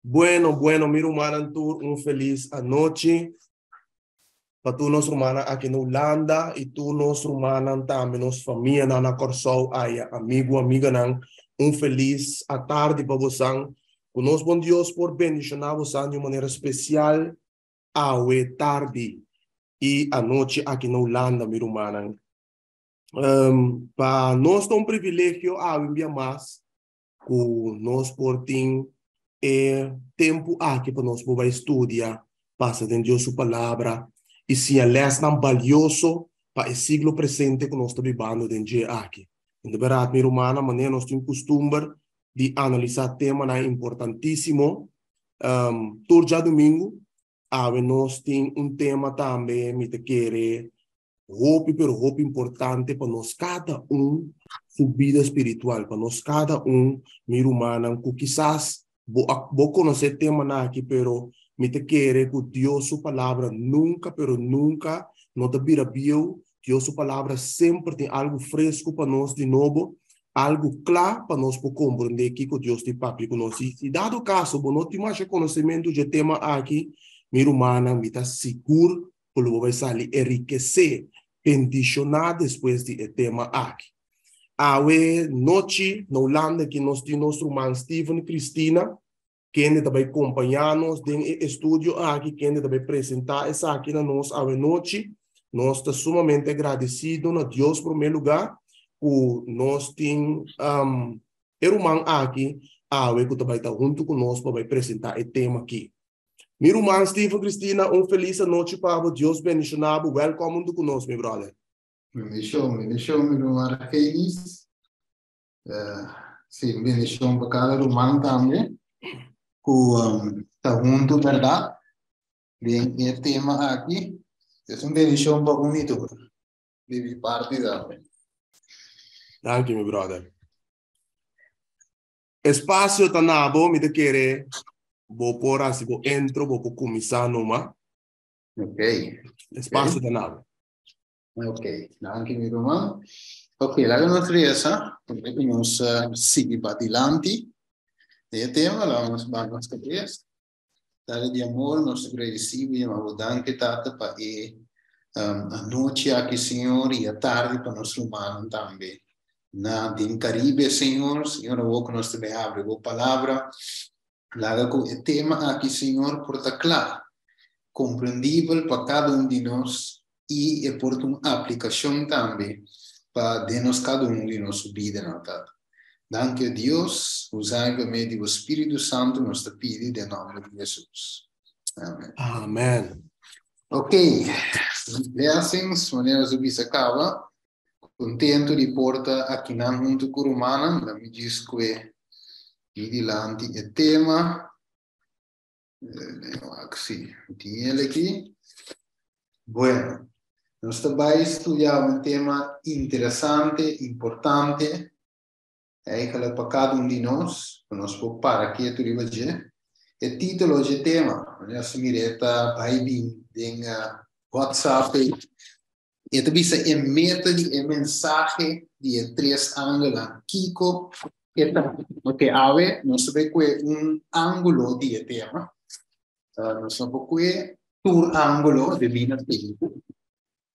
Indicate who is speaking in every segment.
Speaker 1: Bueno, bueno, mi rumannan tur un felis anochi. Pa tur nos rumannan aki na Hulanda i tur nos rumannan tambe nos famianan na Kòrsou aya, amigu, amiganan, un felis atardi pa bosan. Ku nos bon Dios por bendishoná bosan di un manera spesial awe tardi i anochi aki na Hulanda, mi rumannan. Pa nos ta un privilegio awe un bia mas ku nos por tin e tempu aki pa nos por bai studia, pasa den Dios su Palabra i siña lèsnan balioso pa e siglo presente ku nos ta bibando den dje aki. En bèrdat, mi rumannan, manera nos tin kustumber di analisá temanan importantísimo tur djadumingu, awe nos tin un tema tambe mi ta kere hopi pero hopi importante pa nos kada un su bida spiritual, pa nos kada un, mi rumannan, ku kisas bo a bo konosé temanan aki, pero mi ta kere ku Dios su palabra nunka pero nunka no ta bira bieu, Dios su palabra semper tin algu fresku pa nos di nobo, algu kla pa nos por komprendé kiko Dios tin papia ku nos. I si dado kaso bo no tin masha konosementu dje tema aki, mi rumannan, mi ta sigur ku lo bo bai sali enrikesé, bendishoná despues di e tema aki. Awe nochi na Hulanda aki nos tin nos ruman Steven Cristina, kende ta bai kompañá nos den e estudio aki, kende ta bai presentá esaki na nos awe nochi. Nos ta sumamente agradesido na Dios promé lugá ku nos tin e ruman aki awe ku ta bai ta huntu ku nos pa bai presentá e tema aki. Mi ruman Steven Cristina, un felis anochi pa bo, Dios bendiciona bo, welkom huntu ku nos mi brother.
Speaker 2: Bendicion, bendicion mi ruman Argenis. Uh, sí, bendicion pa cada ruman tambe ku um, ta huntu, berdad? Den e tema aki. Es un bendicion pa un i tur. Di mi parti tambe.
Speaker 1: Danki mi brother. Espacio ta na bo, mi ta kere bo por hasi bo intro, bo por kuminsá numa.
Speaker 2: Ok.
Speaker 1: Espacio ta na bo.
Speaker 2: Ok, danki mi ruman. Ok, laga nos resa, promé ku nos sigui badilanti den e tema, laga nos baha nos kabes. Tata di amor, nos ta gradisido i yama bo danki, Tata, pa e anochi aki, Señor, i atardi pa nos rumannan tambe na den Caribe, Señor. Señor, awor ku nos ta bin habri bo palabra, laga ku e tema aki, Señor, por ta kla, komprendibel pa kada un di nos i e por ta un aplikashon tambe pa den nos kada un di nos bidanan, Tata. Danki, o Dios, usa mi pa medio di bo Spiritu Santu, nos ta pidi den nomber di Jesus. Amen.
Speaker 1: Amen.
Speaker 2: Ok, blessings, manera nos a bisa kaba. Kontentu di por ta akinan huntu ku rumannan. Laat mi djis kue mi dilanti e tema. Sí, tin el aki. Bueno, nos ta bai studia un tema interesante, importante, eigenlijk pa kada un di nos, ku nos por para ketu riba dje. E título dje tema, wanneer nos mira ta bai bin den WhatsApp, e ta bisa e meta di e mensahe di e tres angelnan. Kiko e ta? Ok, awe nos ta bai kue un ángulo di e tema. Nos no por kue tur ángulo debí na tempu.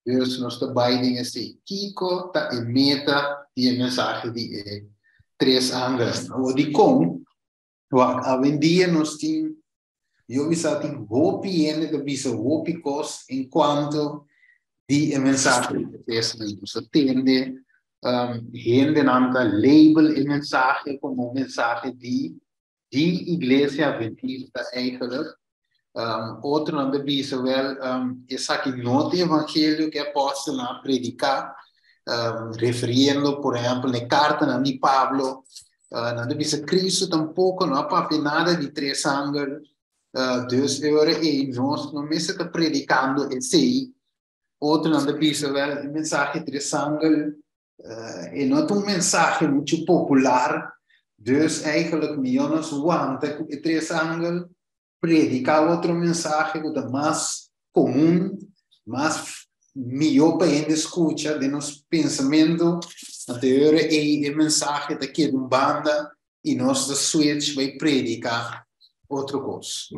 Speaker 2: Dus nos ta bai den esei. Kiko ta e meta di e mensahe di e tres angelnan? Awor dikon? Wak, awendia nos tin, yo bisa tin hopi hende ta bisa hopi kos en kuanto di e mensahe di tres angelnan. Nos ta tende um, hendenan ta label e mensahe komo un mensahe di di Iglesia Adventista eigenlijk. Um, otronan ta bisa wel, um, esaki no ta evangelio ku e apòstelnan a prediká, um, referiendo por ehèmpel na e kartanan di Pablo. Nan ta bisa Cristo tampoko no a papia nada di tres angel. Dus e ora ei nos no mester ta predikando esei. Otronan ta bisa wel e mensahe tres angel e no ta un mensahe muchu popular, dus eigenlijk mihó nos wanta ku e tres angel, prediká otro mensahe ku ta mas komun, mas mihó pa hende skucha den nos pensamentu. Anto e ora ei e mensahe ta keda un banda i nos ta switch bai prediká. otro kos.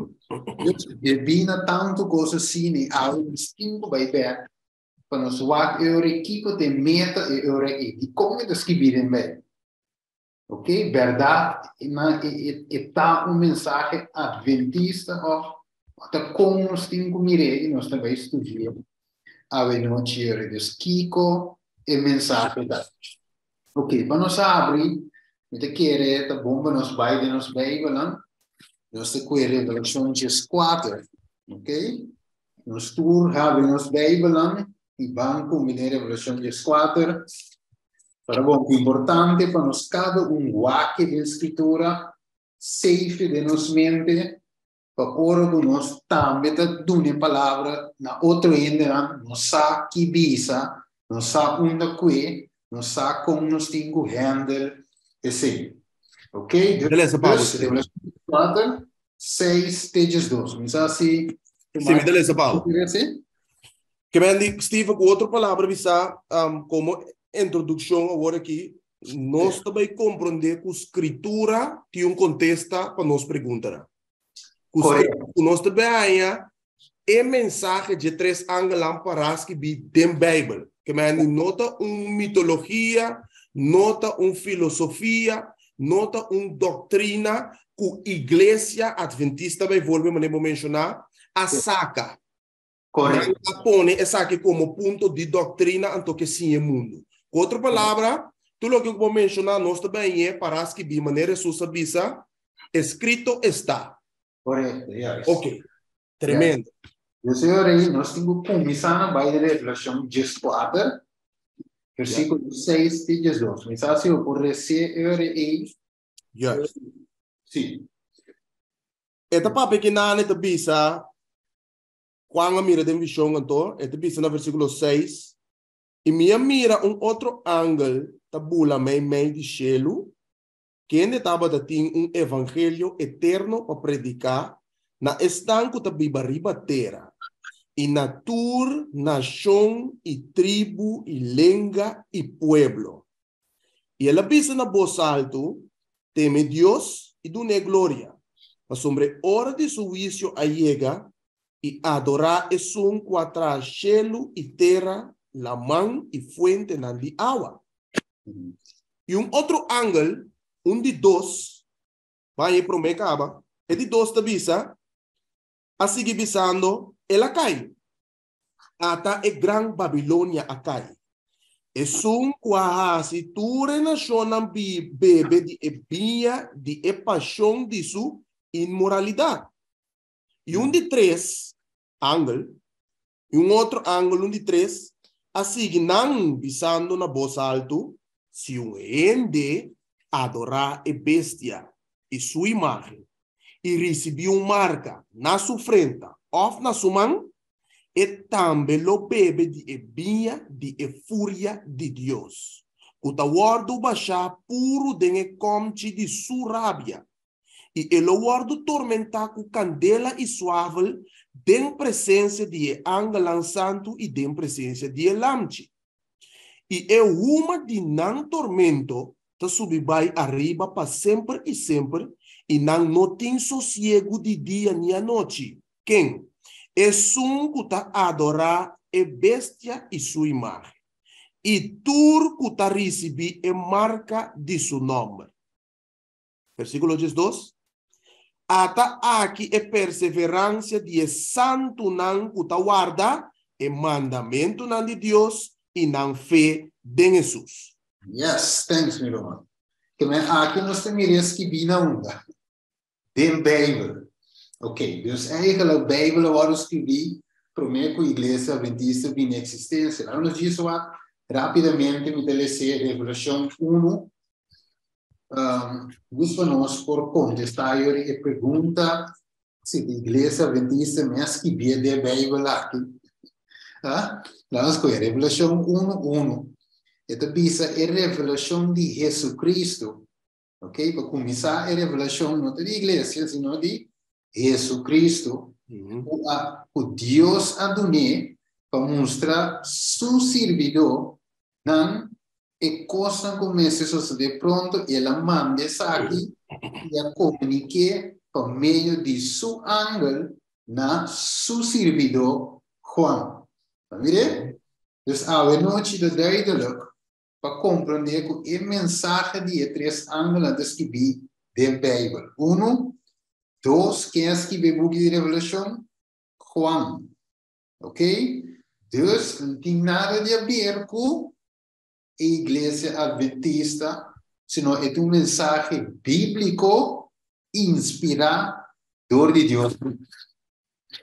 Speaker 2: Dus debí na tantu kos asina i awe nos tin ku bai bèk pa nos wak e ora ei kiko ta e meta e ora ei, dikon e ta skibí den Beibel. Ok, bèrdat na e ta un mensahe adventista òf ta kon nos tin ku mir'é i nos ta bai studia awe nochi ora. Dus kiko e mensahe ta? Ok, pa nos habri, mi ta kere ta bon pa nos bai den nos Bijbelnan. Nos ta kue Revelashon 14, ok? Nos tur habri nos Bijbelnan i ban ku mi den Revelashon 14. Para bon, importante pa nos kada un wak den Skritura, safe den nos mente, pa ora ku nos tambe ta duna e palabra na otro hendenan, nos sa ki bisa, nos sa unda kue, nos sa kon nos tin ku handle esei. Ok?
Speaker 1: Beleza, Pablo.
Speaker 2: Dus, Revelashon 4, 6 te 12. Mi sa si...
Speaker 1: Sí, mi ta lesa, Pablo. Ke men di, Steven, ku otro palabra bisa, um, komo introdukshon awor aki, nos ta bai komprondé ku Skritura tin un kontesta pa nos preguntanan. Ku, ku nos ta bai haña e mensahe dje tres angelnan pará skibí den Beibel. Ke men di no ta un mitologia, no ta un filosofia, no ta un doktrina ku Iglesia Adventista, bijvoorbeeld, manera bo menshoná, a saka.
Speaker 2: Correcto.
Speaker 1: Nan a pone esaki como punto di doctrina anto ke siña e mundu. Ku otro palabra, tur loke ku bo menshoná nos ta bañ'é para skibí manera Hesus a bisa, Escrito está.
Speaker 2: Correcto, juist.
Speaker 1: Ok, tremendo.
Speaker 2: Dus e ora ei nos tin ku kuminsá na bai di Revelashon 14, versíkulo 6 te 12. Mi sa si bo por resé e ora ei.
Speaker 1: Juist.
Speaker 2: Sí.
Speaker 1: E ta papia kinan e ta bisa Juan a mira den vision anto, e ta bisa na versículo 6, I mi a mira un otro angel ta bula meimei di shelu, kende tabata tin un evangelio eterno pa prediká na esnan ku ta biba riba tera, i na tur nashon i tribu i lenga i pueblo. I el a bisa na bos altu, Teme Dios i dun'é gloria, pasobra e ora di su huisio a yega, i adorá esun ku a traha shelu i tera, laman i fuentenan di awa. I un otro angel, un di dos, baña e promé kaba, e di dos ta bisa, a sigui bisando, El a kai! Ata e gran Babilonia a kai! Esun ku a hasi tur e nashonnan bebe di e biña di e pashon di su inmoralidat. I un di tres angel, i un otro angel, un di tres, a sigui nan, bisando na bos altu, Si un hende adorá e bestia i su imágen i risibí un marka na su frenta òf na su man, e tambe lo bebe di e biña di e furia di Dios, ku ta wòrdu bashá puru den e kòmchi di su rabia, i e lo wòrdu tormentá ku kandela i suavel den presensia di e angelnan santu i den presensia di e Lamchi. I e huma di nan tormento ta subi bai ariba pa semper i semper, i nan no tin sosiegu di dia ni anochi. Ken? Esun ku ta adorá e bestia i su imágen, i tur ku ta risibí e marka di su nòmber. Versíkulo 12, Ata aki e perseveransia di e santunan ku ta warda e mandamentunan di Dios i nan fe den Hesus.
Speaker 2: Yes, thanks mi ruman. Ke men aki nos ta mira e skibí na unda? Den Bijbel. Ok, dus eigenlijk Bijbel a wòrdu skibí promé ku Iglesia Adventista bini eksistensia. Laga nos djis wak rápidamente mi ta les'é Revelashon 1 Um, gusto nos por contestar yori e pregunta si de Iglesia Adventista me escribí de Bijbel aki. Ah, Vamos con Revelación 1.1. Esta bisa e revelación de Jesucristo. Ok, para comenzar e revelación no de iglesia, sino de Jesucristo. O Dios a doné pa mostrar su servidor nan e kosnan ku mester sosodé pronto, i el a manda esaki i a komunik'é. pa medio di su angel na su sirbidó Juan. Ta mir'é? Dus awe nochi ta duidelijk pa komprondé ku e mensahe di e tres angelnan ta skibí den Beibel. Unu, dos, ken a skibi e buki di Revelashon? Juan. Ok? Dus no tin nada di haber ku e Iglesia Adventista, sino e ta un mensahe bíbliko inspirá dor di Dios.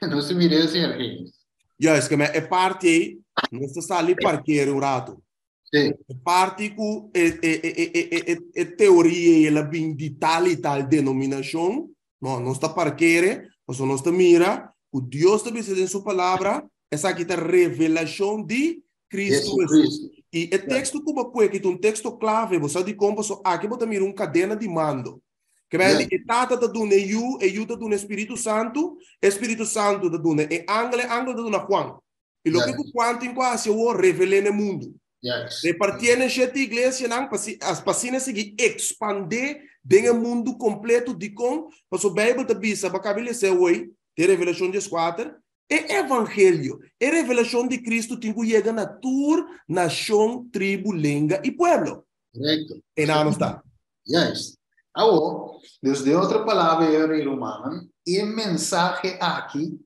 Speaker 2: Nos ta mira esei, Argenis.
Speaker 1: Juist, ke men e parti ei, nos ta sali parkera un rato.
Speaker 2: Sí.
Speaker 1: E parti ku e, e, e, e, e, e, e teoria ei el a bin di tal i tal denominashon, no, nos ta parkere, pasobra nos ta mira ku Dios ta bisa den su palabra, esaki ta revelashon di Cristo
Speaker 2: Jesucristo.
Speaker 1: Hesus. I e teksto ku bo a pue aki ta un teksto klave, bo sa dikon? Pasobra aki bo ta mira un kadena di mando. Ke
Speaker 2: Yeah.
Speaker 1: di e Tata ta duna e Yu, e Yu ta duna e Spiritu Santu, e Spiritu Santu ta duna e angel, e angel ta duna Juan. I loke ku Juan tin ku hasi awor, revel'é na e mundu.
Speaker 2: Yes.
Speaker 1: Repartié na e shete iglesianan pa si pa asina sigui ekspandé den e mundu kompleto. Dikon? Pasobra Beibel ta bisa, bo a kaba di lesa awor, den Revelashon dieskuater, E evangelio, e revelashon di Kristu tin ku yega na tur nashon, tribu, lenga i pueblo.
Speaker 2: Korekto.
Speaker 1: Einan nos ta.
Speaker 2: Juist. Awor, dus den otro palabra, e rei rumannan, e mensahe aki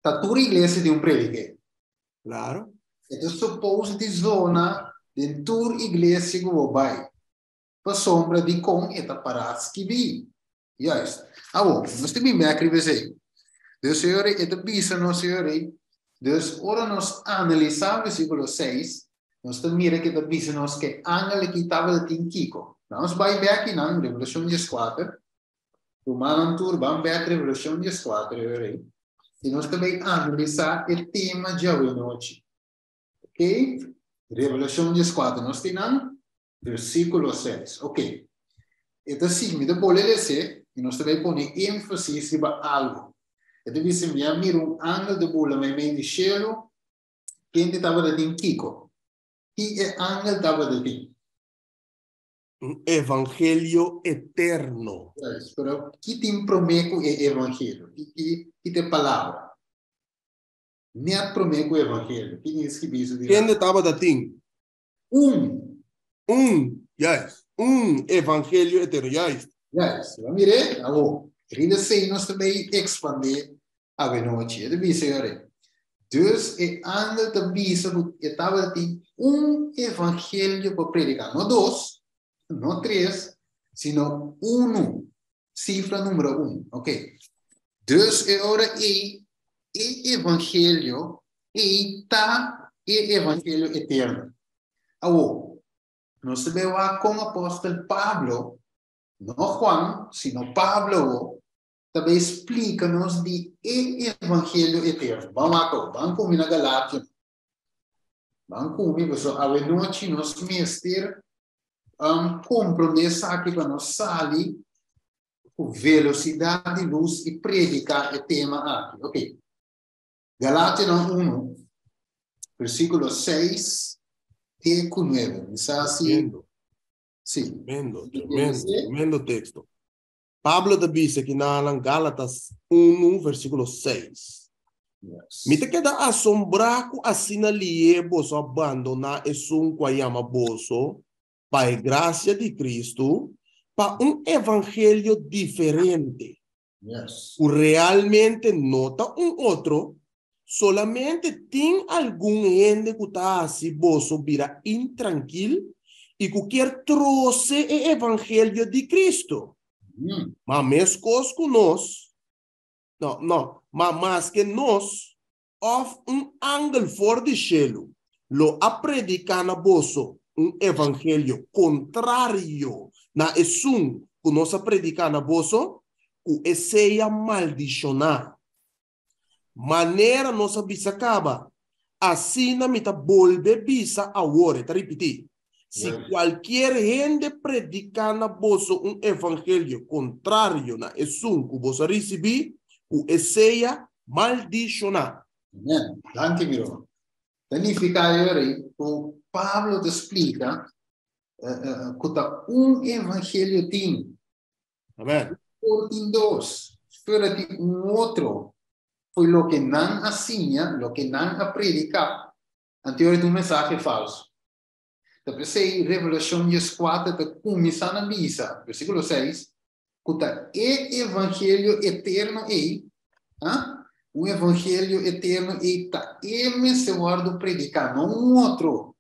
Speaker 2: ta tur iglesia tin un predik'é.
Speaker 1: Klaro.
Speaker 2: E ta supos di zona den tur iglesia ku bo bai, pasobra dikon e ta pará skibí. Juist. Awor, nos tin bin bek riba esei. Dus, señor, e ta bisa nos, señor, dus ora nos analisá versíkulo seis, nos ta mira ku e ta bisa nos ku e angel aki tabata tin kiko. Nos bai bek einan, Revelashon dieskuater. Rumannan tur, ban bek Revelashon dieskuater, señor, i nos ta bai analisá e tema djawe nochi. Ok? Revelashon dieskuater, nos tin nan? Versíkulo seis. Ok. E ta sigui, mi ta bole les'é i nos ta bai pone énfasis riba algu. E ta bisa, Mi a mira un angel ta bula meimei di shelu, kende tabata tin kiko? Ki e angel tabata tin?
Speaker 1: Un evangelio eterno.
Speaker 2: Juist, pero ki tin promé ku e evangelio? Ki, ki, ki ta e palabra? Nèt promé ku e evangelio. Ki tin skibí su dilanti?
Speaker 1: Kende tabata tin?
Speaker 2: Un.
Speaker 1: Un, juist. Un evangelio eterno, juist.
Speaker 2: Juist. Bo a mir'é? Awor, riba esei nos ta bay expandé awenochi. E ta bisa yora. Dus e angel ta bisa ku e tabatin un evangelio pa prediká. No dos, no tres, sino unu. Sifra numero un. Ok. Dus e ora ei, e evangelio ei ta e evangelio eterno. Awor, nos ta bay wak kon apostel Pablo, no Juan, sino Pablo awor, ta bay splika nos di e evangelio eterno. Ban wak awor, ban kumi na Galationan. Ban kumi, pasobra awenochi nos mester um, komprondé esaki pa nos sali ku velosidat di lus i prediká e tema aki. Ok. Galationan 1, versíkulo 6 te ku 9. Mi sa si...
Speaker 1: Tremendo.
Speaker 2: Sí.
Speaker 1: Tremendo, tremendo, tremendo teksto. Pablo ta bisa ki na Gálatas 1, versíkulo 6.
Speaker 2: Yes.
Speaker 1: Mi ta keda asombrá ku asina lié boso a bandoná esun ku a yama boso pa e grasia di Kristu pa un evangelio diferente,
Speaker 2: Yes.
Speaker 1: ku realmente no ta un otro, solamente tin algun hende ku ta hasi boso bira intrankil i ku kier trose e evangelio di Kristu. Ma meskos ku nos, No, no, ma maske nos òf un angel for di shelu lo a prediká na boso un evangelio kontrario na esun ku nos a prediká na boso, ku e sea maldishoná. Manera nos a bisa kaba, asina mi ta bolbe bisa awor, e ta ripití, Si kualkier hende prediká na boso un evangelio kontrario na esun ku boso a risibí, ku e sea maldishoná.
Speaker 2: Amen. Danki, mi ruman. Ta nifiká e ora ei ku Pablo ta splika ku ta un evangelio tin.
Speaker 1: Amen.
Speaker 2: Por tin dos. Pero tin un otro. Foi loke nan a siña, loke nan a prediká. Anto ta un mensahe falsu. Ta p'esei Revelashon 14 ta kuminsá na bisa, versíkulo 6, ku ta e evangelio eterno ei, ah? Un evangelio eterno ei ta e mester wòrdu prediká, no un otro.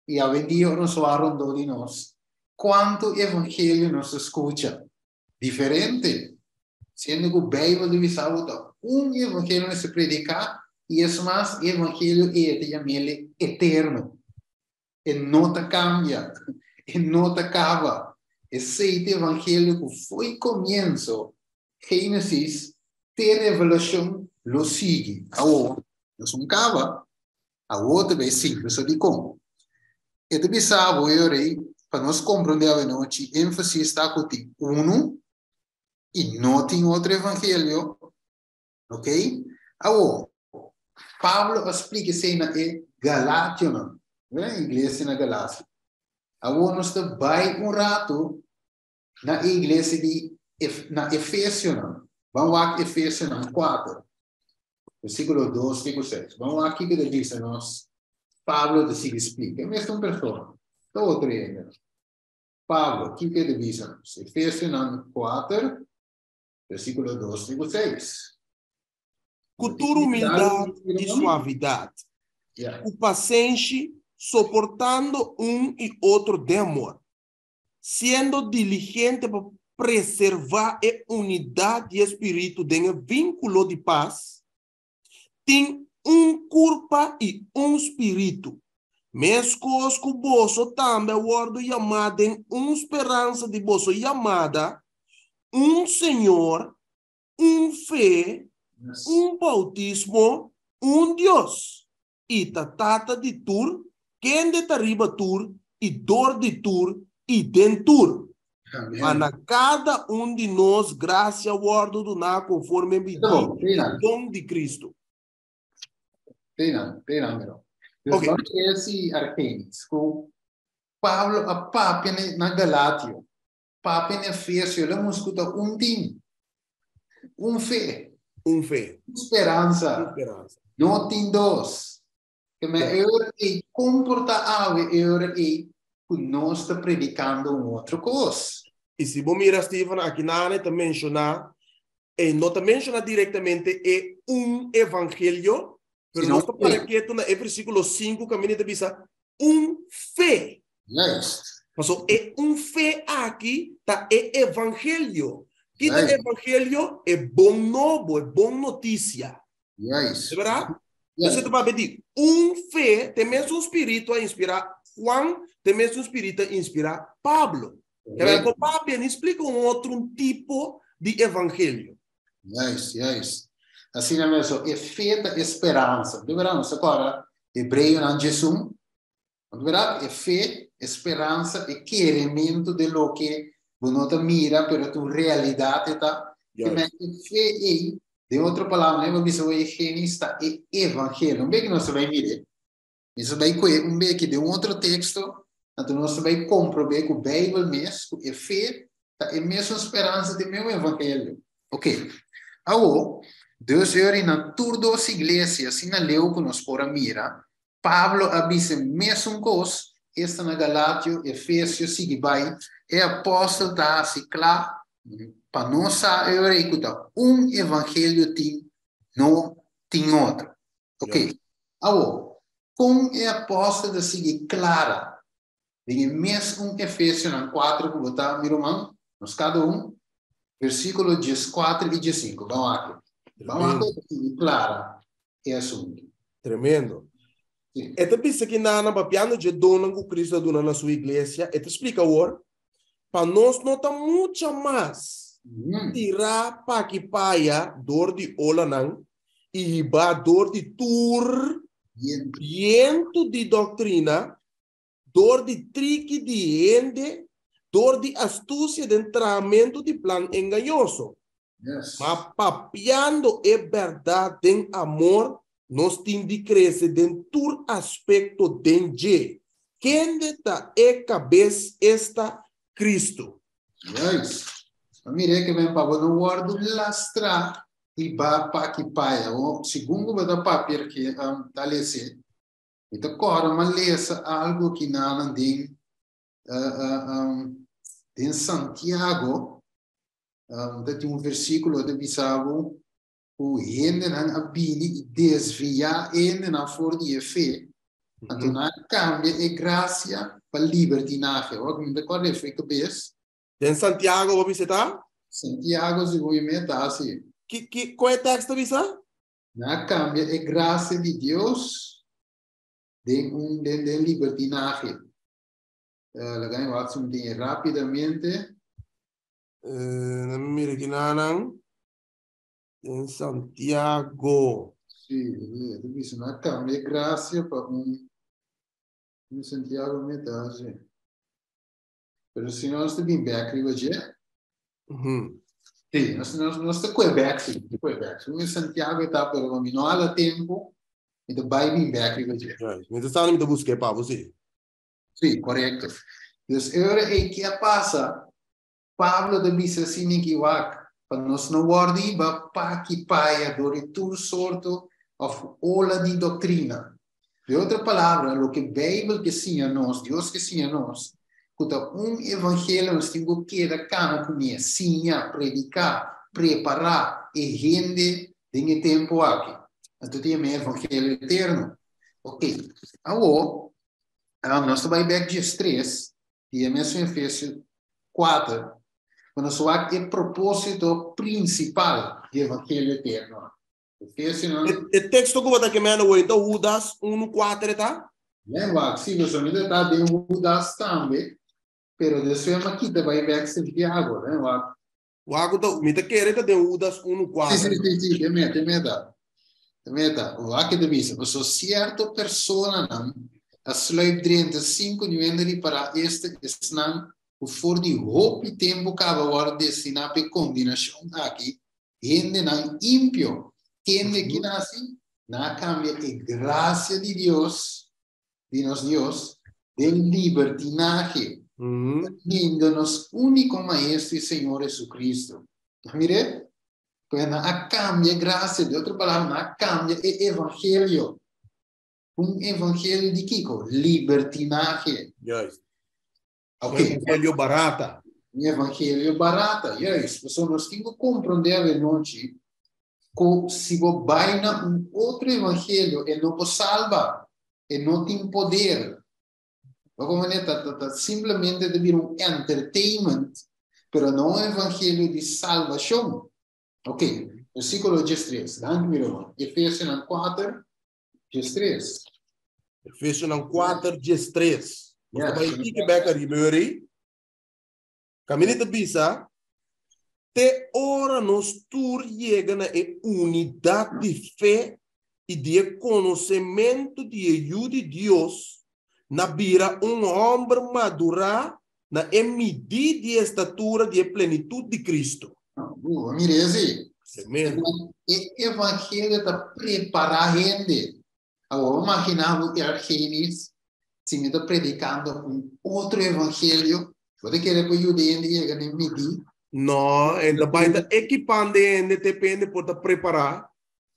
Speaker 2: I awendia nos wak rondó di nos, kuantu evangelio nos ta skucha? Diferente. Siendo ku Beibel ta bisa bo ta un evangelio mester prediká, i es mas, e evangelio ei ta yam'el eterno. E no ta kambia, e no ta kaba. Esei ta evangelio ku foi komienso, Génesis, te Revelashon lo sigui. Awor, nos un kaba. Awor ta bai simples so dikon. E ta bisa bo e ora ei, pa nos komprondé awenochi, énfasis ta ku tin unu i no tin otro evangelio. Ok? Awor, Pablo a splika esei na e Galationan, e iglesia na Galasia. Awor nos ta bai un ratu na e iglesia di na Efesionan. Ban wak Efesionan 4, versíkulo 2 te ku 6. Ban wak kiko ta bisa nos Pablo ta sigui splika. E mes un persona, ta otro hende. Pablo, kiko ta bisa nos? Efesionan 4, versíkulo 2 te ku 6.
Speaker 1: Ku tur humildat i suavidat, ku pasenshi, soportando un i otro den amor, siendo diligente pa preservá e unidat di e spiritu den e vínkulo di pas, tin un kurpa i un spiritu, meskos ku boso tambe a wòrdu yamá den un speransa di boso yamada, un Señor, un fe, un boutismo, un Dios, i ta Tata di tur, kende ta riba tur, i dor di tur, i den tur. Ma na kada un di nos grasia wòrdu duná konforme midí di don di Kristu.
Speaker 2: Pena, pena, pero. Dus okay. Wat si Argenis, ku Pablo a papia na Galatio, papia na Efesio, la muskuta un tin, un fe.
Speaker 1: Un fe.
Speaker 2: Un speransa.
Speaker 1: Un speransa.
Speaker 2: No tin dos. Ke men e ora ei komporta awe e ora ei ku nos ta predikando un otro kos.
Speaker 1: I si bo mira Steven aki nan e ta menshoná, e no ta menshoná direktamente e un evangelio, pero nos ta para ketu na e versíkulo 5 kaminda e ta bisa un fe.
Speaker 2: Juist.
Speaker 1: Paso e un fe aki ta e evangelio. Ki ta evangelio? E bon nobo, e bon notisia.
Speaker 2: Juist.
Speaker 1: De verdad? Entonces ta papia di un fe, te mesun spiritu a inspira Juan, te mesun spiritu a inspira Pablo. Kaya ko papia ni splika un otro un tipo di evangelio.
Speaker 2: Juist, juist. Asina meso, e fe ta e speransa. De verdad, nos akora Hebreonan 11. De verdad, e fe, e speransa, e kerementu de loke bo no ta mira, pero ta un realidat e ta.
Speaker 1: Juist.
Speaker 2: E fe ei, den otro palabra, bo bisa e Génesis ta e evangelio. Un beki nos ta bai mira. Nos ta bai kohe un beki den un otro teksto, anto nos ta bai komprobé ku Beibel mes, ku e fe ta e mesun speransa den mesun evangelio. Ok. Awo, dus e ora na tur dos iglesia, asina leu ku nos por a mira, Pablo a bisa e mesun kos, esta na Galatio, Efesio, sigui bai, e apòstel ta hasi kla pa nos sa e ora ei ku ta un evangelio tin, no tin otro. Ok. Awor, kon e apòstel ta sigui klara den e mesun Efesionan 4 ku bo ta, mi ruman, nos kada un, versíkulo 14 i 15. Ban wak. Ban wak kon e ta sigui klara e asuntu.
Speaker 1: Tremendo.
Speaker 2: Sí.
Speaker 1: E ta bisa ki nana papiando dje donnan ku Cristo a duna na su iglesia, e ta splika awor, pa nos no ta mucha mas tirá p'aki p'aya dor di olanan i hibá dor di tur bientu di doktrina, dor di triki di hende, dor di astusia den trahamentu di plan engañoso.
Speaker 2: Yes.
Speaker 1: Ma papiando e bèrdat den amor, nos tin di krese den tur aspekto den dje, kende ta e kabes, esta, Cristo.
Speaker 2: Juist. Mira ke men pa bo no wòrdu lastrá i ba p'aki p'aya. O segun ku bo ta papia ke ta lese, mi ta kòrda m'a lesa algu ki nan den den Santiago, ta tin un versíkulo ta bisa bo ku hendenan a bini i desviá hendenan for di e fe. Anto nan a kambia e grasia pa libertinahe. Ora ku mi ta kòrda e fe kabes.
Speaker 1: Den Santiago bo bisa ta?
Speaker 2: Santiago si bo mi ta si.
Speaker 1: Ki ki kon e tekst ta bisa?
Speaker 2: Nan a kambia e grasia di Dios den un den den libertinahe. Laga mi wak si mi tin e rapidamente.
Speaker 1: Nan mi mira ki nanan. Den Santiago.
Speaker 2: Sí, e ta bisa nan a kambia e grasia pa un den Santiago mi ta si. Pero si nos ta bin bek riba dje. Sí, nos nos nos ta kue bek sí, ta kue bek. Si un Santiago ta, pero mi no hala tempu, mi ta bai bin bek riba dje.
Speaker 1: Mi ta sa mi ta busk'é pa bo sí.
Speaker 2: Sí, korekto. Dus e ora ei ke a pasa, Pablo ta bisa asina ki wak, pa nos no wòrdu hiba p'aki p'aya dor di tur sorto òf ola di doktrina. De otro palabra, loke Beibel ke siña nos, Dios ke siña nos, ku ta un evangelio nos tin ku keda kana kuné, siña, prediká, prepará e hende den e tempu aki. Anto tin e evangelio eterno. Ok, awor, nos ta bai bèk 13, di e mesun Efesio 4, ku nos wak e propósito prinsipal di evangelio eterno. Efesionan.
Speaker 1: E teksto ku bo ta kemendo awor ta Hudas 1, 4 ta?
Speaker 2: Nen wak, si, pasobra mi ta ta den Hudas tambe, pero despues mi a kita bai bèk Santiago, nen wak.
Speaker 1: Wak ku ta, mi ta kere ta den Hudas 1, 4.
Speaker 2: Si, si, si, si, te meta, te meta. Te meta. Wak ke ta bisa, pasobra sierto personanan a sluip drenta sin ku niun hende ripará esta esnan ku for di hopi tempu kaba wòrdu destiná pa e kondinashon aki, Hendenan impio, kende ki nasi, nan a kambia e grasia di Dios, di nos Dios, den libertinahe, teniendo nos úniko Maestro i Señor Jesucristo. Mire, pues nan a kambia e grasia, di otro palabra, nan a kambia e evangelio. Un evangelio di kiko? Libertinahe.
Speaker 1: Juist. Ok. Un evangelio barata.
Speaker 2: Un evangelio barata, juist. Pasobra nos tin ku komprondé avenochi ku si bo bai na un otro evangelio e no por salba, e no tin poder. Bo komprendé? Ta, ta, ta simplemente ta bira un entertainment, pero no un evangelio di salbashon. Ok, versíkulo 13. Danki mi ruman. Efesionan 4,
Speaker 1: 13. Efesionan 4, 13. Nos ta bai tiki bek ariba yori. Kaminda ta bisa, te ora nos tur yega na e unidat di fe i di e konosementu di e Yu di Dios, na bira un hòmber madurá na e midí di e statura di e plenitut di Cristo.
Speaker 2: Bo a mira esei?
Speaker 1: Tremendo.
Speaker 2: E evangelio ta prepará hende. Awor bo maginá bo Ergenis, si mi ta predikando un otro evangelio, bo ta kere por yuda hende yega na e midí?
Speaker 1: No, e ta bai ta ekipando e hende te pa hende por ta prepará.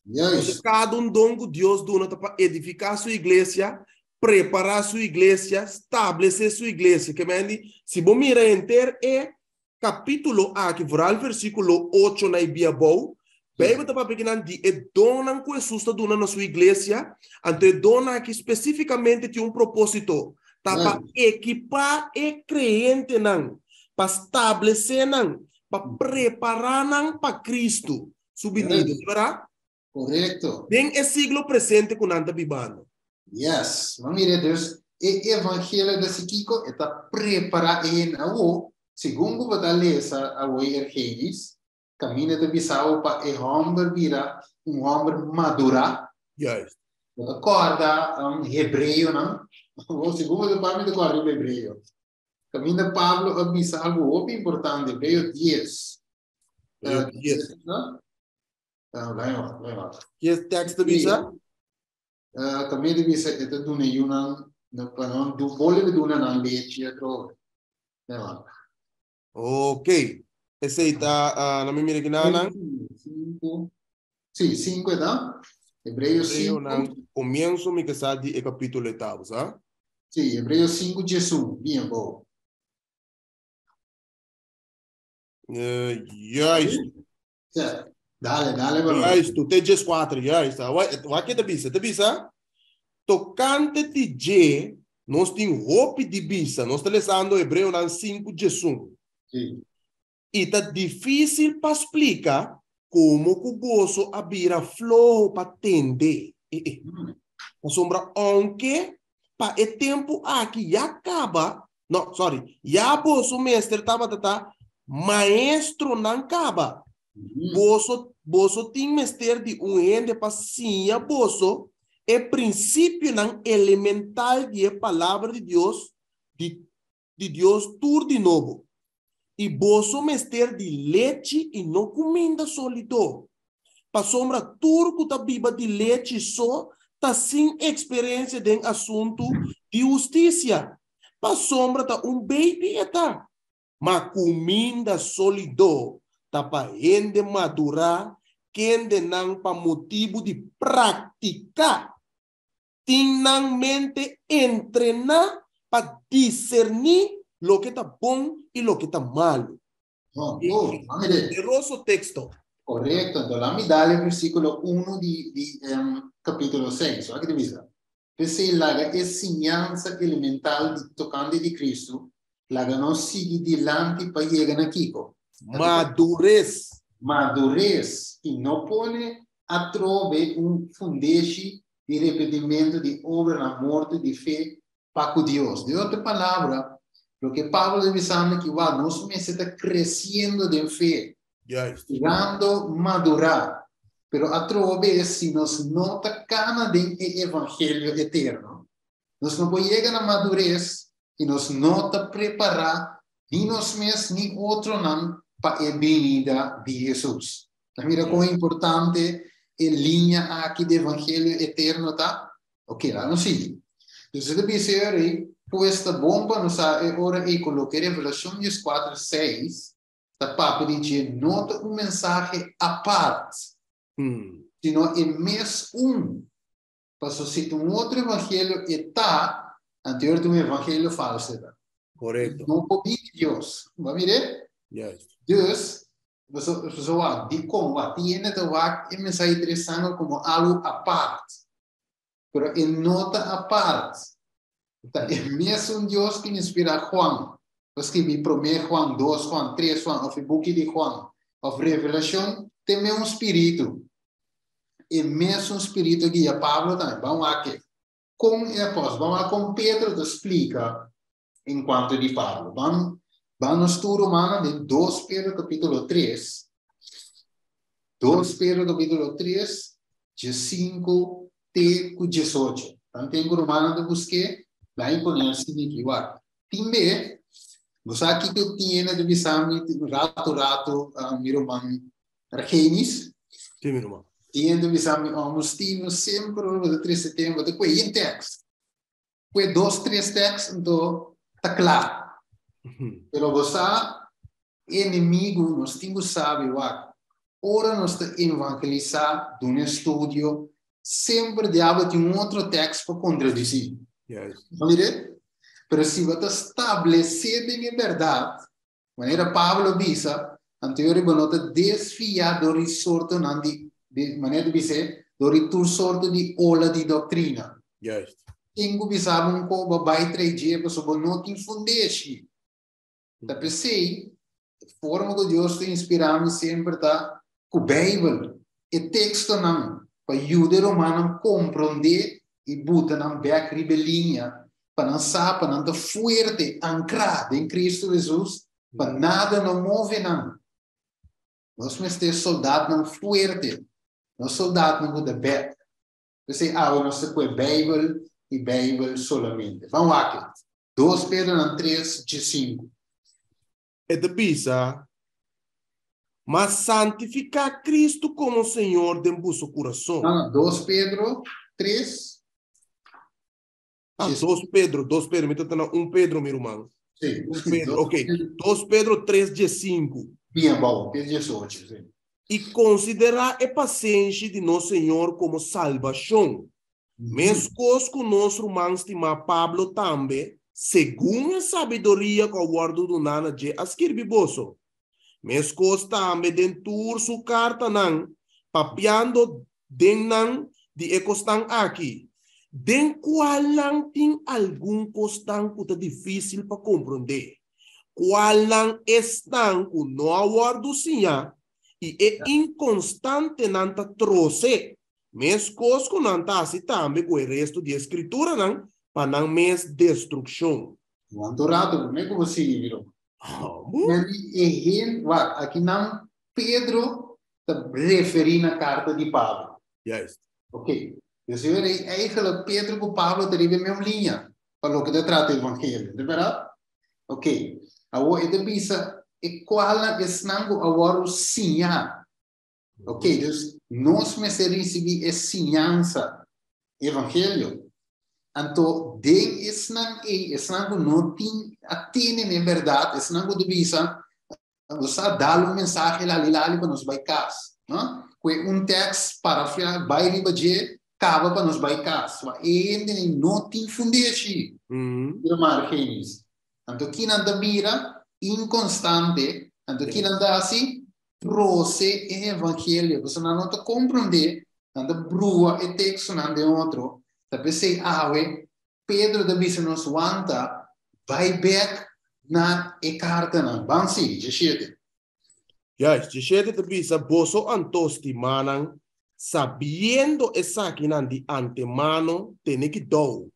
Speaker 2: Juist.
Speaker 1: Kada un don ku Dios duna ta pa edifiká su iglesia, prepará su iglesia, stablesé su iglesia. Ke men di, si bo mira henter e kapítulo aki, vooral versíkulo 8 na i bia abou, Beibel ta papia kinan di e donnan ku Hesus ta duna na su iglesia, anto e donnan aki spesífikamente tin un propósito, ta pa ekipá e kreyentenan, pa stablesé nan, pa prepará nan pa Kristu su binida,
Speaker 2: Yes.
Speaker 1: verdad?
Speaker 2: Korekto.
Speaker 1: Den e siglo presente ku nan ta bibando.
Speaker 2: Yes. Ma mira, dus e evangelio ta si kiko? E ta prepará e hende. Awo, segun ku bo ta lesa awo e Ergenis, kaminda ta bisa bo pa e hòmber bira un hòmber madurá.
Speaker 1: Juist.
Speaker 2: Bo ta kòrda hebreonan. Awo, segun bo ta papia mi ta kòrda riba hebreo. Kaminda Pablo a bisa algu hopi importante, Hebreo 10.
Speaker 1: Hebreo 10.
Speaker 2: Vai lá.
Speaker 1: Ki tekst ta bisa?
Speaker 2: Kaminda ta bisa e ta duna yunan pa nan bolbe duna nan lechi atrobe.
Speaker 1: Ok. Esei ta, uh, na mi mira ki nan.
Speaker 2: 5. Sí, 5 ta. Hebreo 5.
Speaker 1: Nan comienzo mi ke sa di e capítulo etabo, sa?
Speaker 2: Sí, Hebreo 5, 11. Bien, bo.
Speaker 1: Juist.
Speaker 2: Ja. Dale, dale, bro.
Speaker 1: Juist, tu te 14, juist. Wat ke te bisa? Te bisa? Tocante di dje, nos tin hopi di bisa. Nos ta lesando Hebreonan 5, 11.
Speaker 2: Sí.
Speaker 1: I ta difísil pa splika komo ku boso a bira floho pa tende. Eh, eh. Pasobra ounke pa e tempu aki ya kaba, no, sorry, ya boso mester tabata ta maestronan kaba. Boso, boso tin mester di un hende pa siña boso e prinsipionan elemental di e Palabra di Dios, di, di Dios tur di nobo. I boso mester di lechi i no kuminda solido. Pasobra tur ku ta biba di lechi so ta sin eksperensia den asuntu di hustisia, pasobra ta un beibi e ta. Ma kuminda solido ta pa hende madurá, kendenan pa motibu di praktiká tin nan mente entrená pa diserní loke ta bon i loke ta malu.
Speaker 2: Oh, oh,
Speaker 1: Poderoso teksto.
Speaker 2: Korekto. Anto laat mi dal e versíkulo 1 di kapítulo 6. Wak ki ta bisa. P'esei laga e siñansa elemental di tokante di Kristu laga nos sigui dilanti pa yega na kiko?
Speaker 1: Madures.
Speaker 2: Madures. I no pone atrobe un fundeshi di repetimentu di obranan morto di fe pa ku Dios. Den otro palabra, loke Pablo ta bisando aki, wak, nos mester ta kresiendo den fe, llegando madurá. Pero atrobe, si nos no ta kana den e evangelio eterno, nos no por yega na madures i nos no ta prepará ni nos mes ni otronan pa e binida di Hesus. Ta mira kon importante e liña aki di evangelio eterno ta? Ok, laat nos sigui. Dus e ta bisa e ora ei, pues ta bon pa nos sa e ora ei ku loke Revelashon dieskuater seis ta papia di dje no ta un mensahe apart, sino e mes un. Pasobra si ta un otro evangelio e ta, anto e ora ta un evangelio falso e ta.
Speaker 1: Korekto.
Speaker 2: No por bin di Dios. Bo a mir'é?
Speaker 1: Juist.
Speaker 2: Dus, Pasobra wak, dikon wak tin hende ta wak e mensahe di tres angel komo algu apart? Pero e no ta apart. Ta e mesun Dios ku inspirá Juan pa skibi promé Juan, dos Juan, tres Juan òf e buki di Juan òf Revelashon, ta e mesun spiritu. E mesun spiritu a guia Pablo tambe. Ban wak e. Kon e apòstel, ban wak kon Pedro ta splika en cuanto di Pablo. Ban, ban nos tur rumannan den 2 Pedro capítulo 3. 2 Pedro capítulo 3, 15 te ku 18. Dan ten ku rumannan ta buské, lain pone asina aki. Wak, tin be, bo sa kiko tiene ta bisa mi rato rato, mi ruman Argenis?
Speaker 1: Sí, mi ruman.
Speaker 2: Tiene ta bisa mi, oh, Steve, semper ora bo ta trese tema, bo ta kue yen tekst. Kue dos tres tekst anto ta kla. Pero bo sa enemigu nos tin ku sabi wak ora nos ta evangelisá duna estudio semper diablo tin un otro tekst pa kontradisí.
Speaker 1: Juist.
Speaker 2: Bo mira? Pero si bo ta stablesé den e bèrdat manera Pablo bisa anto yori bo no ta desviá dor di sortonan di di manera di bis'é dor di tur sorto di ola di doktrina.
Speaker 1: Juist.
Speaker 2: Tin ku bisa bo un ko bo bai trae dje pasobra bo no tin fundeshi. Ta p'esei, e forma ku Dios ta inspirá mi semper ta ku Beibel, e tekstonan pa yuda e rumannan komprondé i buta nan bèk riba e liña pa nan sa pa nan ta fuerte, ankrá den Kristu Hesus, pa nada no move nan. Nos mester soldatnan fuerte, no soldatnan ku ta bèk. P'esei awe nos ta kue Beibel i Beibel solamente. Ban wak e. Dos Pedronan tres djesinku.
Speaker 1: E ta bisa, Ma santifiká Kristu komo Señor den boso kurason.
Speaker 2: No, no, dos Pedro tres.
Speaker 1: Ah, dos Pedro, dos Pedro. Mi ta na un Pedro, mi ruman.
Speaker 2: Sí.
Speaker 1: Un Pedro, ok. Dos Pedro tres djesinku.
Speaker 2: Bien bou, te 18, si.
Speaker 1: I konsiderá e pasenshi di nos Señor komo salbashon, meskos ku nos ruman stimá Pablo tambe, segun e sabiduria ku a wòrdu duná na dje, a skirbi boso. Meskos tambe den tur su kartanan, papiando den nan di e kosnan aki, den kualnan tin algun kosnan ku ta difísil pa komprondé, kualnan esnan ku no a wòrdu siñá i e inkonstantenan ta trose, meskos ku nan ta hasi tambe ku e restu di e Skrituranan, pa nan mes destrukshon.
Speaker 2: Wantu rato promé ku bo sigui, mi ruman. E hende, wak, akinan Pedro ta referí na karta di Pablo.
Speaker 1: Juist.
Speaker 2: Oké. Dus je weet eigenlijk Pedro ku Pablo ta riba e mesmo liña pa loke ta trata evangelio. De bèrdat? Oké. Awor e ta bisa e kualnan esnan ku a wòrdu siñá. Oké, dus nos mester risibí e siñansa, evangelio. Anto den esnan ei, esnan ku no tin a tene na e bèrdat, esnan ku ta bisa, Nos a dal un mensahe lali lali pa nos bai kas, no? Kue un tèks parafra bai riba dje, kaba pa nos bai kas. Ma e hendenan no tin fundeshi, bira Margenis. Anto kinan ta bira inkonstante, anto kinan ta hasi? Trose e evangelio, pasobra nan no ta komprondé, nan ta brua e tekstonan den otro. Ta p'esei awe Pedro ta bisa nos wanta bai bek na e kartanan. Ban sigui, djeshete.
Speaker 1: Juist, djeshete ta bisa, Boso anto, stimanan, sabiendo esakinan di antemano, tene kidou,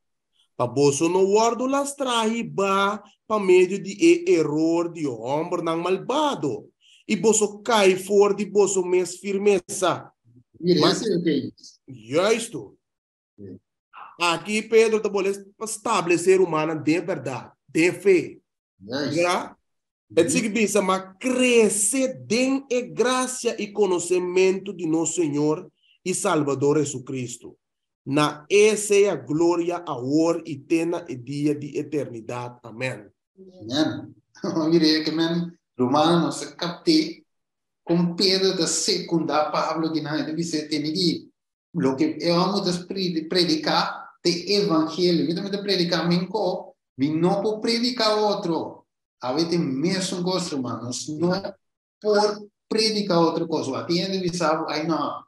Speaker 1: pa boso no wòrdu lastrá hibá pa medio di e eror di hòmbernan malbado, i boso kai for di boso mes firmesa.
Speaker 2: Mira, esei e ke.
Speaker 1: Juisto. Aki Pedro ta bole pa establece rumannan den berdad, den fe. Mira? E sigui bisa, ma crece den e gracia y conocemento di nos Señor y Salvador Jesucristo. Na E sea gloria awor y te na e dia di eternidad. Amen.
Speaker 2: Amen. Mira, ke men rumannan nos a capte con Pedro ta secunda Pablo di nan. E ta bisa, tene di Loke e hòmber ta prediká ta e evangelio. Mi tambe ta prediká mi ko, mi no por prediká otro. Awe ta e mesun kos, ruman. Nos no por prediká otro kos. Wak tin hende bisa bo, ai no,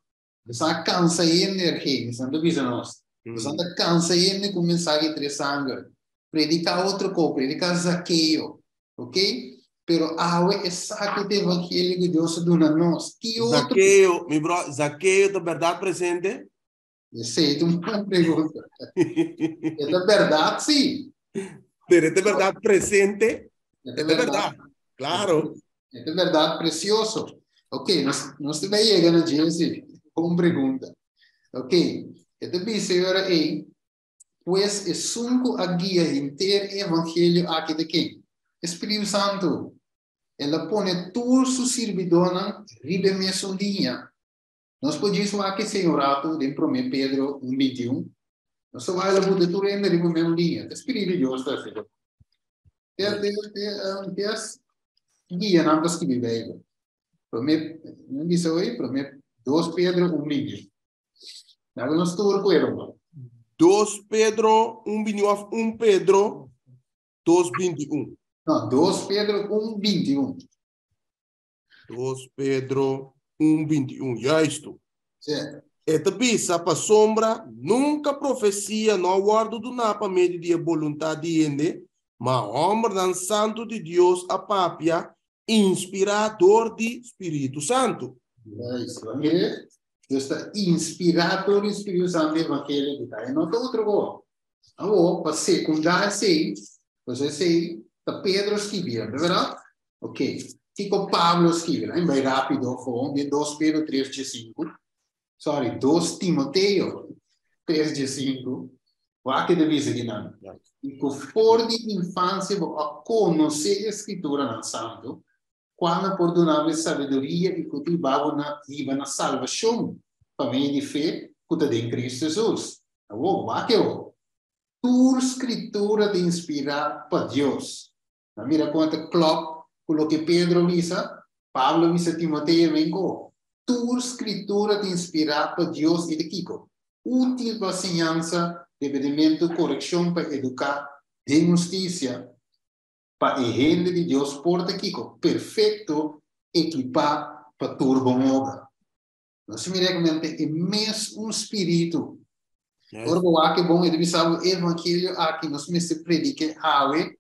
Speaker 2: nos a kansa hende ergé, mi ta bisa nos. Nos ta kansa hende ku mensahe di tres sanger. Prediká otro kos, prediká Zakeo. Ok? Pero awe esaki ta evangelio ku Dios a duna nos. Ki otro?
Speaker 1: Zakeo, mi bro, Zakeo ta bèrdat presente?
Speaker 2: Esei ta un bon pregunta. E ta bèrdat, sí.
Speaker 1: Pero e ta bèrdat presente? E ta bèrdat, klaro.
Speaker 2: E ta bèrdat presioso. Ok, nos, nos ta bai yega na dje, sí. Bon pregunta. Ok, e ta bisa e ora ei, Pues esun ku a guia henter e evangelio aki ta ken? E Spiritu Santu. El a pone tur su sirbidónan riba e mesun liña. Nos por djis wak esei un ratu den Promé Pedro un 21. Nos ta wak el a buta tur hende riba e mesun liña. Ta Spiritu di Dios ta hasi esaki. Te te te a guia nan pa skibi Beibel. Promé, nan bisa hoy, Promé 2 Pedro un 21. Laga nos tur ku e ruman.
Speaker 1: Dos Pedro un binti un of un Pedro dos binti un?
Speaker 2: No, dos Pedro un binti un.
Speaker 1: Dos Pedro un binti un, juisto.
Speaker 2: Sí.
Speaker 1: E ta bisa, pasobra nunka profesia no a wòrdu duná pa medio di e boluntat di hende, ma hòmbernan santu di Dios a papia inspirá dor di Spiritu Santu.
Speaker 2: Juist, want mire, Dios ta inspirá dor di Spiritu Santu e evangelio di ta, e no ta otro kos. Awor, pa sekundá esei, pues esei ta Pedro skibi, no ta bèrdat? Ok, kiko Pablo skibi? Laat mi bai rápido, gewoon den 2 Pedro 3 dje 5. Sorry, 2 Timoteo 3 dje 5. Wak e ta bisa kinan. I ku for di infansia bo a konosé e Skrituranan Santu, kual por duna bo e sabiduria i ku ta hiba bo na hiba na salbashon pa medio di fe ku ta den Kristu Hesus. Awor, wak e ora. Tur Skritura ta inspirá pa Dios. Nan mira kon e ta klòp ku loke Pedro bisa? Pablo a bisa Timoteo menko, tur skritura ta inspirá pa Dios i ta kiko? Útil pa siñansa, rebedimentu, korekshon, pa eduká den hustisia, pa e hende di Dios por ta kiko? Perfekto, ekipá pa tur bon obra. Nos mira ku e mes un spiritu. Ora bo wak bon, e ta bisa bo e evangelio aki nos mester predik'é awe.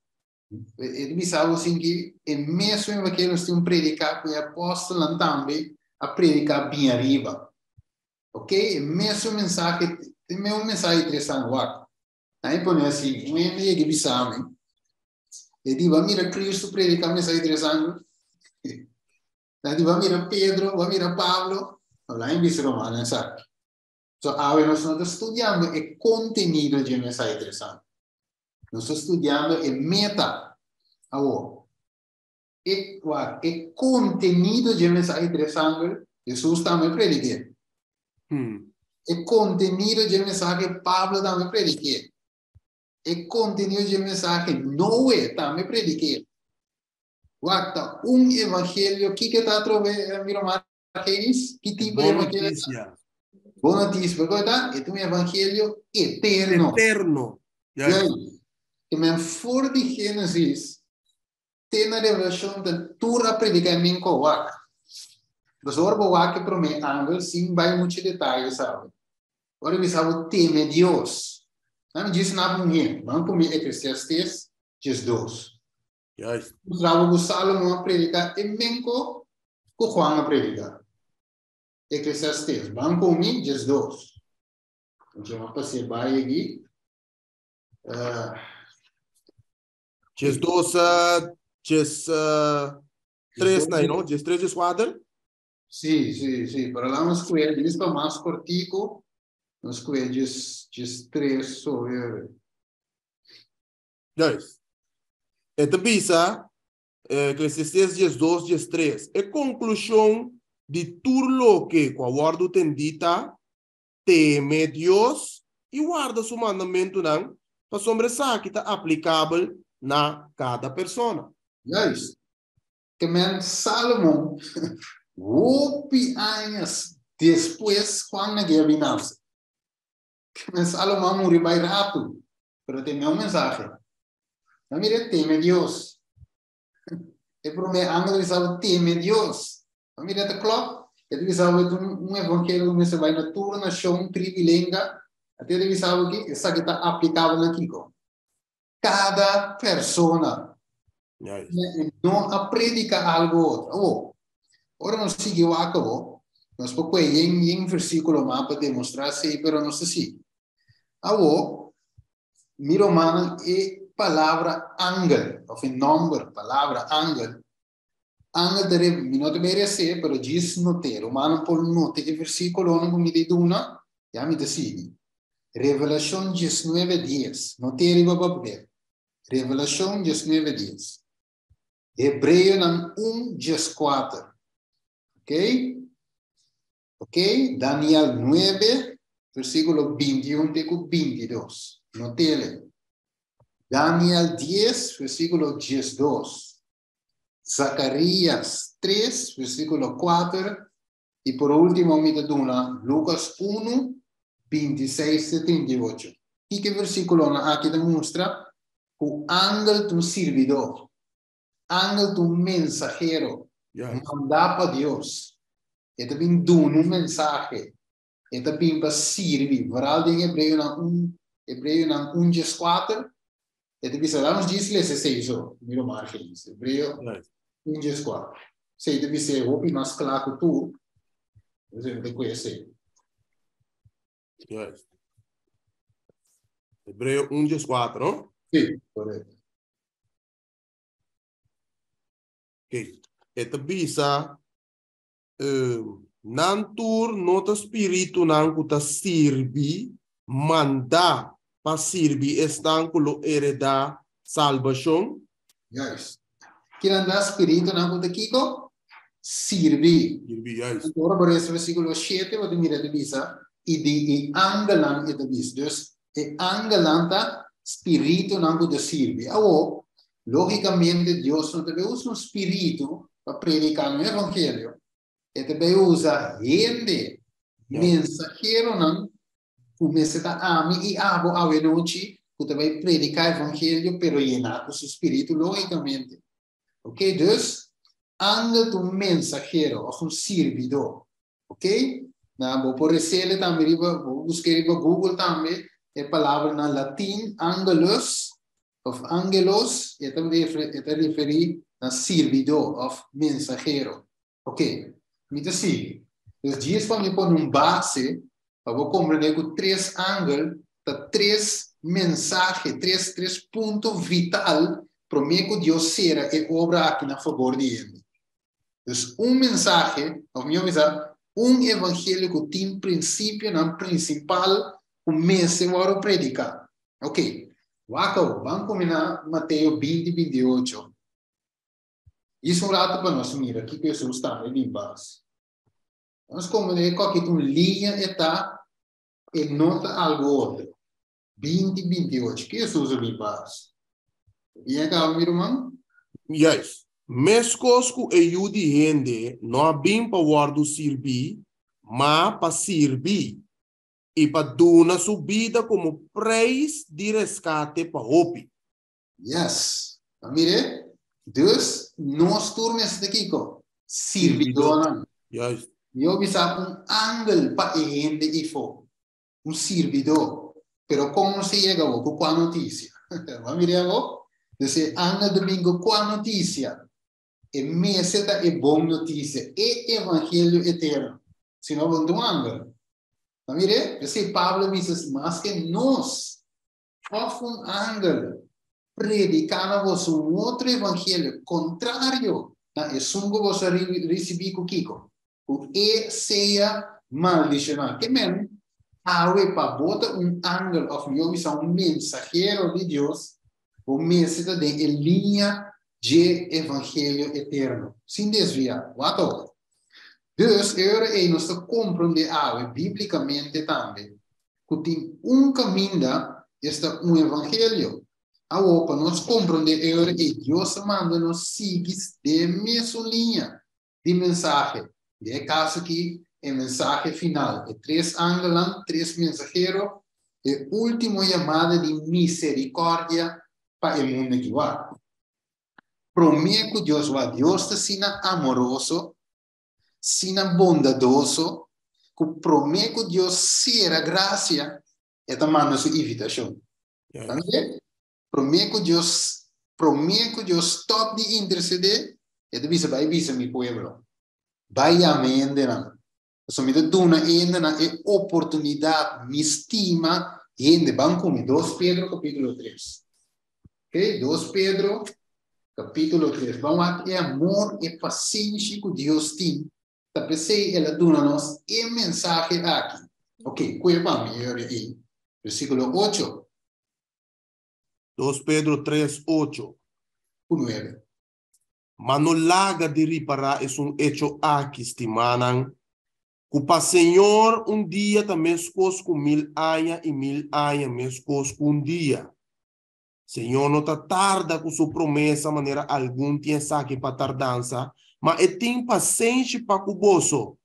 Speaker 2: E ta bisa bo asin ki e mesun evangelio nos tin prediká ku e apòstelnan tambe a prediká bin ariba. Ok, e mesun mensahe, e mesun mensahe interesante wak. Nan e pone asin, un hende yega bisa mi, e di, bo a mira Cristo prediká mensahe interesante? Nan di, bo a mira Pedro, bo a mira Pablo? No, nan e bisa rumannan esaki. So awe nos no ta studiando e kontenido dje mensahe interesante. Nos ta studiando e meta. Awor, e, wak, e kontenido dje mensahe interesante, Jesus tambe predik'é. E kontenido dje mensahe Pablo tambe predik'é. E kontenido dje mensahe Noe tambe predik'é. Wak, ta un evangelio, kiko ta atrobe, mi ruman Argenis? Ki tipo di
Speaker 1: Bon
Speaker 2: evangelio ta?
Speaker 1: notisia.
Speaker 2: Bon notisia, pero ta? E ta un evangelio eterno.
Speaker 1: Eterno. Juist.
Speaker 2: Juist. Ke men for di Génesis te na Revelashon ta tur a prediká e men ko wak. Pues ora bo wak e promé angel sin bai muchu detaye sabe. Ora bisa bo teme Dios. Nan mi djis na muhé, ban ku mi Eclesiastes 12.
Speaker 1: Juist.
Speaker 2: Mostraba ku Salomon a prediká e menko ku Juan a prediká. Eclesiastes, ban ku mi, 12. Entonces, vamos pasar bai aquí.
Speaker 1: 12, 13, na, no? 13, 14?
Speaker 2: Sí, sí, sí. Pero lá nos escolher, diz para mais cortico, nos escolher 13 sobre.
Speaker 1: Juist. E ta bisa, Eclesiastes 12, 13, e konklushon di tur loke ku a wòrdu tendí ta, teme Dios i warda su mandamentunan, pasobra esaki ta aplikabel na kada persona.
Speaker 2: Juist. Ke men Salomon, hopi añas despues Juan na guia bin nase. Ke men Salomon a muri bai ratu, pero teme un mensahe. No mire, teme Dios. E promé angel a bisa teme Dios. No mire, ta klop. E ta bisa bo un, un evangelio ku mester bai na tur nashon, tribu i lenga. Ate ta bisa bo ki esaki ta aplikabel na kiko? Kada persona. No a predica algo otro. Awor, ora nos sigui wak awor, nos por kue yen yen versículo mas pa demostra esei, pero nos ta sigui. Awor, mi rumannan, e palabra angel, of e nomber, palabra angel, angel ta re, mi no ta bay resé, pero djis noté, rumannan por note e versículonan ku mi ta duna, ya mi ta sigui. Revelacion 19, 10. Noté riba papel. Revelashon 19 dies. Hebreonan 1 14. Ok? Ok? Daniel 9, versíkulo 21 te ku 22. Notele. Daniel 10, versíkulo 12. Zacarías 3, versíkulo 4. I por último mi ta duna Lucas 1, 26 te 38. Kiko e versíkulonan aki ta mustra? Ku angel ta un sirbidó. Angel ta un mensahero mandá pa Dios. E ta bin duna un mensahe. E ta bin pa sirbi. Vooral den Hebreonan 1, Hebreonan 1 14, e ta bisa, laat nos djis lesa esei so, mi ruman Argenis. Hebreo 1 14. Esei ta bisa e hopi mas kla ku tur. Entonces, mi ta kue esei.
Speaker 1: Juist. Hebreo 1 14, no?
Speaker 2: Sí, korekto.
Speaker 1: Ok. E ta bisa, Nan tur no ta spiritunan ku ta sirbi, mandá pa sirbi esnan ku lo heredá salbashon?
Speaker 2: Juist. Kinan ta spiritunan ku ta kiko? Sirbi.
Speaker 1: Sirbi, juist.
Speaker 2: Anto ora bo resa versíkulo shete, bo ta mira e ta bisa, i di e angelnan e ta bisa. Dus, e angelnan ta spiritunan ku ta sirbi. Awor, lógikamente Dios no ta bai usa un spiritu. pa prediká un evangelio, e ta bai usa hende, mensaheronan ku mester ta ami i abo awe nochi, ku ta bai prediká evangelio, pero yená ku su spiritu, lógikamente. Ok, dus, angel ta un mensahero òf un sirbidó. Ok? Na, bo por resele tambe riba, bo buska riba Google tambe, e palabra na latin angelus of angelos, e ta e ta referí na sirbidó of mensahero. Ok, mi ta sigui. Dus djis pa mi pone un base pa bo komprendé ku tres angel ta tres mensahe, tres tres punto vital promé ku Dios sera e obra aki na fabor di hende. Dus un mensahe, of mihó bisa, un evangelio ku tin prinsipionan prinsipal ku mester wòrdu prediká. Ok, wak awor, ban kuminá Mateo 20, 28. Djis un ratu pa nos mira kiko Hesus tambe bin bas. Nos komprendé ku aki ta un liña e ta, e no ta algu otro. 20, 28. Ki Hesus a bin bas? Bien kaba, mi ruman?
Speaker 1: Juist. Meskos ku e Yu di hende no a bin pa wòrdu sirbí, ma pa sirbi i pa duna su bida komo preis di reskate pa hopi.
Speaker 2: Yes. A mir'é? Dus, nos tur mester ta kiko? Sirbidónan.
Speaker 1: Juist.
Speaker 2: Yo bisa un angel pa e hende ifó. Un sirbidó. Pero kon nos ta yega awor? Ku kua notisia? Bo a mir'é awor? Dus e angel ta bin ku kua notisia? E mester ta e bon notisia, e evangelio eterno. Si no, bo no ta un angel. Bo a mir'é? P'esei Pablo a bisa, maske nos òf un angel prediká na boso un otro evangelio kontrario na esun ku boso a risibí ku kiko? Ku e sea maldishoná. Ke men, awe pa bo ta un angel òf mihó bisa un mensahero di Dios, bo mester ta den e liña dje evangelio eterno, sin desviá. Wak awor. Dus, e ora ei nos ta komprondé awe bíblikamente tambe ku tin un kaminda, esta un evangelio. Awor, pa nos komprondé e ora ei Dios a manda nos sigui den e mesun liña di mensahe. Den e kaso aki, e mensahe final, e tres angelnan, tres mensahero, e último yamada di miserikòrdia pa e mundu aki. Wak, promé ku Dios wak, Dios ta asina amoroso, sina bondadoso ku promé ku Dios sera grasia, e ta manda su invitashon. Tambe, promé ku Dios, promé ku Dios stòp di intersedé, e ta bisa, Bai bisa mi pueblo, bai yama e hendenan, pasobra mi ta duna e hendenan e oportunidat, mi stima hende. Ban ku mi, Dos Pedro kapítulo tres. Ok, Dos Pedro capítulo 3. Ban wak e amor, e pasenshi ku Dios tin. Ta p'esei el a duna nos e mensahe aki. Ok, kue pa mi yori ei. Versíkulo 8.
Speaker 1: Dos Pedro 3, 8.
Speaker 2: Ku 9.
Speaker 1: Ma no laga di ripará esun echo aki, stimánan, ku pa Señor un dia ta meskos ku mil aña i mil aña meskos ku un dia. Señor no ta tarda ku su promesa manera algun tin esaki pa tardansa, ma e tin pasenshi pa ku boso,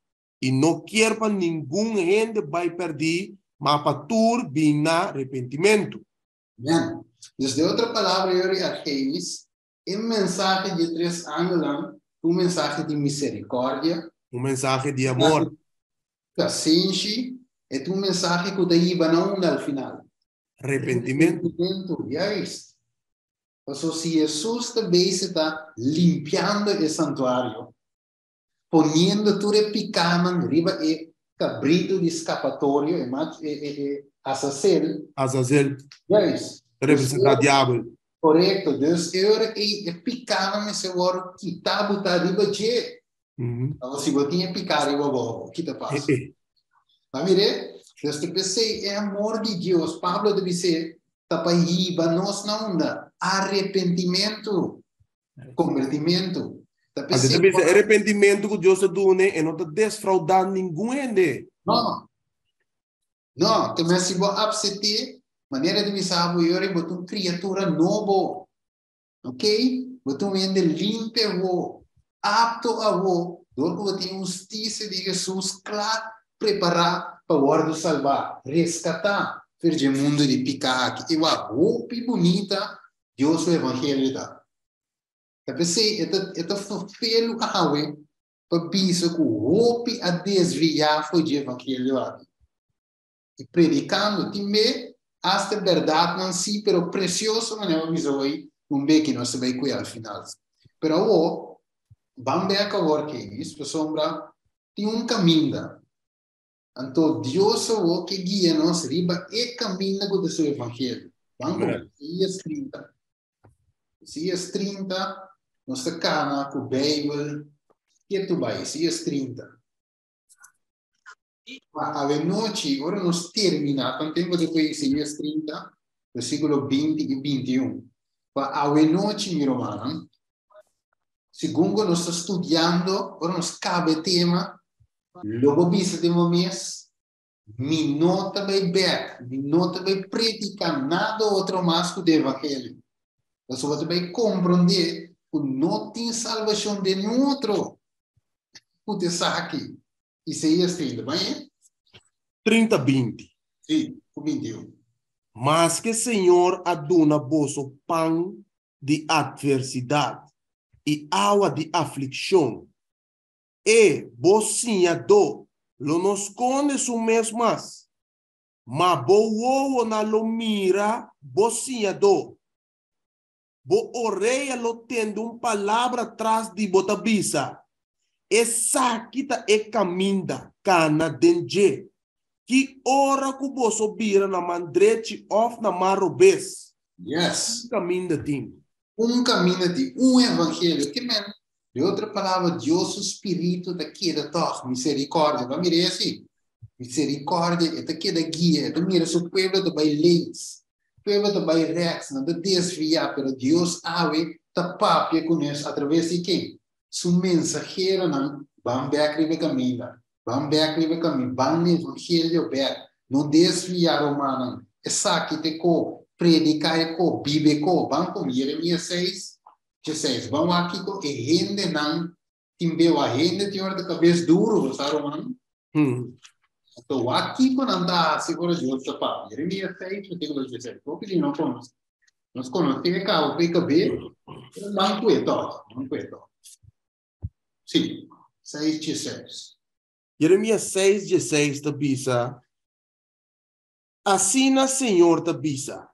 Speaker 1: i no kier pa ningun hende bai pèrdí, ma pa tur bin na repentimentu.
Speaker 2: Amen. Dus den otro palabra, Yori Argenis, e mensahe di e tres angelnan ta un mensahe di miserikòrdia.
Speaker 1: Un mensahe di amor.
Speaker 2: Pasenshi, e ta un mensahe ku ta hiba na unda al final?
Speaker 1: Repentimentu.
Speaker 2: Repentimentu, juist. Paso si Hesus ta bezig ta limpiando e santuario, poniendo tur e pikánan riba e kabritu di skapatorio, e mach, e, e, e Azazel.
Speaker 1: Azazel.
Speaker 2: Juist.
Speaker 1: Ta representá diabel.
Speaker 2: Korekto. Dus e ora ei e pikánan mester wòrdu kitá botá riba dje. Awor si bo tin e piká riba bo, ki ta pasa? Ba mir'é? Dios ta p'esei e amor di Dios, Pablo ta bis'é, ta pa hiba nos na unda? Arepentimentu, kombertimentu.
Speaker 1: Ta p'esei. Ta bisa e arepentimentu ku Dios ta duna, e no ta desfraudá ningun hende.
Speaker 2: No. No, te men si bo apsept'é, manera di bisa bo yora, bo ta un kriatura nobo. Ok? Bo ta un hende limpio. Apto awor, dor ku bo tin hustisia di Hesus kla prepará pa wòrdu salbá, reskatá for dje mundu di piká aki. I wak hopi bunita Dios su evangelio ta. Ta p'esei e ta e ta ferfelu awe pa bisa ku hopi a desviá for dje evangelio aki. I predikando tin be hasta e bèrdatnan sí, pero presioso manera bo bisa hoy, un be ki nos ta bai kuya al final. Pero awor, ban bek awor Kenis, pasobra tin un kaminda. Anto Dios awor ke guia nos riba e kaminda ku ta su evangelio. Ban ku Isaías 30. Isaías 30, nos ta kana ku Beibel ketu bai, Isaías 30. Ma avenochi, ora nos terminá, tan tempu despues di Isaías 30, versíkulo 20 i 21. Pa avenochi, mi rumannan, segun ku nos ta studiando, ora nos kaba e tema, lo bo bisa den bo mes, Mi no ta bai bèk, mi no ta bai prediká nada otro mas ku de evangelio. Pasobra bo ta bai komprondé ku no tin salbashon den niun otro ku ta esaki. Isaías 30, bai e?
Speaker 1: 30 binti.
Speaker 2: Sí, ku 21.
Speaker 1: Maske Señor a duna boso pan di atversidat i awa di aflikshon, e, bo siñadó, lo no skonde su mes mas, ma bo wowonan lo mira bo siñadó. Bo orea lo tende un palabra tras di bo ta bisa, Esaki ta e kaminda, kana den dje. Ki ora ku boso bira na man drechi òf na man robes,
Speaker 2: Yes.
Speaker 1: un kaminda tin.
Speaker 2: Un kaminda tin, un evangelio. Ke men? Den otro palabra, Dios su spiritu ta keda tòg miserikòrdia. Bo a mira e asi? Miserikòrdia, e ta keda guia, e ta mira su pueblo ta bai links, pueblo ta bai rèks, nan ta desviá, pero Dios awe ta papia ku nos atraves di ken? Su mensaheronan, ban bèk riba e kaminda, ban bèk riba e kaminda, ban na evangelio bèk, no desviá rumannan, esaki ta e ko, prediká e ko, biba e ko, ban ku Jeremias 6, 16, ban wak kiko e hendenan tin beu, a hende tin ora ta kabes duru, bo sa ruman? Anto wak kiko nan ta hasi ora Dios ta papia. Jeremias 6, versíkulo 16. Hopi di no konosé. Nos konosé kaba ku e kabé, pero ban ku e tòg, ban ku e tòg. Sí, 6, 16.
Speaker 1: Jeremias 6, 16 ta bisa, Asina Señor ta bisa,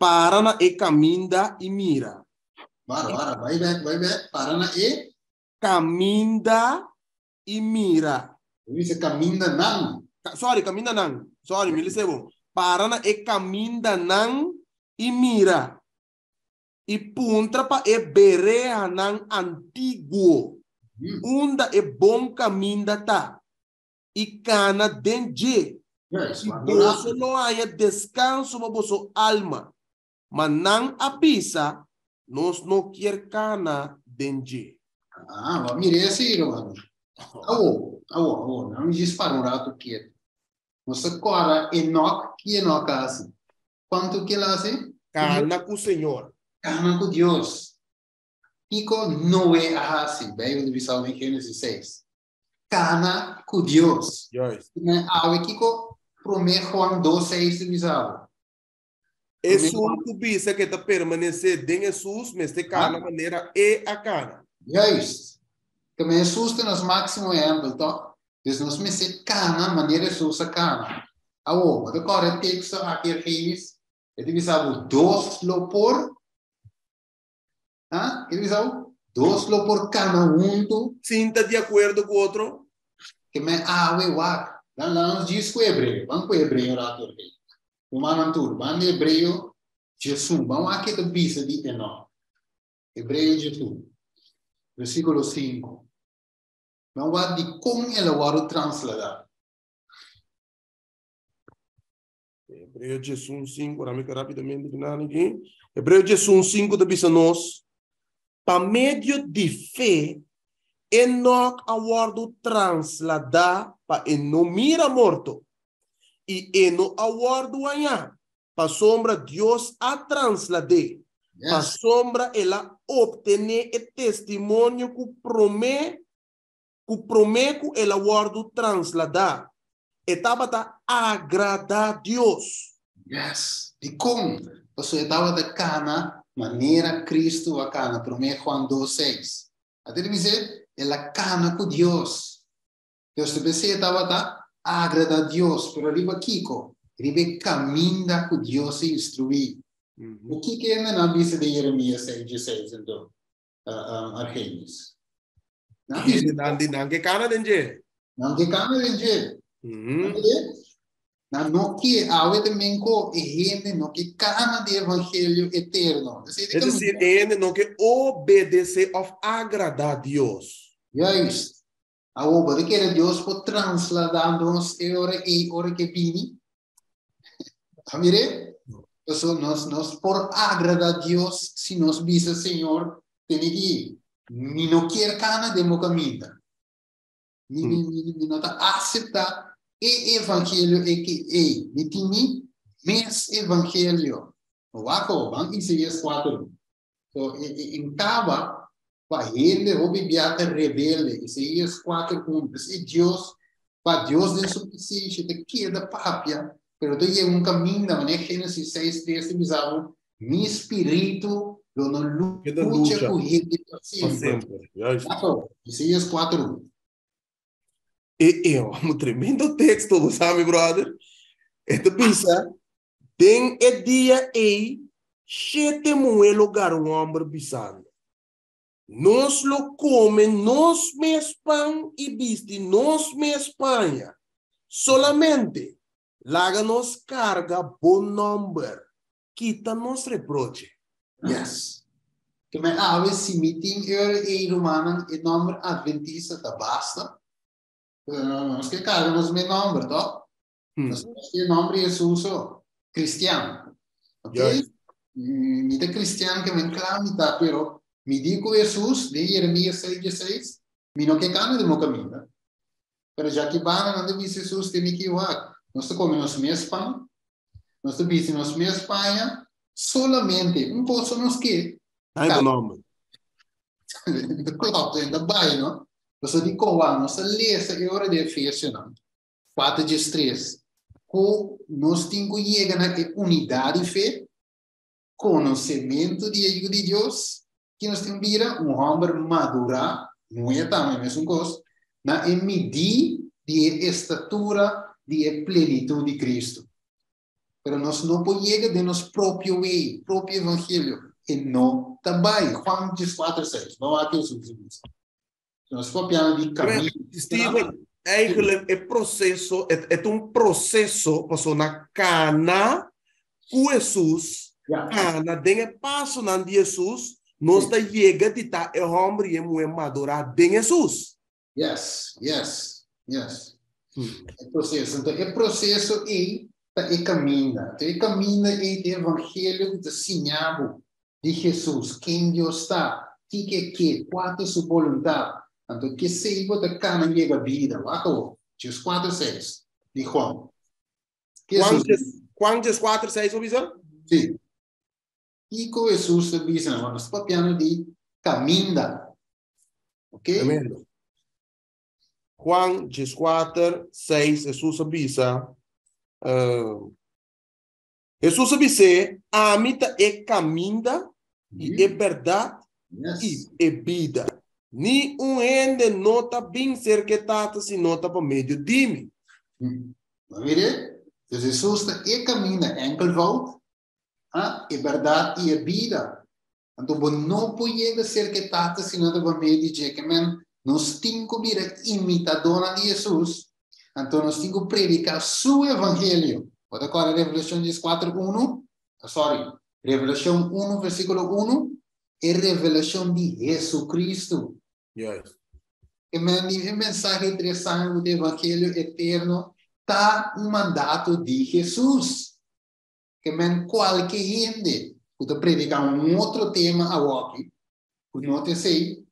Speaker 1: Para na e kaminda i mira.
Speaker 2: Para, para, bai bek, bai bek. Para na e.
Speaker 1: Kaminda i mira.
Speaker 2: Bo bisa kamindanan.
Speaker 1: Sorry, kamindanan. Sorry, mi lise bo. Para na e kamindanan i mira. I puntra pa e bereanan antiguo, unda e bon kaminda ta. I kana den dje, i boso lo haña deskanso pa boso alma. Ma nan a bisa, Nos no kier kana den dje.
Speaker 2: Ah, bo a mira esei, ruman. Awo, awo, awo, nan mi djis para un ratu kietu. Nos ta kòrda Enok, ki Enok a hasi? Kuantu ke el a hasi?
Speaker 1: Kana ku Señor.
Speaker 2: Kana ku Dios. Kiko Noe a hasi? Beibel ta bisa den Génesis 6. Kana ku Dios.
Speaker 1: Juist.
Speaker 2: Men awe kiko promé Juan 2:6 ta bisa bo?
Speaker 1: Esun ku bisa ke ta permanesé den Hesus mester kana manera e a kana.
Speaker 2: Juist. Ke men Hesus ta nos máksimo ehèmpel, tòg? Dus nos mester kana manera Hesus a kana. Awor, bo ta kòrda e teksto aki, Argenis? E ta bisa bo, dos lo por Ah, ke bisa bo? Dos lo por kana huntu.
Speaker 1: Sin ta di akuerdo ku otro.
Speaker 2: Ke men awe wak. Dan laat nos djis ku hebreo. Ban ku hebreo rato rei. Rumannan tur, ban di hebreo djesun. Ban wak ke ta bisa di Enok. Hebreo djesun, versíkulo 5. Ban wak di kon el a wòrdu transladá.
Speaker 1: Hebreo 11, 5, rami que rápidamente final aquí. Hebreo 11, 5 te bisa nos, pa medio di fe, Enoch a wordo trasladá pa e no mira morto, i e no a wordo hañá, pasobra Dios a traslad'é. Pasobra el a obtené e testimonio ku promé ku promé ku el a wòrdu trasladá, e tabata agradá Dios.
Speaker 2: Yes. Dikon? Pasobra e tabata kana manera Kristu a kana, Promé Juan 2:6. Ata di bis'é, el a kana ku Dios. Dios ta bis'é e tabata agradá Dios, pero riba kiko? Riba e kaminda ku Dios a instruí. Ku kiko hende nan a bisa den Jeremias 6:16 anto, Argenis?
Speaker 1: Nan a bisa. Nan di nan ke kana den dje.
Speaker 2: Nan ke kana den dje. Nan no ke, awe ta men ko e hende no ke kana di evangelio eterno.
Speaker 1: Es decir, e hende no ke obedece of agrada Dios.
Speaker 2: Juist. Awo, bo ta kere Dios por traslada nos e ora ei, ora ke bini? A mire? Paso nos por agrada Dios si nos bisa, Señor, tene ki, mi no kier kana den bo kaminda. Mi, mi, mi, mi no ta acepta e evangelio e ki ei. Mi tin mi mes evangelio. Wako, ban Isaías 4. So, en kaba, pa hende hopi bia ta rebelde. Isaías 4, 1. Pues e Dios, pa Dios den su presencia ta keda papia, pero ta yega un caminda, manera Génesis 6, 3 ta bisa bo, mi spiritu lo no
Speaker 1: Keda
Speaker 2: lucha
Speaker 1: lucha
Speaker 2: ku hende pa
Speaker 1: pa
Speaker 2: semper.
Speaker 1: semper. Juist.
Speaker 2: Wako, Isaías 4, 1.
Speaker 1: E, e, un tremendo texto, bo sa, mi brother. E ta bisa, Den e dia ei, shete muhé lo gara un hòmber bisando, Nos lo kome nos mes pan i bisti nos mes paña. Solamente, laga nos karga bo nòmber. Kita nos reproche.
Speaker 2: Yes. Ke men awe si mi tin e ora ei rumannan e nòmber adventista ta basta. Nos ke karga nos mes nòmber, tòg? Nos tin e nòmber di Hesus so, kristian. Ok? Mi ta kristian ke men kla mi ta, pero mi di ku Hesus den Jeremias 6 16, mi no ke kambia di mo kaminda. Pero djaki banda nan ta bisa Hesus tene ki wak. Nos ta kome nos mes pan, nos ta bisti nos mes paña, solamente un kos so nos ke.
Speaker 1: Ai bo nòmber.
Speaker 2: Klopt, en ta bai, no? Pasobra di kon wak nos ta lesa e ora di Efesionan. 4 djes 3, ku nos tin ku yega na e unidat di fe, konosementu di e Yu di Dios, ki nos tin bira un hòmber madurá, muhé tambe mesun kos, na e midí di e estatura di e plenitut di Kristu. Pero nos no por yega den nos propio wei, propio evangelio, e no ta bai. Juan 4, 6. Ban wak Hesus a bisa. Nos papiando di
Speaker 1: Pero,
Speaker 2: camino.
Speaker 1: Steven, eigenlijk e proceso, het, het un proceso paso na cana ku Jesus, cana den e pasonan di Jesus, nos ta yega di ta e homber y e muher madura den Jesus.
Speaker 2: Yes. E proceso. Anto, e proceso ei ta e caminda. Anto, e caminda ei ta e evangelio ku ta siña bo di Jesus, ken Dios ta, kiko e ke, kua ta su boluntat. Anto, kesei bo ta kana yega bida. Wak awor, 14:6 di Juan.
Speaker 1: Juan, Juan 14:6, bo bisa?
Speaker 2: Si. Kiko Jesus ta bisa nan? Nos ta papiando di kaminda. Ok?
Speaker 1: Tremendo. Juan 14:6, Jesus a bisa, Jesus a bis'é, Ami ta e kaminda i e bèrdat i e bida. Ni un hende no ta bin serka e Tata si no ta pa medio di mi.
Speaker 2: Bo mira? Dus Jesus ta e kaminda, enkelvoud, e bèrdat i e bida. Anto bo no por yega serka e Tata si no ta pa medio di dje. Ke men, nos tin ku bira imitadónan di Hesus, anto nos tin ku prediká su evangelio. Bo ta kòrda Revelashon 14, 1? Sorry, Revelashon 1 versíkulo 1, e revelashon di Hesukristu. Ke men, e mensahe interesante ku ta evangelio eterno ta un mandato di Hesus. Ke men kualke hende ku ta prediká un otro tema awoki, ku no ta esei,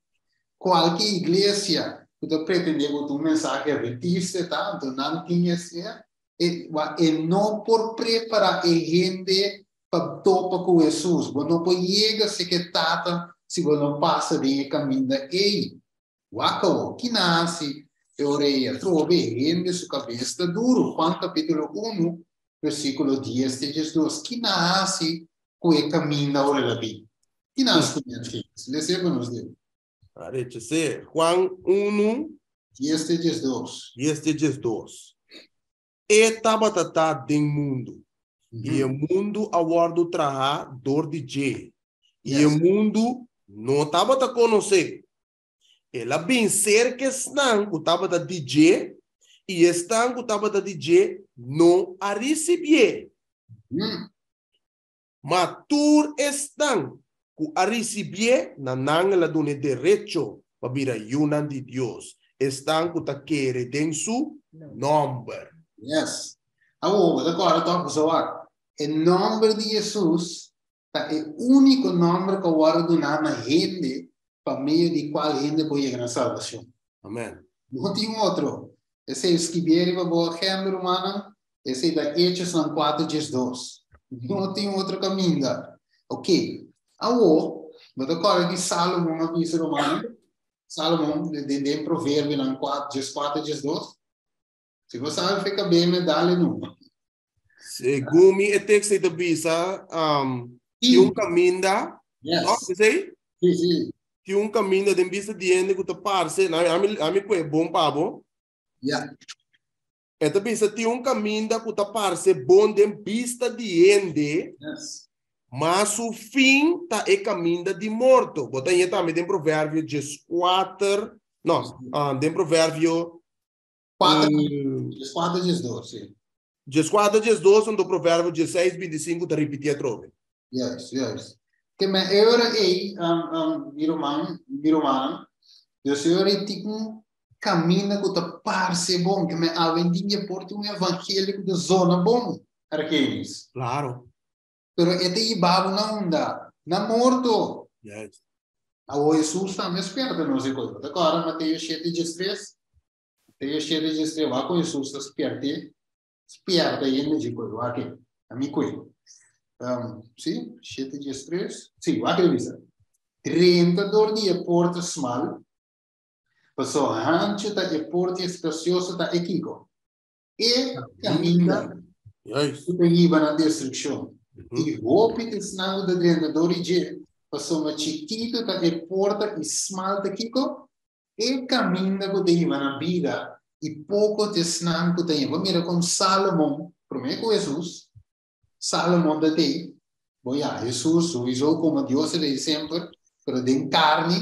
Speaker 2: kualke iglesia ku ta pretendé ku ta un mensahe adventista ta, anto nan tin esei, e, e no por prepará e hende. Pa topa ku Hesus. Bo no por yega serka e Tata si bo no pasa den e kaminda ei. Wak awor, ki nan hasi e ora ei atrobe? Hende su kabes ta duru. Juan kapítulo unu, versíkulo dies te diesdos. Ki nan hasi ku e kaminda ora el a bin? Ki nan hasi ku Netflix? Les'é pa nos debe.
Speaker 1: A rechas'é. Juan unu.
Speaker 2: Dies te 12.
Speaker 1: Dies te 12. E tabata ta den mundu, i e mundu a wòrdu trahá dor di dje, i e mundu no tabata konos'é. El a bin serka esnan ku tabata di dje, i esnan ku tabata di dje no a risibié. Ma tur esnan ku a risibié, na nan el a duna e derecho pa bira yunan di Dios, esnan ku ta kere den su nòmber.
Speaker 2: Yes. Awor, bo ta kòrda tòg ku Zoar? E nòmber di Hesus ta e úniko nòmber ku a wòrdu duná na hende pa medio di kual hende por yega na salbashon.
Speaker 1: Amen.
Speaker 2: No tin otro. Esei skibié riba bo agenda, rumannan. Esei ta Hechosnan 4 diesdos. No tin otro kaminda. Ok. Awor, bo ta kòrda ki Salomon a bisa, rumannan? Salomon, den den Proverbionan 4, 14, 12. Si bo sabe fe kab'é, me dale numa.
Speaker 1: Segun mi e teksto ei ta bisa, um, tin un kaminda,
Speaker 2: Yes.
Speaker 1: no, esei?
Speaker 2: Sí, sí.
Speaker 1: Tin un kaminda den bista di hende ku ta parse, na, ami, ami kue bon pa bo.
Speaker 2: Ja.
Speaker 1: E ta bisa tin un kaminda ku ta parse bon den bista di hende,
Speaker 2: Yes.
Speaker 1: ma su fin ta e kaminda di morto. Bo ta haña tambe den Proverbio 14, no, ah, den Proverbio
Speaker 2: 4, 4, 12, sí.
Speaker 1: 14, 12, anto Proverbio 16, 25 ta ripití atrobe.
Speaker 2: Yes, yes. Ke men e ora ei, um, um, mi ruman, mi rumannan, dus e ora ei tin un kaminda ku ta parse bon, ke men awendia por tin un evangelio ku ta zona bon, Argenis.
Speaker 1: Claro.
Speaker 2: Pero e ta hiba bo na unda? Na morto.
Speaker 1: Yes.
Speaker 2: Awor Hesus tambe spierta nos e kos. Bo ta kòrda Mateo 7, 13? Mateo 7, 13, wak kon Hesus ta spiert'é Spierta hende dje koe, wak e, ami koe. Um, si, 7 13, si, wak e bisa. Drenta dor di e porta smal, paso hanchu ta e porta i espacioso ta e kiko? E kaminda
Speaker 1: Juist.
Speaker 2: ku ta hiba na destrukshon. I hopi ta esnan ku ta drenta dor di dje, pasobra chikitu ta e porta i smal ta kiko? E kaminda ku ta hiba na bida i poko ta esnan ku ta hiba. Bo mira kon Salomon, promé ku Hesus, Salomon ta tei, bo ya, Hesus souiso komo Dios e ta ei semper, pero den karni,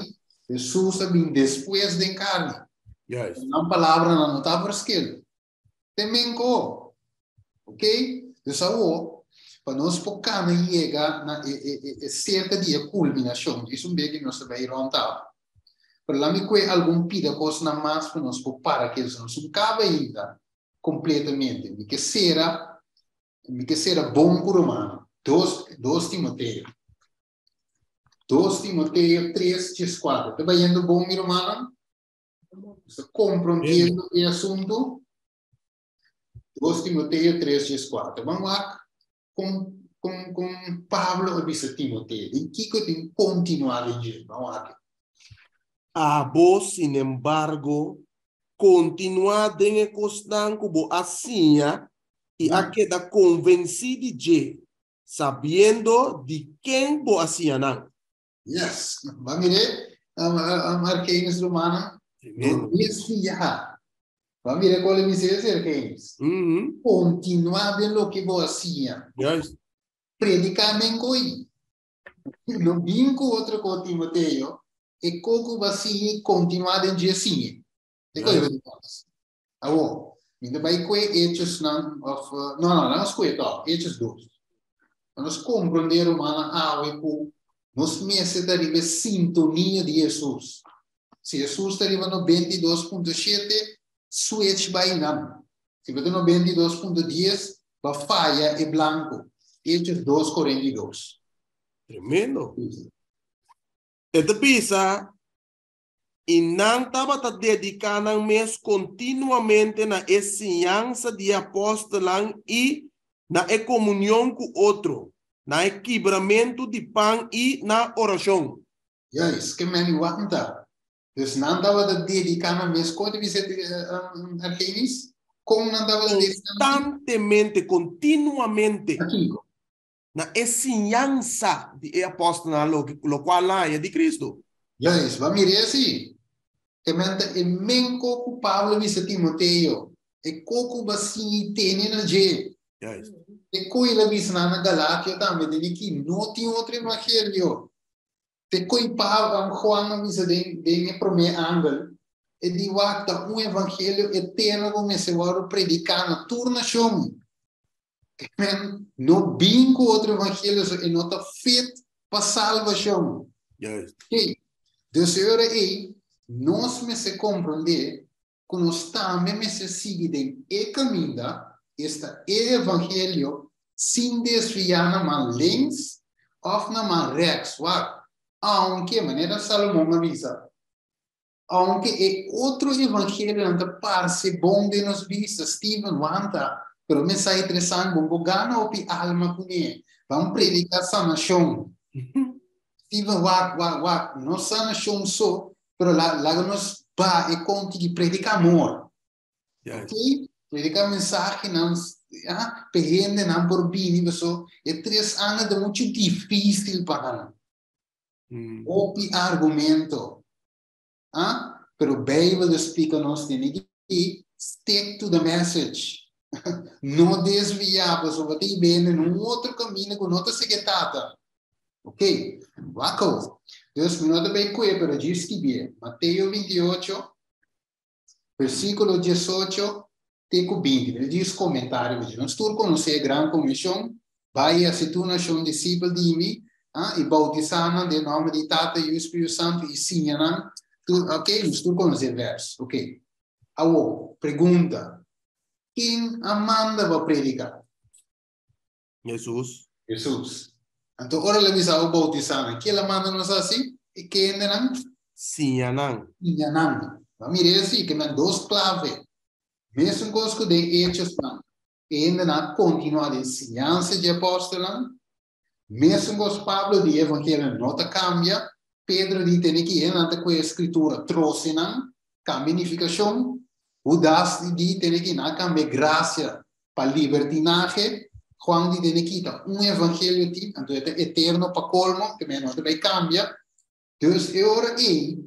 Speaker 2: Hesus a bin despues den karni.
Speaker 1: Juist.
Speaker 2: Nan palabranan no ta verschil. Te menko. Ok? Dus awor, pa nos por kana yega na e, e, e, e serka di e kulminashon, djis un beki nos ta bai rònt af. Pero laat mi kue algun pida kosnan mas ku nos por para ke nos no kaba ainda kompletamente. Mi ke sera, mi ke sera bon ku Romano. Dos, dos Timoteo. Dos Timoteo 3, 4. Ta bayendo bon, mi rumannan? Está comprendiendo e asunto? 2 Timoteo 3, 4. Vamos lá com, com, com Pablo a bisa Timoteo. Den kiko tin continuar den dje. Vamos aqui.
Speaker 1: Abo, sin embargo, kontinuá den e kosnan ku bo a siña i a keda konvensí di dje, sabiendo di ken bo a siña nan.
Speaker 2: Yes, ba mire, um, um, Argenis Romana, no desviar. Ba mire cuál es mi ser Argenis. Continua den lo que bo hacía.
Speaker 1: Yes.
Speaker 2: Predica men koi. No bin ku otro ko Timoteo, e koko ba siña continua den dje siña. E koi ba Awo, mi ta bai kue Hechosnan of no no, laga nos kue tòg, Hechos dos. Pa nos komprondé rumannan awe ku nos mester ta riba e sintonia di Hesus. Si Hesus ta riba 92.7, switch bai nan. Si bo ta 92.10, bo a faya e blanko. Hechos dos 42.
Speaker 1: Tremendo. E ta bisa I nan tabata dediká nan mes kontinuamente na e siñansa di e apòstelnan i na e komunion ku otro, Na e kibramentu di pan i na orashon.
Speaker 2: Juist, ke men wanta. Dus nan tabata dediká nan mes. Kon ta bisa Argenis? Kon nan tabata dediká?
Speaker 1: Konstantemente, kontinuamente.
Speaker 2: Na kiko?
Speaker 1: Na e siñansa di e apòstelnan, lokual nan haña di Kristu.
Speaker 2: Juist, bo a mira esei? Ke men ta e men ko ku Pablo a bisa Timoteo, e ko ku bo a siña i tene na dje.
Speaker 1: Juist.
Speaker 2: E ko el a bisa nan na Galatio tambe, tene ki no tin otro evangelio. Te koe Pablo, Juan a bisa den den e promé angel, e di wak ta un evangelio eterno ku mester wòrdu prediká na tur nashon. Men no bin ku otro evangelio, so e no ta fit pa salbashon.
Speaker 1: Juist.
Speaker 2: Oké, dus e ora ei nos mester komprondé ku nos tambe mester sigui den e kaminda, esta e evangelio, sin desviá na man links òf na man rèks. Wak, aunke, manera Salomon a bisa, aunke e otro evangelionan ta parse bon den nos bista, Steven, wanta, pero mensahe interesante, bo por gana hopi alma kuné. Ban prediká sanashon. Steven, wak, wak, wak, no sanashon so, Pero la, laga nos ba e konti di predica amor.
Speaker 1: Yes.
Speaker 2: Ok? Predica mensahenan, ah, pe hendenan por bini, paso e tres aña ta mucho difícil pa nan. Hopi argumento. Ah? Pero Bijbel ta splika nos tene ki stick to the message. No desviá, pasobra bo ta bini en un otro camino ku no ta sigui Tata. Ok, wak. Dus mi no ta bay kue, pero djis skibié. Mateo 28, versíkulo 18 te ku 20. Mi ta djis komentario ku dje. Nos tur konosé e gran komishon, Bai i hasi tur nashon disipel di mi, ah, i boutisá nan den nòmber di Tata, Yu i Spiritu Santu, i siña nan tur. Ok, nos tur konosé e vèrs. Ok. Awor, pregunta, Ken a manda bo prediká?
Speaker 1: Hesus.
Speaker 2: Hesus. Anto ora el a bisa bo boutisá nan, ke el a manda nos hasi? E kendenan?
Speaker 1: Siña nan.
Speaker 2: Siña nan. Bo a mira esei, ke nan dos klave. Mesun kos ku den Hechosnan, e hendenan a kontinuá den siñansa dje apòstelnan. Mesun kos Pablo di e evangelio no ta kambia. Pedro di tene ki hendenan ta kue e Skritura trose nan, kambia nifikashon. Hudas di tene ki nan a kambia grasia pa libertinahe. Juan di tene ki ta un evangelio tin, anto e ta eterno pa kolmo, ke men no ta bai kambia. Dus e ora ei,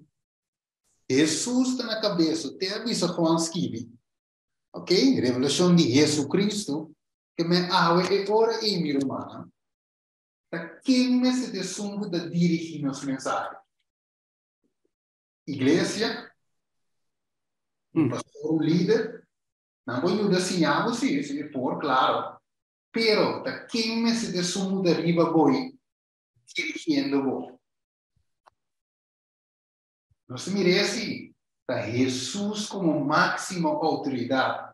Speaker 2: Hesus ta na kabes, te a bisa Juan skibi, ok, revelashon di Hesu-Kristu, ke men awe e ora ei, mi rumannan, ta ken mester ta esun ku ta dirigí nos mensahe? Iglesia? Un pastor, un lider? Nan por yuda siña bo? Sí, sí por, klaro. Pero ta ken mester ta esun ku ta riba bo i dirigiendo bo? Nos ta mira esei, ta Hesus komo máksimo outoridat,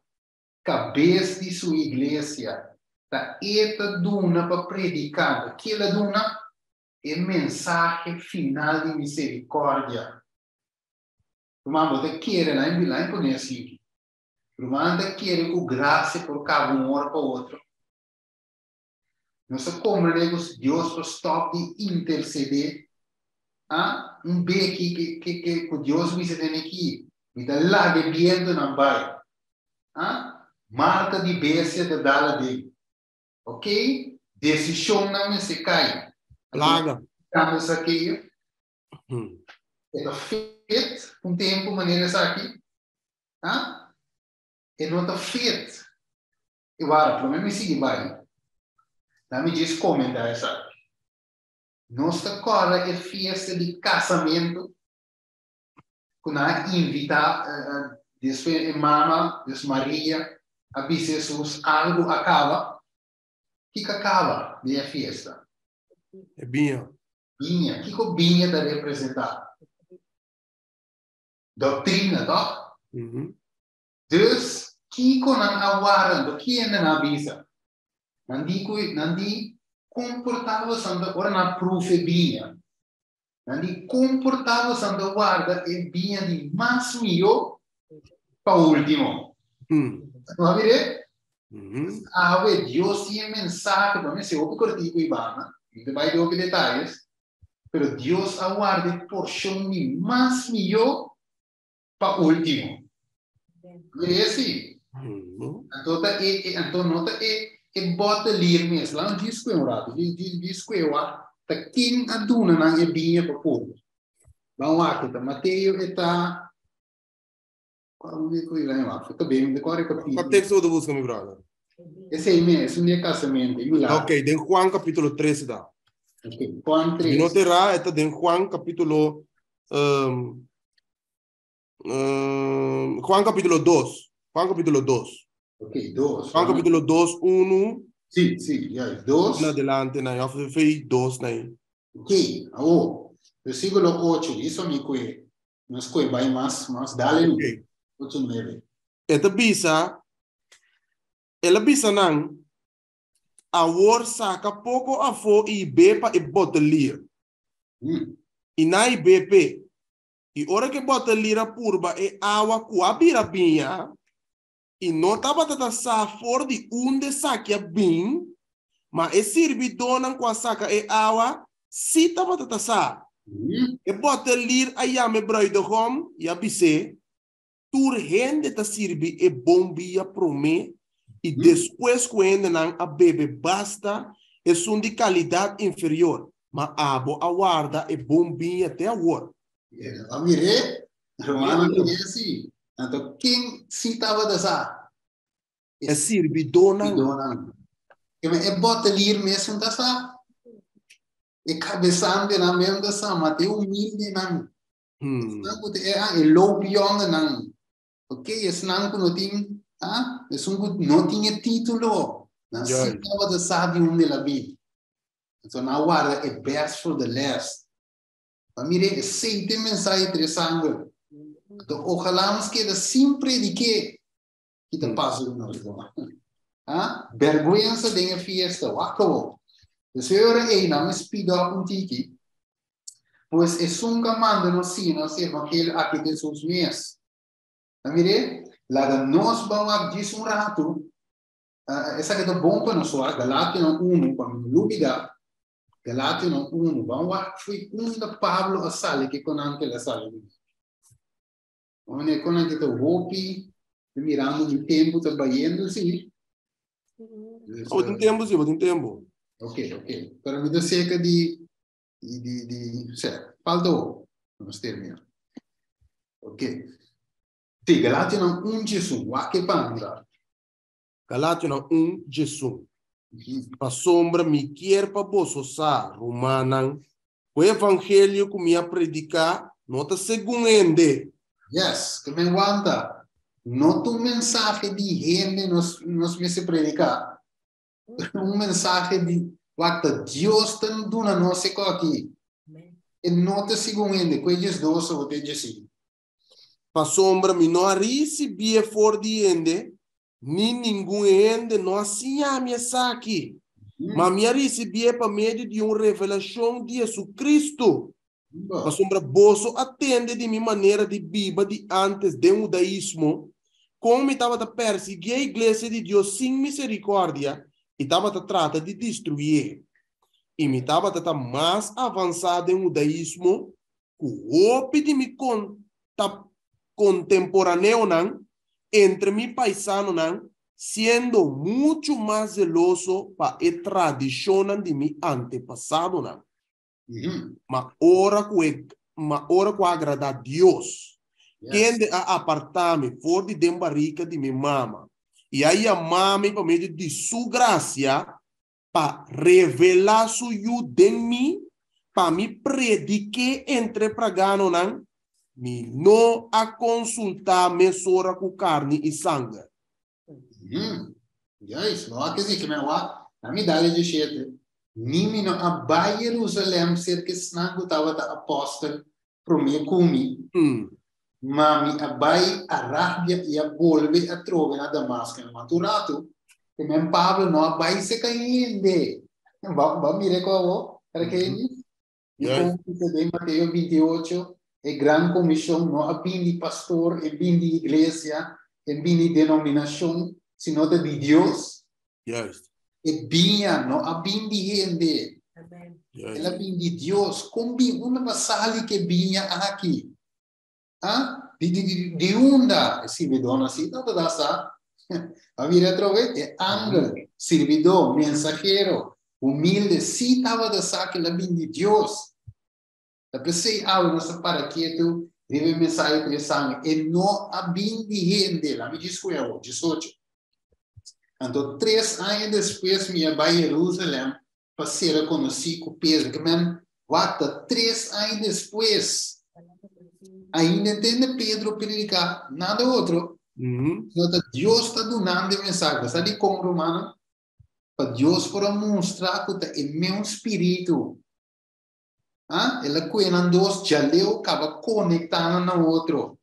Speaker 2: kabes di su iglesia, ta e ta duna pa prediká. Ta ke el a duna? E mensahe final di miserikòrdia. Ruman, bo ta kere nan e bilain pone así? Ruman ta kere ku grasia por kaba un ora pa otro? Nos ta komprendé ku Dios por stòp di intersedé. Ah, un beki ke ke ke ku Dios bisa tene aki, mi ta laga e bientunan bai. Ah, marka di bestia ta dal aden. Ok, desishonnan mester kai.
Speaker 1: Plaga.
Speaker 2: Kambia esaki. E ta fit un tempu manera esaki. Ah, e no ta fit. E wara, promé mi sigui bai, na mi djis komentá esaki. Nos ta kòrda e fiesta di kasamentu ku nan a invitá despues e mama, des Maria, a bisa Hesus algu a kaba. Kiko a kaba den e fiesta?
Speaker 1: E biña.
Speaker 2: Biña. Kiko biña ta representá? Doktrina, tòg? Dus, kiko nan a warda anto? Kende nan a bisa? Nan di ku nan di komportá boso anto ora nan a pruf e biña. Nan di komportá boso anto warda e biña di mas mihó pa último. Bo a mir'é? Awe Dios tin mensahe pa mi, se hopi kortiku i bana, mi ta bai den hopi detayes, pero Dios a warda e porshon di mas mihó pa último. Mira esi. Anto ta e, e anto no ta e e botelier mes. Laat nos djis kue un rato. Djis djis djis kue wak. Ta ken a duna nan e biña pa purba? Ban wak ta Mateo e ta
Speaker 1: Kua teksto bo ta buska, mi brother?
Speaker 2: Esei mes, un di e kasamentu, e milagro.
Speaker 1: Ok, den Juan kapítulo 13 ta.
Speaker 2: Ok, Juan
Speaker 1: Mi no
Speaker 2: 3.
Speaker 1: ta erá, e ta den Juan kapítulo Juan kapítulo 2. Juan kapítulo 2.
Speaker 2: Ok, 2.
Speaker 1: Juan kapítulo 2, 1.
Speaker 2: Sí, sí, ja, 2.
Speaker 1: En adelante, na, of 2, na.
Speaker 2: Ok, awor, versíkulo 8, iso mi kue. Nos kue bai mas, mas dale nu.
Speaker 1: Ok.
Speaker 2: 8, 9.
Speaker 1: E ta bisa, el a bisa nan, awor saka poko afó i hib'é pa e botelier. I nan a hib'é p'e. I ora ku e botelier a purba e awa ku a bira biña, i no tabata ta sa for di unda esaki a bin, ma e sirbidónan ku a saka e awa sí tabata ta sa. E bòtelir a yama e brùidehòm i a bis'é, Tur hende ta sirbi e bon bia promé, i despues ku hendenan a bebe basta, esun di kalidat inferior, ma abo a warda e bon biña te awor.
Speaker 2: A mir'é, Rumannan ku Jesse, anto ken si tabata sa?
Speaker 1: E sirbidónan.
Speaker 2: Sirbidónan. Keme e botelier mesun ta sa? E kabesantenan mesun ta sa, ma ta e humildenan. Esnan ku ta e, ah, e loopjongennan. Ok, esnan ku no tin, ah, esun ku no tin e título. Nan si tabata sa di unda el a bin. Anto nan a warda e best for the last. Pa mire, esei ta e mensahe interesante. Anto, ojalá nos keda sin prediké ki ta pasa ku nos bo. Ha? Bergwensa den e fiesta, wak awor. Pues e ora ei nan mi speed up un tiki. Pues esun ku a manda nos siña nos evangelio aki ta Hesus mes. Ta mire, laga nos ban wak djis un ratu. Esaki ta bon pa nos wak, Galationan 1, pa mi no lubida. Galationan 1, ban wak fo'i unda Pablo a sali ke konan ke el a sali ku nan. Wanneer konan ke ta hopi, ta mirando mi tempu ta bayendo si.
Speaker 1: Bo tin tempu si, bo tin tempu.
Speaker 2: Ok, ok. Pero mi ta seka di, di, di, di, osea, falta hopi. Nos termina. Ok. Si, Galationan 1 djesun, wak e pan un rato.
Speaker 1: Galationan 1 djesun. Pasobra mi kier pa boso sa, rumannan, ku e evangelio ku mi a prediká no ta segun hende.
Speaker 2: Yes, ke men wanta. No ta un mensahe di hende nos nos mester prediká. Un mensahe di wak ta Dios ta duna nos e koki. E no ta segun hende, ku e 12 o te 15.
Speaker 1: Pasobra mi no a risibié for di hende, ni ningun hende no a siña mi esaki, ma mi a risibié pa medio di un revelashon di Jesucristo. Pasobra boso a tende di mi manera di biba di ántes den hudaismo, kon mi tabata persiguí e iglesia di Dios sin miserikòrdia i tabata trata di destruié. I mi tabata ta mas avansá den hudaismo ku hopi di mi kontemporaneonan, entre mi paisanonan, siendo muchu mas zeloso pa e tradishonnan di mi antepasadonan. Ma ora ku e ma ora ku a agradá Dios, kende a apartá mi for di den barika di mi mama i a yamá mi pa medio di su grasia, pa revelá su Yu den mi, pa mi predik'é entre praganonan, mi no a konsultá mesora ku karni i sanger.
Speaker 2: Juist, no a kezi ke men wak, na mi dale 17, ni mi no a bai Jerusalem serka esnan ku tabata apòstel promé ku mi, ma mi a bai Arabia i a bolbe atrobe na Damasco. Ma tur ratu, ke men Pablo no a bai seka hende. Ba, ba mira ku awo, para ke di? Di kon ku ta den Mateo 28, e gran komishon no a bin di pastor, e bin di iglesia, e bin di denominashon. Sino ta di Dios.
Speaker 1: Juist.
Speaker 2: E biña no a bin di hende.
Speaker 3: Amen.
Speaker 1: Juist.
Speaker 2: El a bin di Dios. Kon bin unda pa sali ke biña aki? Ah? Di, di, di, di unda? E sirbidónan si tabata sa. A mira atrobe, e angel, sirbidó, mensahero, humilde, si tabata sa ke el a bin di Dios. Ta p'esei awe nos ta para ketu riba e mensahe interesante. E no a bin di hende. Lami djis ku e awor, 18. Anto tres aña despues mi a bai Jerusalem pa sera konosí ku Pedro. Ke men, wak, ta tres aña despues. Ainda tende Pedro prediká nada otro. No ta Dios ta dunando e mensahe. Bo sa dikon, rumannan? Pa Dios por a mustra ku ta e meun spiritu. Ah, el a kue nan dos djaleu kaba konektá nan na otro.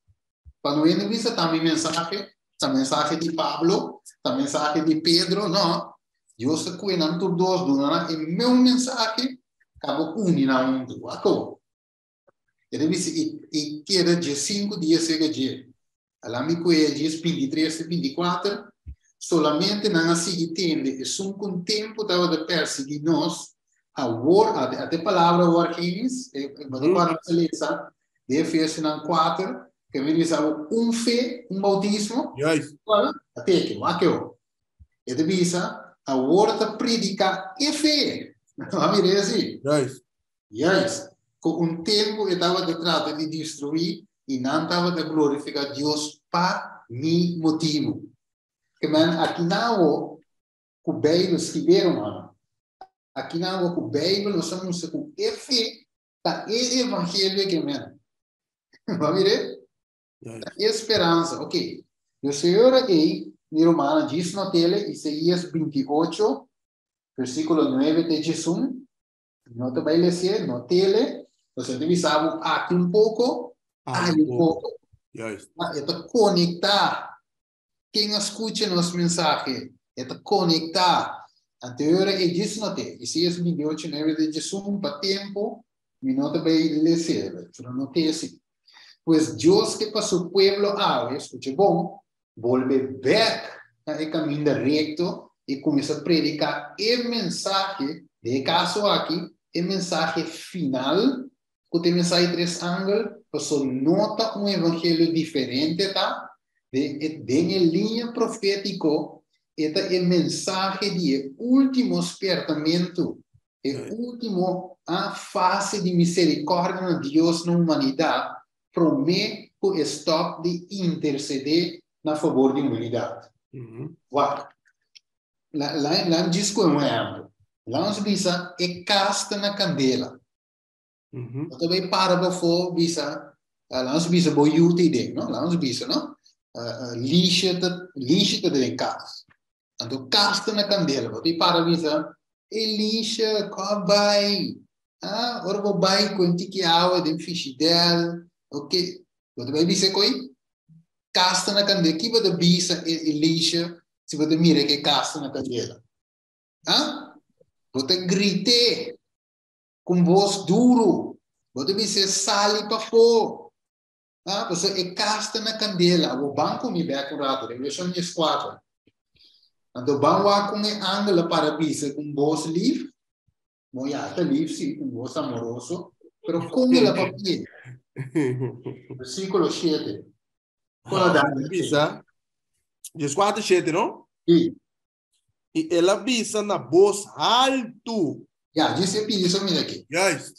Speaker 2: Pa no hende bisa ta mi mensahe, ta mensahe di Pablo, ta mensahe di Pedro, no. Dios a kue nan tur dos, duna nan e meun mensahe, kaba uni nan huntu. Wak awor. E ta bisa i, i keda 15 dia serka dje. Ala mi kue djes 23 te 24, solamente nan a sigui tende esun ku un tempu tabata persiguí nos, awor, ate, ate palabra awor Genis, e, e, bo ta kòrda nos a lesa den Efesionan 4, ke mi bisa bo un fe, un boutismo,
Speaker 1: Juist.
Speaker 2: Kòrda? Ate ke, wak awor. E ta bisa, awor ta prediká e fe. A mira esei?
Speaker 1: Juist.
Speaker 2: Juist, ku un tempu e tabata trata di destruí i nan tabata glorifiká Dios pa mi motibu. Ke men aki nan awo ku Beibel skibé, rumannan. Aki nan awo ku Beibel nos ta mustra ku e fe ta e evangelio ke men. Bo a mir'é? Ta e speransa. Ok. Nos e ora ei, mi rumannan, djis not'el Isaías 28, versíkulo 9 te 11. No ta bai lesié, no tele. Entonces, te bisa bo aki un poco,
Speaker 1: Ah,
Speaker 2: ahí un poco.
Speaker 1: Juist.
Speaker 2: Ma e ta conectá. Ken a scucha nos mensahe? E ta conectá. Anterior e djis no te. Isaías 28, 9 te 11, pa tempo, mi no ta bai lesié, pero no te así. Pues Dios ke pa su pueblo awe, scucha bon, bolbe bek na e caminda recto y cuminsa predica e mensahe, den e caso aki, e mensahe final, cu ta e mensahe tres angel, paso no ta un evangelio diferente ta, den e, den e liña profetico, e ta e mensahe di e ultimo spiertamento, e ultimo a fase di misericordia na Dios na humanidad, promé ku e stòp di intersedé na fabor di humanidat. Wak, la djis ku un ehèmpel. La nos bisa e kas ta na kandela. Bo ta bai para pafó bisa, la nos bisa bo yu ta iden, no? La nos bisa, no? Lisha ta, Lisha ta den kas. Anto kas ta na kandela. Bo ta bai para bisa, Elisha, kò bai? Ah, ora bo bai ku un tiki awa den fishidel, ok. Bo ta bai bisa koi? Kas ta na kandela. Ki bo ta bisa Elisha si bo ta mira ke kas ta na kandela? Ah? Bo ta grit'é ku un bos duru. Bo ta bis'é sali pafó. Ah, pasobra e kas ta na kandela. Awor ban ku mi bèk un ratu, Revelashon 14. Anto ban wak kon e angel a para bisa ku un bos lif. Bon, ya, ta lif sí, ku un bos amoroso. Pero kon el a papia? Versíkulo 7. Kon a da?
Speaker 1: Bisa, 14, 7, no?
Speaker 2: Sí.
Speaker 1: I el a bisa na bos haltu.
Speaker 2: Ya, djis e pidi so mira aki.
Speaker 1: Juist.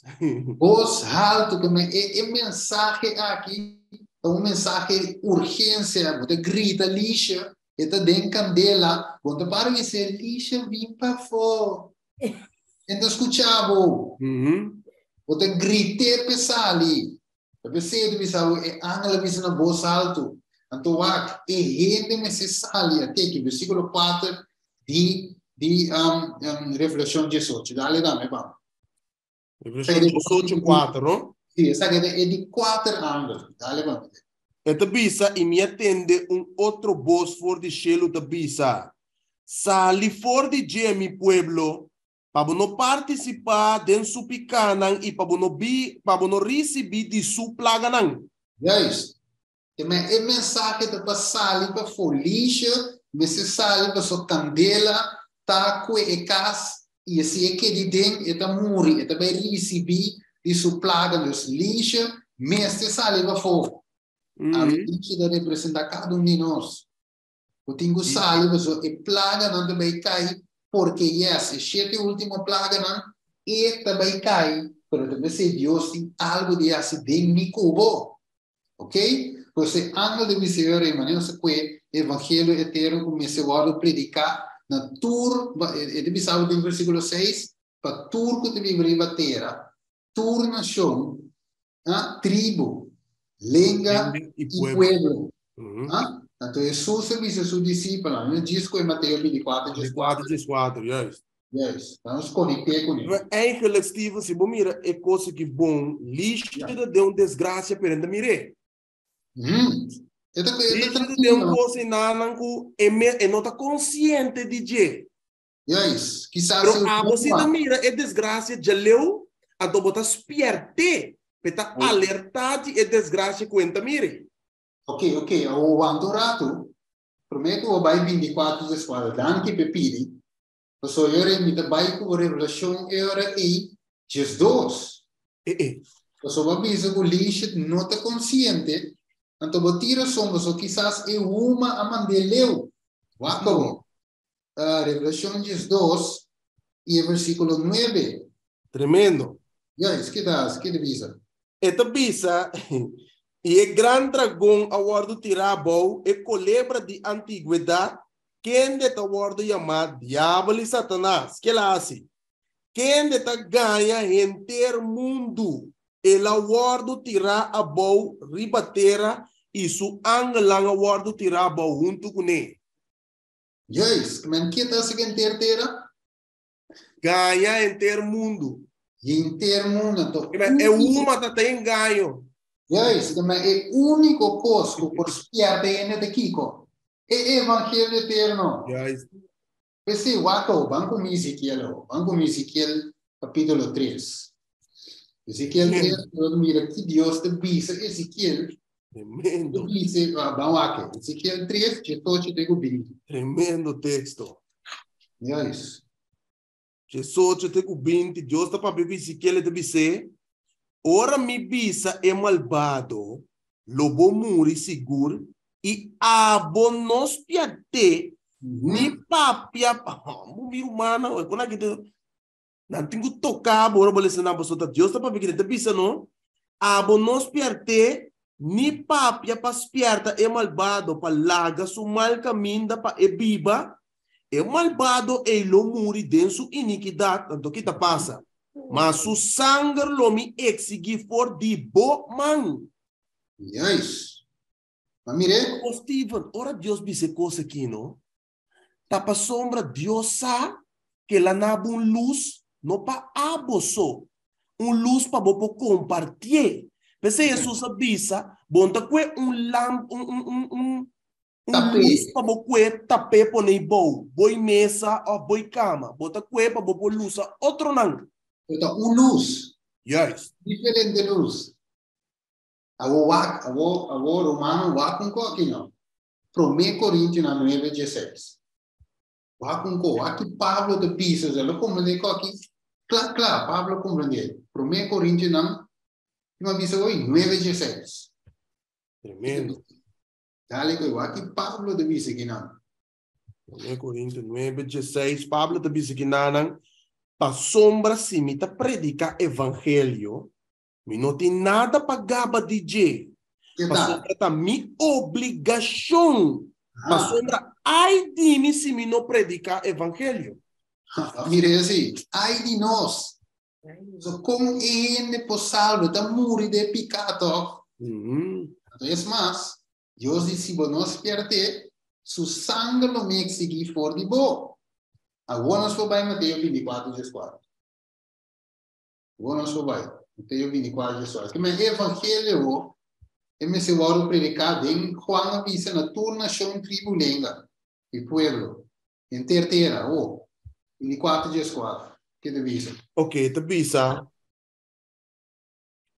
Speaker 2: Bos haltu, ke men e, e mensahe aki ta un mensahe di urgensia. Bo ta grita, Lisha, e ta den kandela. Bo no ta para bisa, Lisha, bin pafó. E ta skucha bo. Bo ta grit'é p'e sali. Ta p'esei e ta bisa bo, e angel a bisa na bos haltu. Anto wak, e hende mester sali. A teki, versíkulo 4 di di um, um, Revelashon 18. Dale dame, bam.
Speaker 1: Revelashon 18, 4, no?
Speaker 2: Sí, esaki ta e di kuater angel. Dale, bam.
Speaker 1: E ta bisa, i mi a tende un otro bos for di shelu ta bisa, Sali for di dje, mi pueblo, pa bo no partisipá den su pikánan i pa bo no bi, pa bo no risibí di su plaganan.
Speaker 2: Juist. Ke men e mensahe ta pa sali pa folisha, mester sali paso kandela ta kue e kas i si e kedi den e ta muri, e ta bai risibí di su plaga. Dus lisha mester sali pafó. A lisha ta representá kada un di nos. Bo tin ku sali paso e plaganan ta bai kai porque yes, e shete último plaganan e ta bai kai, pero ta p'esei Dios tin algu di hasi den mi ku bo. Ok? Pues e angel di mi Señor e manera sa kue evangelio eterno ku mester wòrdu prediká na tur, e ta bisa den versíkulo 6, pa tur ku ta biba riba tera, tur nashon, ah, tribu, lenga i pueblo. Ah? Anto Hesus a bisa su disipelnan, no djis ku e Mateo 24,
Speaker 1: 24, 24, juist.
Speaker 2: Juist, dan nos konekt'é kuné.
Speaker 1: Maar eigenlijk, Steven, si bo mira e kos aki bon, Lisha ta den un desgrasia, pero e no ta mir'é.
Speaker 2: E ta, e ta
Speaker 1: Lisha ta den un
Speaker 2: tranquilo.
Speaker 1: kos einan ku e me, e no ta konsiente di dje.
Speaker 2: Juist, kisas
Speaker 1: Pero
Speaker 2: e
Speaker 1: abo si ta
Speaker 2: huma.
Speaker 1: mira e desgrasia djaleu, anto bo ta spièrt'é, p'e ta alertá di e desgrasia ku e no ta mir'é.
Speaker 2: Ok, ok, awor wanta un ratu, promé ku bo bai 24 dieskuater, danki p'e pidi. Pasobra e ora ei mi ta bai ku bo revelashon e ora ei 12.
Speaker 1: E e.
Speaker 2: Pasobra bo a bisa ku Lishet no ta konsiente, anto bo tin rason pasobra kisas e huma a mand'é leu. Wak bo. Revelashon 12 i e versíkulo 9.
Speaker 1: Tremendo.
Speaker 2: Juist, ke ta hasi? Ke ta bisa?
Speaker 1: E ta bisa, I e gran dragon a wòrdu tirá abou, e kolebra di antigwedat, Kende ta wòrdu yamá Diabel i Satanas? Ke el a hasi? Kende ta gaña henter mundu? El a wòrdu tirá abou riba tera i su angelnan a wòrdu tirá abou huntu kuné.
Speaker 2: Juist, men ke ta hasi ku henter tera?
Speaker 1: Gaña henter mundu.
Speaker 2: Henter mundu, anto.
Speaker 1: E huma ta ta engaño.
Speaker 2: Juist, men e úniko kos ku por spièrta hende ta kiko? E evangelio eterno.
Speaker 1: Juist.
Speaker 2: P'esei wak awo, ban ku mi Ezekiel awo. Ban ku mi Ezekiel kapítulo 3. Ezekiel 3, nos mira ki Dios ta bisa Ezekiel.
Speaker 1: Tremendo.
Speaker 2: Bisa, ban wak. Ezekiel 3, 18 te ku 20.
Speaker 1: Tremendo teksto.
Speaker 2: Juist.
Speaker 1: 18 te ku 20, Dios ta papia ku Ezekiel, e ta bis'é, Ora mi bisa e malbado, Lo bo muri sigur, i abo no spiat'é, ni papia, bo mi rumannan, oi, kon aki ta, nan tin ku toka bo ora bo lesa nan, pasobra ta Dios ta papia ku nan, ta bisa no, Abo no spièrt'é, ni papia pa spièrta e malbado pa laga su mal kaminda pa e biba, E malbado ei lo muri den su inikidat, anto ki ta pasa? Ma su sanger lo mi eksigí for di bo man.
Speaker 2: Juist. Ma mir'é.
Speaker 1: O Steven, ora Dios bisa e kos aki, no? Ta pasobra Dios sa ku el a naba un lus, no pa abo so, un lus pa bo por kompartié. P'esei Hesus a bisa, Bo no ta kue un lamp, un, un, un, un, Un
Speaker 2: Tapé.
Speaker 1: lus pa bo kue tapé pone i bou, boi mesa òf boi kama. Bo ta kue pa bo por lusa otronan.
Speaker 2: Pero ta un lus.
Speaker 1: Juist.
Speaker 2: Diferente lus. Awor wak, awor, awor Romano wak un ko aki no. Promé Korintionan nuebe dieseis. Wak un ko, wak ki Pablo ta bisa, osea lo komprendé ko aki kla kla, Pablo komprendé. Promé Korintionan, ki mi a bisa hoy? Nuebe dieseis.
Speaker 1: Tremendo.
Speaker 2: Dale ku wak ki Pablo ta bisa kinan.
Speaker 1: 1 Korinto 9, 16, Pablo ta bisa kinanan, pasobra si mi ta prediká evangelio, mi no tin nada pa gaba di dje,
Speaker 2: Ke ta?
Speaker 1: pasobra ta mi obligashon.
Speaker 2: Ah.
Speaker 1: Pasobra ai di mi si mi no prediká evangelio.
Speaker 2: Mira esei, ai di nos. So kon e hende por salba? E ta muri den piká tòg? Anto es mas, Dios di, si bo no spièrt'é, su sanger lo mi eksigí for di bo. Awor nos por bai Mateo 24, 14. Awor nos por bai Mateo 24, 14. Ke men e evangelio awor, e mester wòrdu prediká den Juan a bisa na tur nashon, tribu, lenga i pueblo. Henter tera, o, 24 14, ke ta bisa?
Speaker 1: Ok, ta bisa,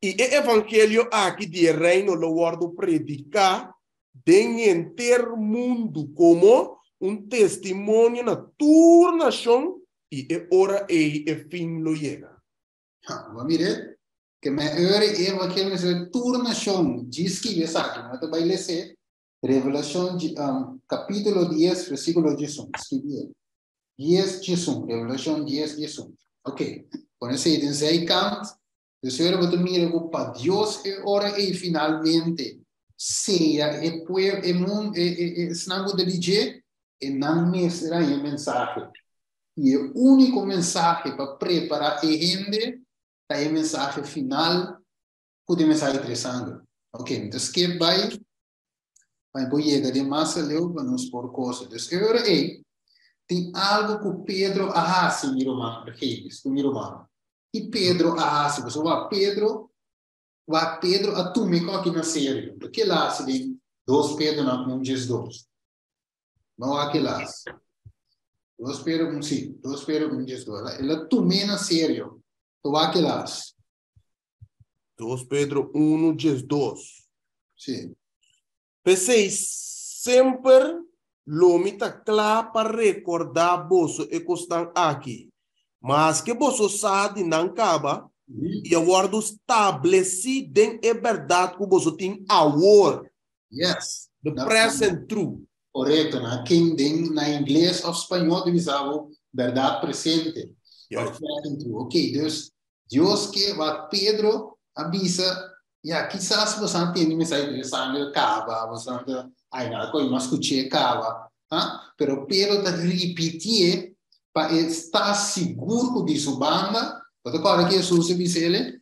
Speaker 1: I e evangelio aki di e reino lo wòrdu prediká den henter mundu komo un testimonio na tur nashon, i e ora ei e fin lo yega.
Speaker 2: Ha, bo a mira ke men ora e evangelio mester tur nashon djis skibi esaki. Mi no ta bai les'é. Revelashon kapítulo dies, versíkulo diesun. Skibié. Dies, diesun. Revelashon dies, diesun. Ok. Pone esei den zijkant. Dus ora bo ta mira ku pa Dios e ora ei finalmente seya e pue e mun e e e esnan ku ta di dje, e nan mester haña e mensahe. I e úniko mensahe pa prepará e hende ta e mensahe final ku ta e mensahe di tres angel. Ok, mi ta skip bai pa mi por yega den mas aleu pa nos por kosa. Dus e ora ei tin algu ku Pedro a hasi, mi ruman Argenis, ku mi rumannan. Ki Pedro a hasi? Pasobra wak Pedro, wak Pedro a tuma e koki na serio. Anto ke el a hasi den dos Pedronan un diesdos? No wak ke el a hasi. Dos Pedro un, sí, dos Pedro un diesdos. El a tum'é na serio. Anto wak ke el a hasi.
Speaker 1: Dos Pedro unu diesdos.
Speaker 2: Sí.
Speaker 1: P'esei semper lo mi ta kla pa rekordá boso e kosnan aki, maske boso sa di nan kaba i a wòrdu stablesí den e bèrdat ku boso tin awor.
Speaker 2: Yes.
Speaker 1: The present truth.
Speaker 2: Korekto. Na ken den na ingles òf spañó ta bisa bo bèrdat presente. Òf present truth. Oké, dus Dios ke wak Pedro a bisa, ya, kisas boso a tende mensahe di sangre kaba, boso a ta, ai, nada koe, mi a skuch'é kaba, ha? Pero Pedro ta ripitié pa e sta sigur ku di su banda, bo ta kòrda ke Hesus a bisa el?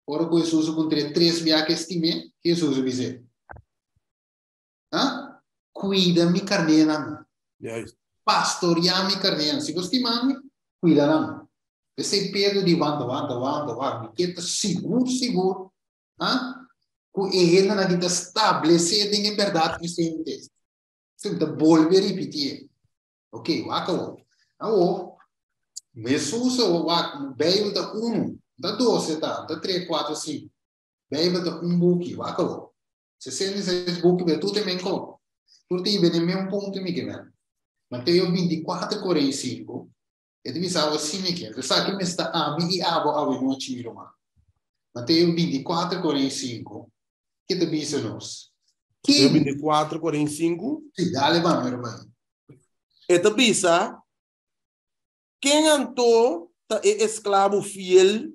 Speaker 2: Ora ku Hesus a puntr'é tres bia ke stim'é, ke Hesus a bis'é? Ha? Kuida mi karnénan.
Speaker 1: Juist.
Speaker 2: Pastoreá mi karnénan. Si bo stima mi, kuida nan. P'esei Pedro di, Wanta, wanta, wanta, wak, mi ke ta sigur, sigur, ha? Ku e hendenan aki ta stablesé den e bèrdat presente. P'esei mi ta bolbe ripitié. Ok, wak awor. Awor, Hesus awor, wak, Beibel ta unu, no ta dos e ta, no ta tres, kuater, sinku. Beibel ta un buki, wak awor. 66 buki pero tur ta men ko. Tur ta iba den men punto mi ke men. Mateo 24, 45, e ta bisa abo asina ke, Esaki mester ami i abo awe nochi, mi ruman. Mateo 24, 45, ke ta bisa nos?
Speaker 1: Mateo 24, 45?
Speaker 2: Si, dale ban, mi ruman.
Speaker 1: E ta bisa, Ken anto ta e esklabo fiel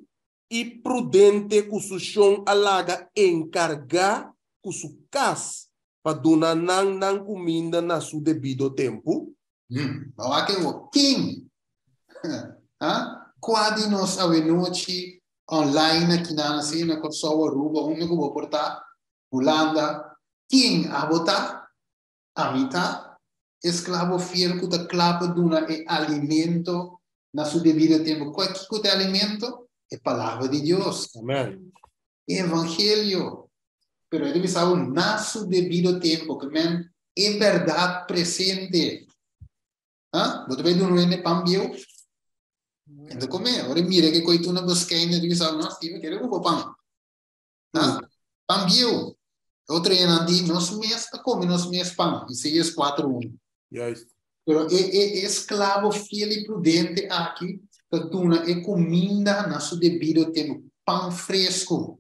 Speaker 1: i prudente ku su shon a laga enkargá ku su kas pa duna nan nan kuminda na su debido tempu?
Speaker 2: Hm, ma wak e wou. Ken? Ha? Kua di nos awenochi online aki nan asina na Kòrsou, Aruba, unda ku bo por ta, Hulanda, ken abo ta? Ami ta esklabo fiel ku ta kla pa duna e alimento na su debido tempu. Kua kiko ta e alimento? E Palabra di Dios.
Speaker 1: Amen.
Speaker 2: E Evangelio. Pero e ta bisa bo na su debido tempu, ke men e bèrdat presente. Ha? Bo ta bai duna un hende pan bieu? E ta kome. Ora e mira ke koi tuna bo skein, e ta bisa bo, no, Steven, kere ku bo pan. Ah, pan bieu. Otro hendenan di, nos mes ta come nos mes pan. Isaías 4, 1.
Speaker 1: Juist.
Speaker 2: Pero e, e, e esclavo fiel y prudente aki ta duna e cuminda na su debido tempo. Pan fresco.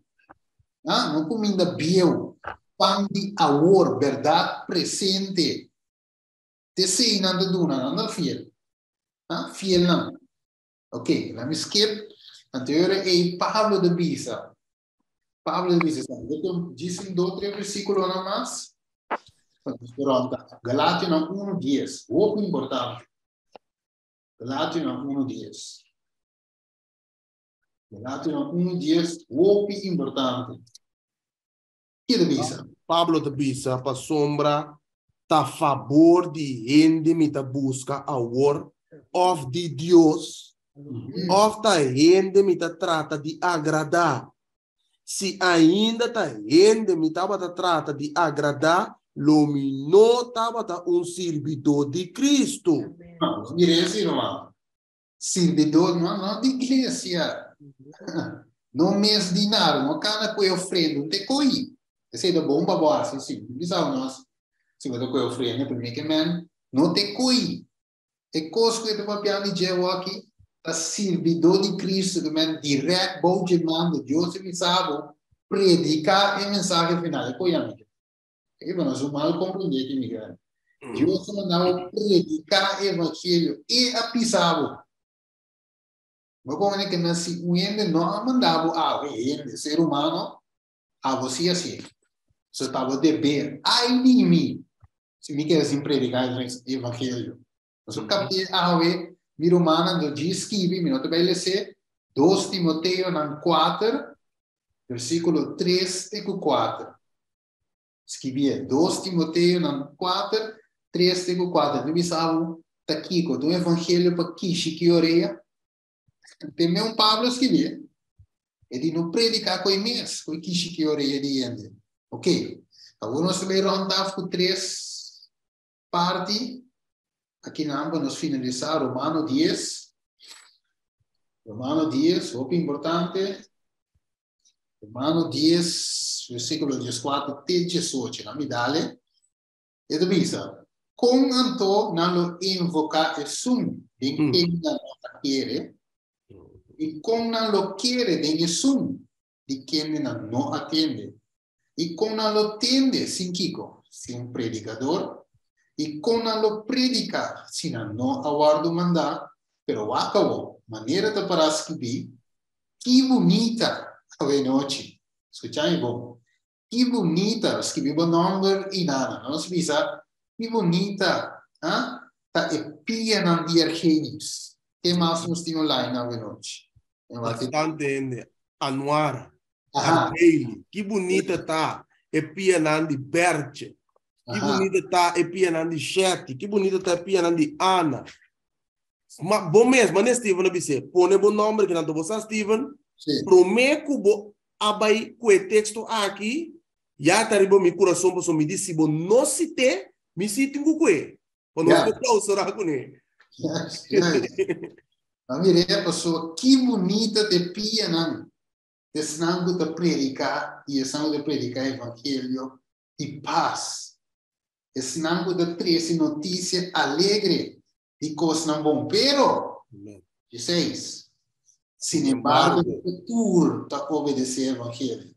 Speaker 2: Ah, no cuminda bieu. Pan di awor, berdad presente. Tesey nan ta duna, nan ta fiel. Ah, fiel nan. Ok, laat me skip. Anterior ei Pablo ta bisa. Pablo ta bisa esaki. Yo te djis un dos, tres versículonan mas. Pronta. Galationan 1, 10. Hopi importante. Galationan 1, 10. Galationan 1, 10. Hopi importante. Ke ta bisa?
Speaker 1: Pablo ta bisa, Pasobra ta fabor di hende mi ta buska awor, òf di Dios? Òf ta hende mi ta trata di agradá? Si ainda ta hende mi tabata trata di agradá, lo mi no tabata un sirbidó di Kristu.
Speaker 2: Mira esei, ruman. Sirbidó, no, no di iglesia. No mes dinaro, no kana ku e ofrenda, no te koi. Esei ta bon pa bo hasi, si. Bisa nos, si bo ta ku e ofrenda, primer ke men, no te koi. E kos ku e ta papiando di dje aki, ta sirbidó di Cristo, ke men direct bou dje mando, Dios a bisa bo, prediká e mensahe final. E koi ami. E bo no su mal komprendé ki mi kere. Dios a manda bo prediká e evangelio, e a pisa bo. Bo komprendé ke men si un hende no a manda bo awe, hende, ser humano, abo si hasié. So ta bo deber. Ai di mi si mi kere sin prediká e evangelio. Pasobra kap'é awe, mi rumannan, do djis skibi, mi no ta bai les'é, Dos Timoteonan kuater, versíkulo tres te ku kuater. Skibié, Dos Timoteonan kuater, tres te ku kuater. Mi bisa bo ta kiko? Ta un evangelio pa kishi ki orea? Te meun Pablo skibié. E di no prediká ku e mes, ku e kishi ki orea di hende. Ok, awor nos ta bai rònt af ku tres parti. Akinan pa nos finalisá Romano dies. Romano dies, hopi importante. Romano dies, versíkulo dieskuater te diesocho. Nan mi dale. E ta bisa, Kon anto nan lo invoká esun den ken nan no ta kere? I kon nan lo kere den esun di kende nan no a tende? I kon nan lo tende sin kiko? Sin un predikador? I kon nan lo prediká si nan no a wòrdu mandá? Pero wak awor, manera ta pará skibí, Ki bunita awe nochi! Skuchá mi bon. Ki bunita, skibi bo nòmber i nana. Nos bisa, ki bunita, ha? Ta e pianan di Argenius. Ke mas nos tin online awe nochi?
Speaker 1: Bastante hende. Anuar, Argeili, ki bunita ta e pianan di Bertje. Ki bunita ta e pianan di Shetty. Ki bunita ta e pianan di Ana. Ma bo mes, mane Steven a bis'é, pone bo nòmber kinan. Bo sa Steven, promé ku bo a bai ku e teksto aki, ya ta riba mi kurason pasobra mi di si bo no sit'é, mi si tin ku ku'é. Pa nos por klausurá kuné.
Speaker 2: Yes, yes. Ma mir'é, pasobra ki bunita ta e pianan di esnan ku ta prediká i esnan ku ta prediká evangelio di pas. Esnan ku ta trese notisia alegre di kosnan bon. Pero, dieseis, sinembargo, no tur ta obedesé evangelio.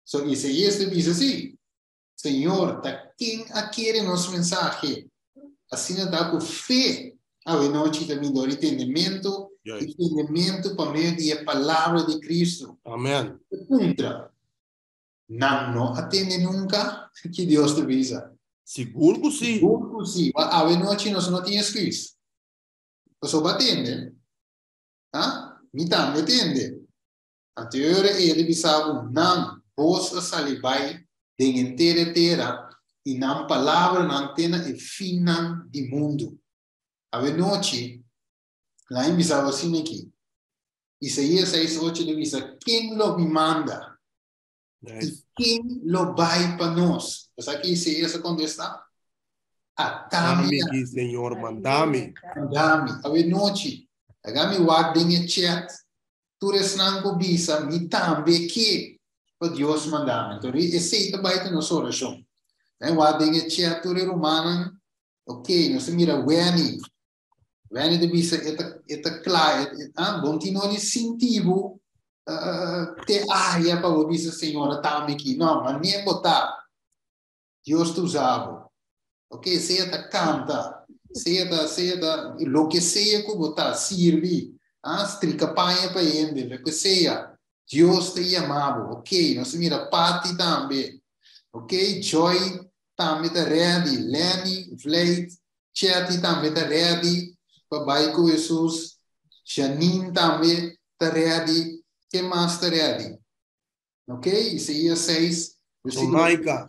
Speaker 2: So Isaías ta bisa si, Señor, ta ken a kere nos mensahe? Asina ta ku fe awenochi ta bin dor di tendementu, i tendementu pa medio di e palabra di Cristo.
Speaker 1: Amen.
Speaker 2: Ta puntra, Nan no a tende nunka? Ki Dios ta bisa?
Speaker 1: Sigur ku si.
Speaker 2: Sigur ku si. Wak, awenochi nos no tin esküs. Pasobra bo a tende. Ha? Mi tambe a tende. Anto e ora ei el a bisa bo, Nan bos a sali bai den henter e tera, i nan palabranan te na e finnan di mundu. Awenochi, lain bisa bo asina aki. Isaías seis ocho ta bisa, Ken lo mi manda? I ken lo bai pa nos? Bo sa ki Isaías a kontestá?
Speaker 1: Atami aki, Señor, manda mi.
Speaker 2: Manda mi. Awe nochi, laga mi wak den e chat tur esnan ku bisa, Mi tambe ke pa Dios manda mi. Anto esei ta bai ta nos orashon. Laga mi wak den e chat tur e rumannan, ok, nos ta mira Wenny. Wenny ta bisa e ta e ta kla e ah bon tin no di sinti bo te aya pa bo bisa Señor a tami aki no mane bo ta Dios ta usa bo ok sea ta kanta sea ta sea ta loke sea ku bo ta sirbi ah strika paña pa hende loke sea Dios ta yama bo ok nos ta mira Patty tambe ok Joy tambe ta ready Lenny Vleit Chetty tambe ta ready pa bai ku Hesus. Janine tambe ta ready. Ken mas ta ready? Ok, Isaías 6,
Speaker 1: versículo. Maika.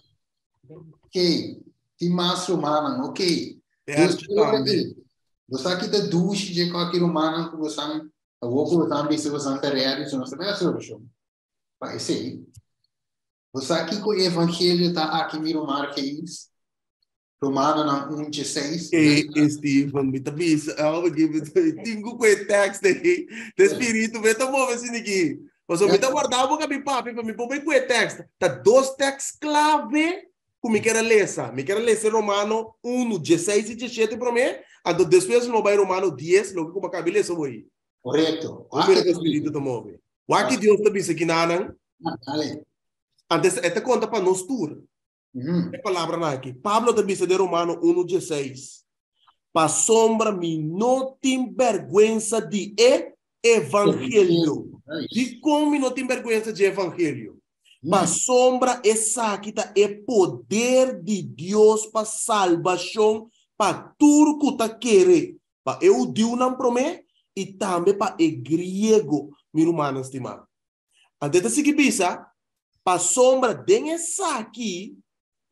Speaker 2: Ok, tin mas rumannan. Ok. Dios tambe. Bo sa ki ta dushi dje ku aki rumannan ku bosan awor ku bosan bisa bosan ta ready, so nos ta bai hasi orashon pa esei. Bo sa kiko e evangelio ta aki mi ruman Argenis? Romanonan un dieseis.
Speaker 1: E Steven, mi ta bisa, oh, mi tin ku e tekst ei. De spiritu me ta move asina aki. Pasobra mi ta warda bo mi papi pa mi por bai ku e tekst. Ta dos tekst klave ku mi ker a lesa. Mi ker a lesa Romano 1, 16 i 17 promé, anto despues lo bai Romano 10, loke ku bo a kabi lesa hoy.
Speaker 2: Korekto.
Speaker 1: Wak mira ku e spiritu ta move. Wak ki Dios ta bisa kinanan.
Speaker 2: Dale.
Speaker 1: Antes e ta konta pa nos tur. E palabranan aki. Pablo ta bisa den Romano 1, 16, Pasobra mi no tin bèrgwensa di e evangelio. Dikon mi no tin bèrgwensa dje evangelio? Pasobra esaki ta e poder di Dios pa salbashon pa tur ku ta kere, pa e hudiunan promé i tambe pa e griego, mi rumannan stimá. Anto e ta sigui bisa, Pasobra den esaki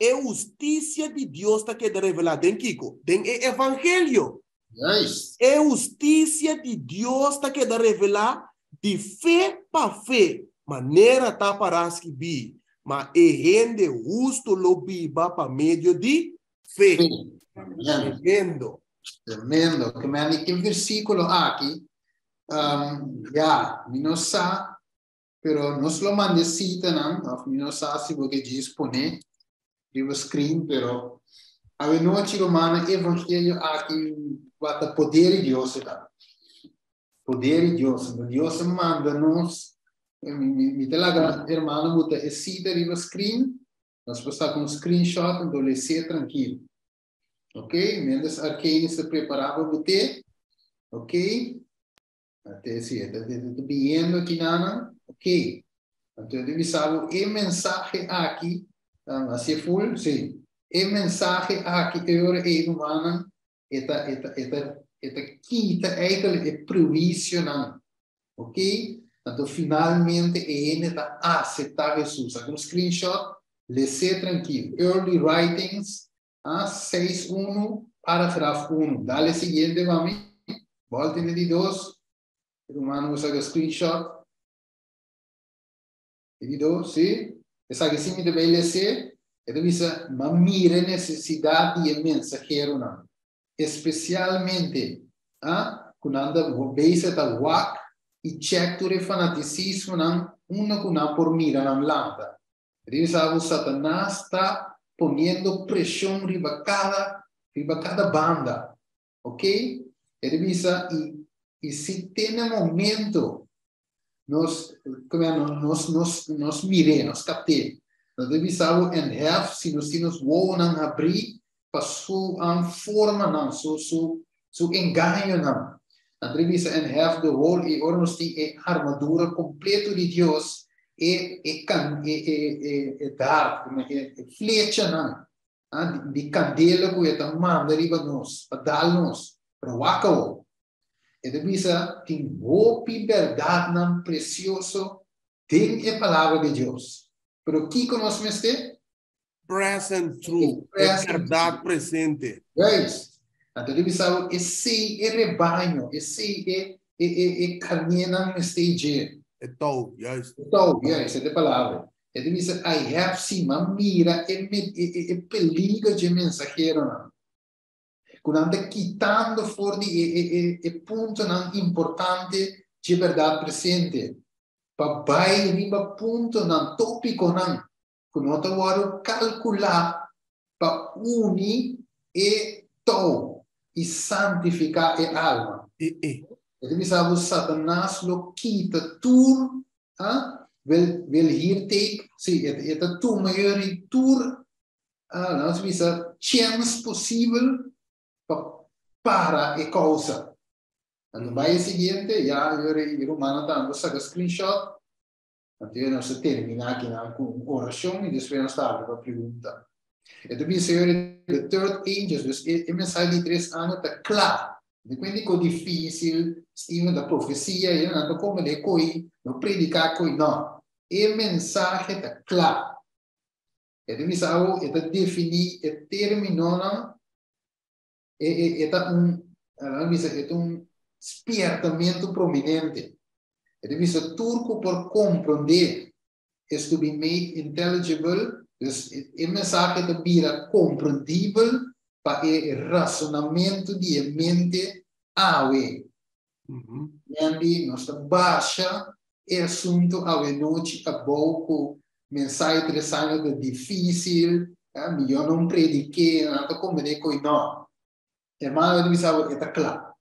Speaker 1: e hustisia di Dios ta keda revelá. Den kiko? Den e evangelio.
Speaker 2: Juist.
Speaker 1: E hustisia di Dios ta keda revelá di fe pa fe, manera ta pará skibí, Ma e hende hustu lo biba pa medio di fe.
Speaker 2: Fe. Amen.
Speaker 1: Tremendo.
Speaker 2: Tremendo. Ke men di e versíkulo aki, um, ya, mi no sa, pero nos lo manda e citanan, of mi no sa si bo ke djis pone riba screen, pero awenochi lo manda evangelio aki wata poder di Dios e ta. Poder di Dios. Entonces Dios a manda nos, mi, mi, mi ta laga hermano buta e cita riba screen, nos por saca un screenshot, entonces les'é tranquilo. Ok, mientras Arkenis ta prepara pa bute. Ok. Ate si, e ta biniendo aki nanan. Ok. Anto yo ta bisa bo e mensahe aki, hasi e full, si. E mensahe aki e ora ei rumannan, e ta, e ta, e ta, e ta kita eigenlijk e prehuisionan. Ok. Anto finalmente e hende ta aseptá Hesus. Saka un screenshot, les'é trankil. Early Writings, A seis unu, paragraf unu. Dale siguiente pa mi. Volta di dos. Ruman bo saka screenshot. Di dos, si. Esaki si mi ta bay lese. E ta bisa, Ma mira e nesesidat di e mensaheronan, espesialmente, a, ku nan ta bezig ta wak i chèk tur e fanatisismonan unda ku nan por mira nan lanta. Riba ku Satanas ta poniendo preshon riba kada riba kada banda. Ok? E ta bisa i i si tene momento nos nos nos nos mir'é, nos kapt'é. Nos ta bisa bo en hef si nos tin nos wowonan habrí pa su formanan, su su su engañonan. Nan ta bisa en hef the whole i ora nos tin e armadura kompleto di Dios, e e kan e e e e dart, e e flechanan di kandela ku e ta manda riba nos pa dal nos, pero wak awor. E ta bisa tin hopi bèrdatnan presioso den e Palabra di Dios. Pero kiko nos mester?
Speaker 1: Present truth, e berdad presente.
Speaker 2: Juist. Anto di bisa bo esei e rebaño, esei e e e e carnénan mester dje.
Speaker 1: E tou, juist.
Speaker 2: E tou, juist, e ta e palabra. E ta bisa, I have seen, m'a mira e e e e peligro dje mensaheronan. Ku nan ta kitando for di e e e e puntonan importante dje berdad presente, pa bai riba puntonan, tópikonan ku no ta wòrdu kalkulá pa uni e tou i santifiká e alma. E ta bisa bo Satanas lo kita tur, ha, wil, wil hier take, sí, e ta tuma yori tur, ah, nos bisa, chèns posibel pa para e kousa. Anto bai e siguiente, ya yori rumannan tambe saka screenshot. Anto nos ta terminá akinan ku un orashon i despues nos ta abri pa pregunta. E ta bisa yori the third angel, dus e e mensahe di tres angel ta kla. Di kuenta ku difísil, Steven ta profesia, i nan ta kome de koi, no prediká koi, no. E mensahe ta kla. E ta bisa awo, e ta definí e términonan, e e e ta un, nan bisa e ta un spiertamentu prominente. E ta bisa tur ku por komprondé is to be made intelligible, dus e mensahe ta bira komprendibel pa e rasonamentu di e mente awe. Mandy, nos ta basha e asuntu awe nochi abou ku mensahe interesante ta difísil, mihó no prediké, nan ta kombené ku no. Hermano, mi ta bisa bo, e ta kla.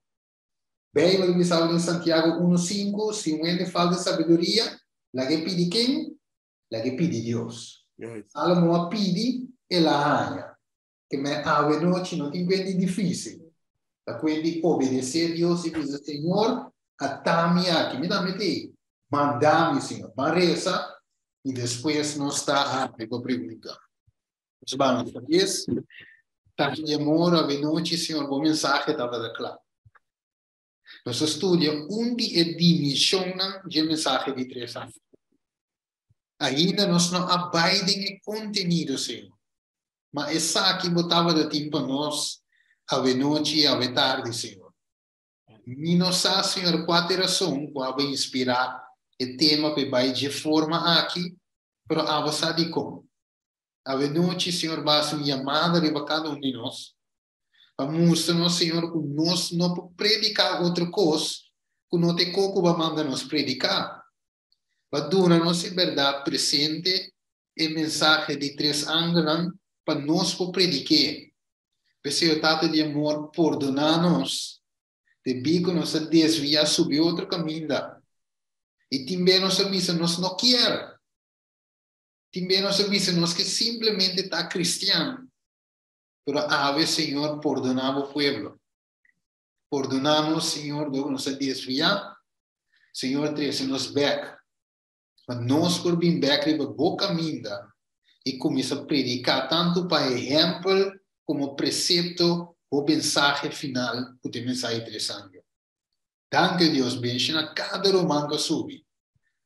Speaker 2: Beibel ta bisa bo den Santiago 1:5, si un hende falta sabiduria, laga e pidi ken? Laga e pidi Dios. Salomon a pidi, el a haña. Ke men awe nochi no tin kuenti difísil. Ta kuenti obedesé Dios i bisa, Señor, ata mi aki, mi ta mete, manda mi, Señor. Ban resa i despues nos ta habri pa pregunta. Nos ban ta dies. Tata di amor, awe nochi, Señor, bo mensahe tabata kla. Nos a studia un di e dimensionnan dje mensahe di tres aña. Ainda nos no a bai den e kontenido, Señor. Ma esaki bo tabata tin pa nos awenochi i awetardi, Señor. Mi no sa, Señor, kua ta e rason ku abo inspirá e tema pa e bai dje forma aki, pero abo sa dikon. Awenochi, Señor, bo hasi un yamada riba kada un di nos pa mustra nos, Señor, ku nos no por prediká otro kos ku no ta e kos ku bo a manda nos prediká. Pa duna nos e bèrdat presente, e mensahe di tres angelnan, pa nos por predik'é. P'esei, o Tata di amor, pordoná nos debí ku nos a desviá subi otro kaminda i tin be nos a bisa nos no kier. Tin be nos a bisa nos ke simplemente ta kristian. Pero awe, Señor, pordoná bo pueblo. Pordoná nos, Señor, dor ku nos a desviá. Señor, trese nos bèk, pa nos por bin bèk riba bo kaminda i kuminsá prediká tantu pa ehèmpel komo presepto bo mensahe final ku ta e mensahe interesante. Danki, Dios, benshoná kada ruman ku a subi.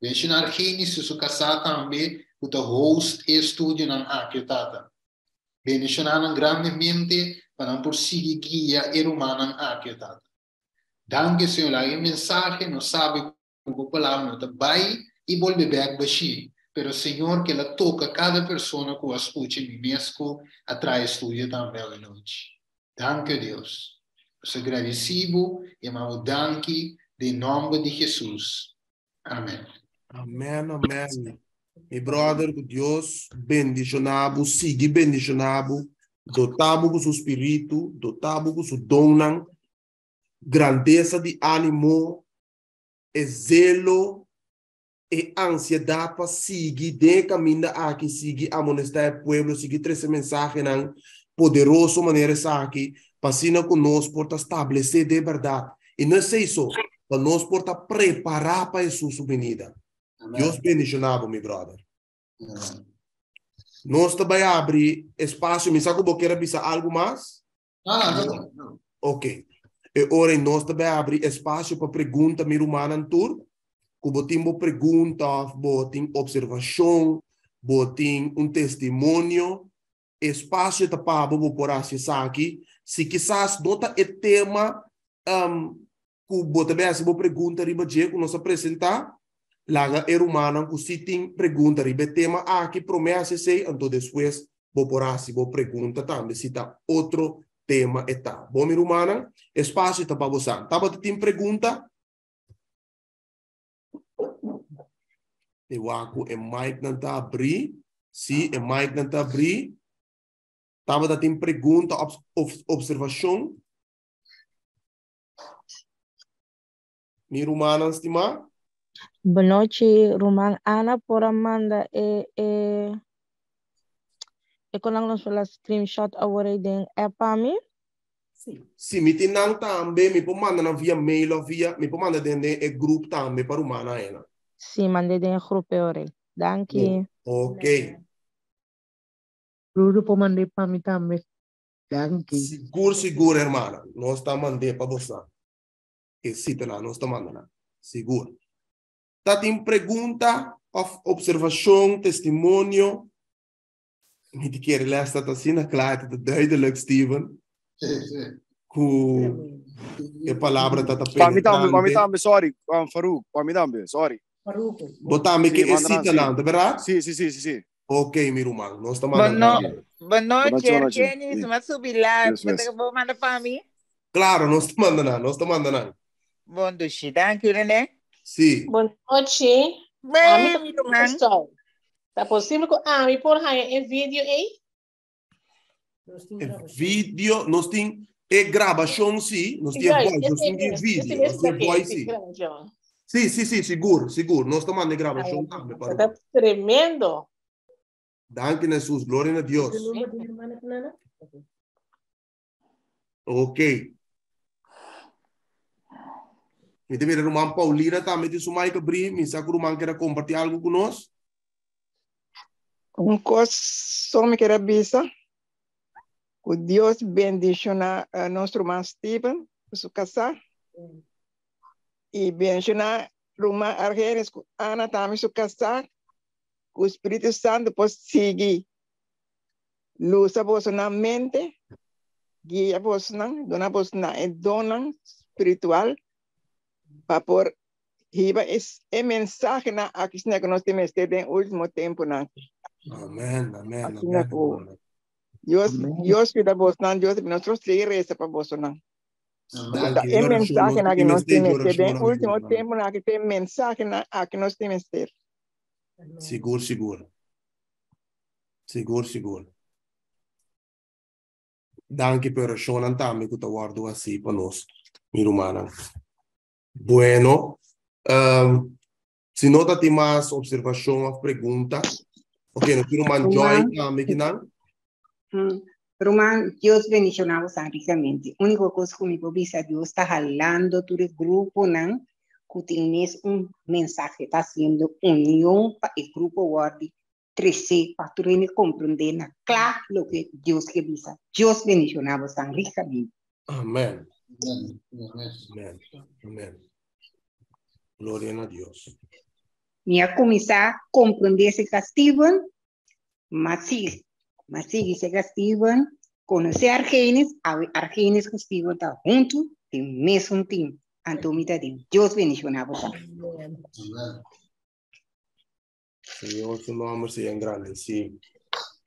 Speaker 2: Benshoná Argenis i su kasá tambe ku ta host e estudionan aki, o Tata. Bendishoná nan grandemente pa nan por sigui guia e rumannan aki, o Tata. Danki, Señor. Laga e mensahe nos sabi ku bo palabra no ta bai i bolbe bèk bashí, pero, Señor, ke el a toka kada persona ku a skucha i mi mes ku a traha e studio tambe awe nochi. Danki, o Dios. Nos a gradisí bo i ama bo danki den nòmber di Hesus. Amen.
Speaker 1: Amen, amen. Mi brother, ku Dios bendishoná bo, sigui bendishoná bo, dotá bo ku su spiritu, dotá bo ku su donnan, grandesa di ánimo, e zelo, e ansiedat pa sigui den e kaminda aki, sigui amonestá e pueblo, sigui trese mensahenan poderoso manera esaki, pa asina ku nos por ta stablesé den e bèrdat. I no esei so, pa nos por ta prepará pa Hesus su binida. Dios bendishoná bo, mi bròder. Nos ta bai abri espasio. Mi sa ku bo kier a bisa algu mas?
Speaker 2: Ah, no, no.
Speaker 1: Ok. E ora ei nos ta bai abri espasio pa pregunta, mi rumannan tur. Ku bo tin bo pregunta òf bo tin opservashon, bo tin un testimonio, espasio ta pa bo, bo por hasi esaki. Si kisas no ta e tema ku bo ta bai hasi bo pregunta riba dje ku nos a presentá, laga e rumannan ku si tin pregunta riba e tema aki promé hasi esei, anto despues bo por hasi bo pregunta tambe si ta otro tema e ta. Bon mi rumannan, espasio ta pa bosan. Tabata tin pregunta? E wak ku e micnan ta abrí. Sí, e micnan ta abrí. Tabata tin pregunta of observashon? Mi rumannan stimá.
Speaker 3: Bonochi, ruman Ana por a manda e e e konan nos la screenshot awor ei den app pa mi?
Speaker 1: Sí. Si mi tin nan tambe, mi por manda nan via mail of via, mi por manda den den e groep tambe pa rumannan ena.
Speaker 3: Sí, mand'é den e groep e ora ei. Danki.
Speaker 1: Ok.
Speaker 4: Rudo por mand'é pa mi tambe. Danki.
Speaker 1: Sigur, sigur, hermana. Nos ta mand'é pa boso. E sitanan nos ta manda nan. Sigur. Ta tin pregunta of observashon, testimonio? Mi ta kere les ta asina kla, ta duidelijk, Steven. Ku e palabra ta ta
Speaker 5: Pa mi tambe, pa mi
Speaker 1: penetrante.
Speaker 5: tambe, sorry, Farouk, pa mi tambe, sorry.
Speaker 1: Bo tambe
Speaker 5: Sí,
Speaker 1: ke e
Speaker 5: manda nan, sí.
Speaker 1: sitanan, ta berdad?
Speaker 5: Sí, sí, sí, sí, sí.
Speaker 1: Ok, mi ruman, nos ta manda
Speaker 6: Bono,
Speaker 1: nan.
Speaker 6: bonochi,
Speaker 5: Bonochi, bonochi.
Speaker 6: Argenis,
Speaker 5: Sí.
Speaker 6: m'a subi laat.
Speaker 5: Yes,
Speaker 6: Bo
Speaker 5: yes.
Speaker 6: ta bo manda pa mi?
Speaker 1: Claro, nos ta manda nan, nos ta manda nan.
Speaker 6: Bon dushi. Dank u, René.
Speaker 1: Sí.
Speaker 6: Bon nochi. Ami ta
Speaker 7: Bem, ruman.
Speaker 6: Kòrsou. Ta posibel ku ami por haña e video ei?
Speaker 1: E video, nos tin e grabashon sí, nos tin e
Speaker 6: Juist,
Speaker 1: voice, nos
Speaker 6: esei
Speaker 1: tin e
Speaker 6: mes,
Speaker 1: video,
Speaker 6: esei
Speaker 1: nos
Speaker 6: mes
Speaker 1: tin e
Speaker 6: ta ke,
Speaker 1: voice
Speaker 6: sí,
Speaker 1: sí.
Speaker 6: grabashon.
Speaker 1: Sí, sí, sí, sigur, sigur. Nos ta manda e grabashon tambe pa
Speaker 6: Ta
Speaker 1: Ruman.
Speaker 6: tremendo.
Speaker 1: Danki na Hesus, gloria na Dios. Ok. Mi ta mira ruman Paulina tambe tin su mic abrí. Mi sa ku ruman kere kompartí algu ku nos.
Speaker 7: Un kos so mi kere bisa, ku Dios bendishoná nos ruman Steven ku su kasá i bendishoná ruman Argenis ku Ana tambe su kasá, ku Spiritu Santu por sigui lusa bosonan mente, guia bosonan, duna bosonan e donnan spiritual pa por hiba e mensahenan aki asina ku nos tin mester den último tempunan.
Speaker 1: Amen, amen,
Speaker 7: Asina
Speaker 1: amen,
Speaker 7: ku
Speaker 1: amen.
Speaker 7: Dios,
Speaker 4: Amen.
Speaker 7: Dios cuida bosnan, Dios nosotros sigui reza pa bosonan.
Speaker 2: Amén.
Speaker 7: Ta
Speaker 1: Danki,
Speaker 7: e
Speaker 1: orashon, nos
Speaker 7: mensahenan
Speaker 1: tin
Speaker 7: ki nos
Speaker 1: mester
Speaker 7: tin
Speaker 1: di
Speaker 7: mester den
Speaker 1: orashonnan,
Speaker 7: último
Speaker 1: rumannan.
Speaker 7: tempunan aki, te mensahenan aki nos tin mester.
Speaker 1: Sigur, sigur. Sigur, sigur. Danki pa e orashonnan tambe ku ta wòrdu hasí pa nos, mi rumannan. Bueno, um, si no ta tin mas observashon òf pregunta, ok, nos tin ruman Joy
Speaker 8: Ruman,
Speaker 1: tambe kinan.
Speaker 8: ruman, Dios bendiciona bo tan ricamente. Único cos cu mi por bisa, Dios ta halando tur e gruponan cu tin mes un mensahe, ta haciendo union pa e grupo wordi trece pa tur hende comprende na cla loke Dios ke bisa. Dios bendiciona bo tan ricamente.
Speaker 1: Amen.
Speaker 2: Amén. Amén.
Speaker 1: Amen. Amen. Gloria na Dios.
Speaker 8: Mi a cuminsa comprende cerca Steven, ma si, ma sigui cerca Steven, conoce Argenis, awe Argenis cu Steven ta hunto den mesun team. Anto mi ta di Dios bendiciona bo.
Speaker 2: Amén.
Speaker 1: Señor, su nomber sea engrandecido.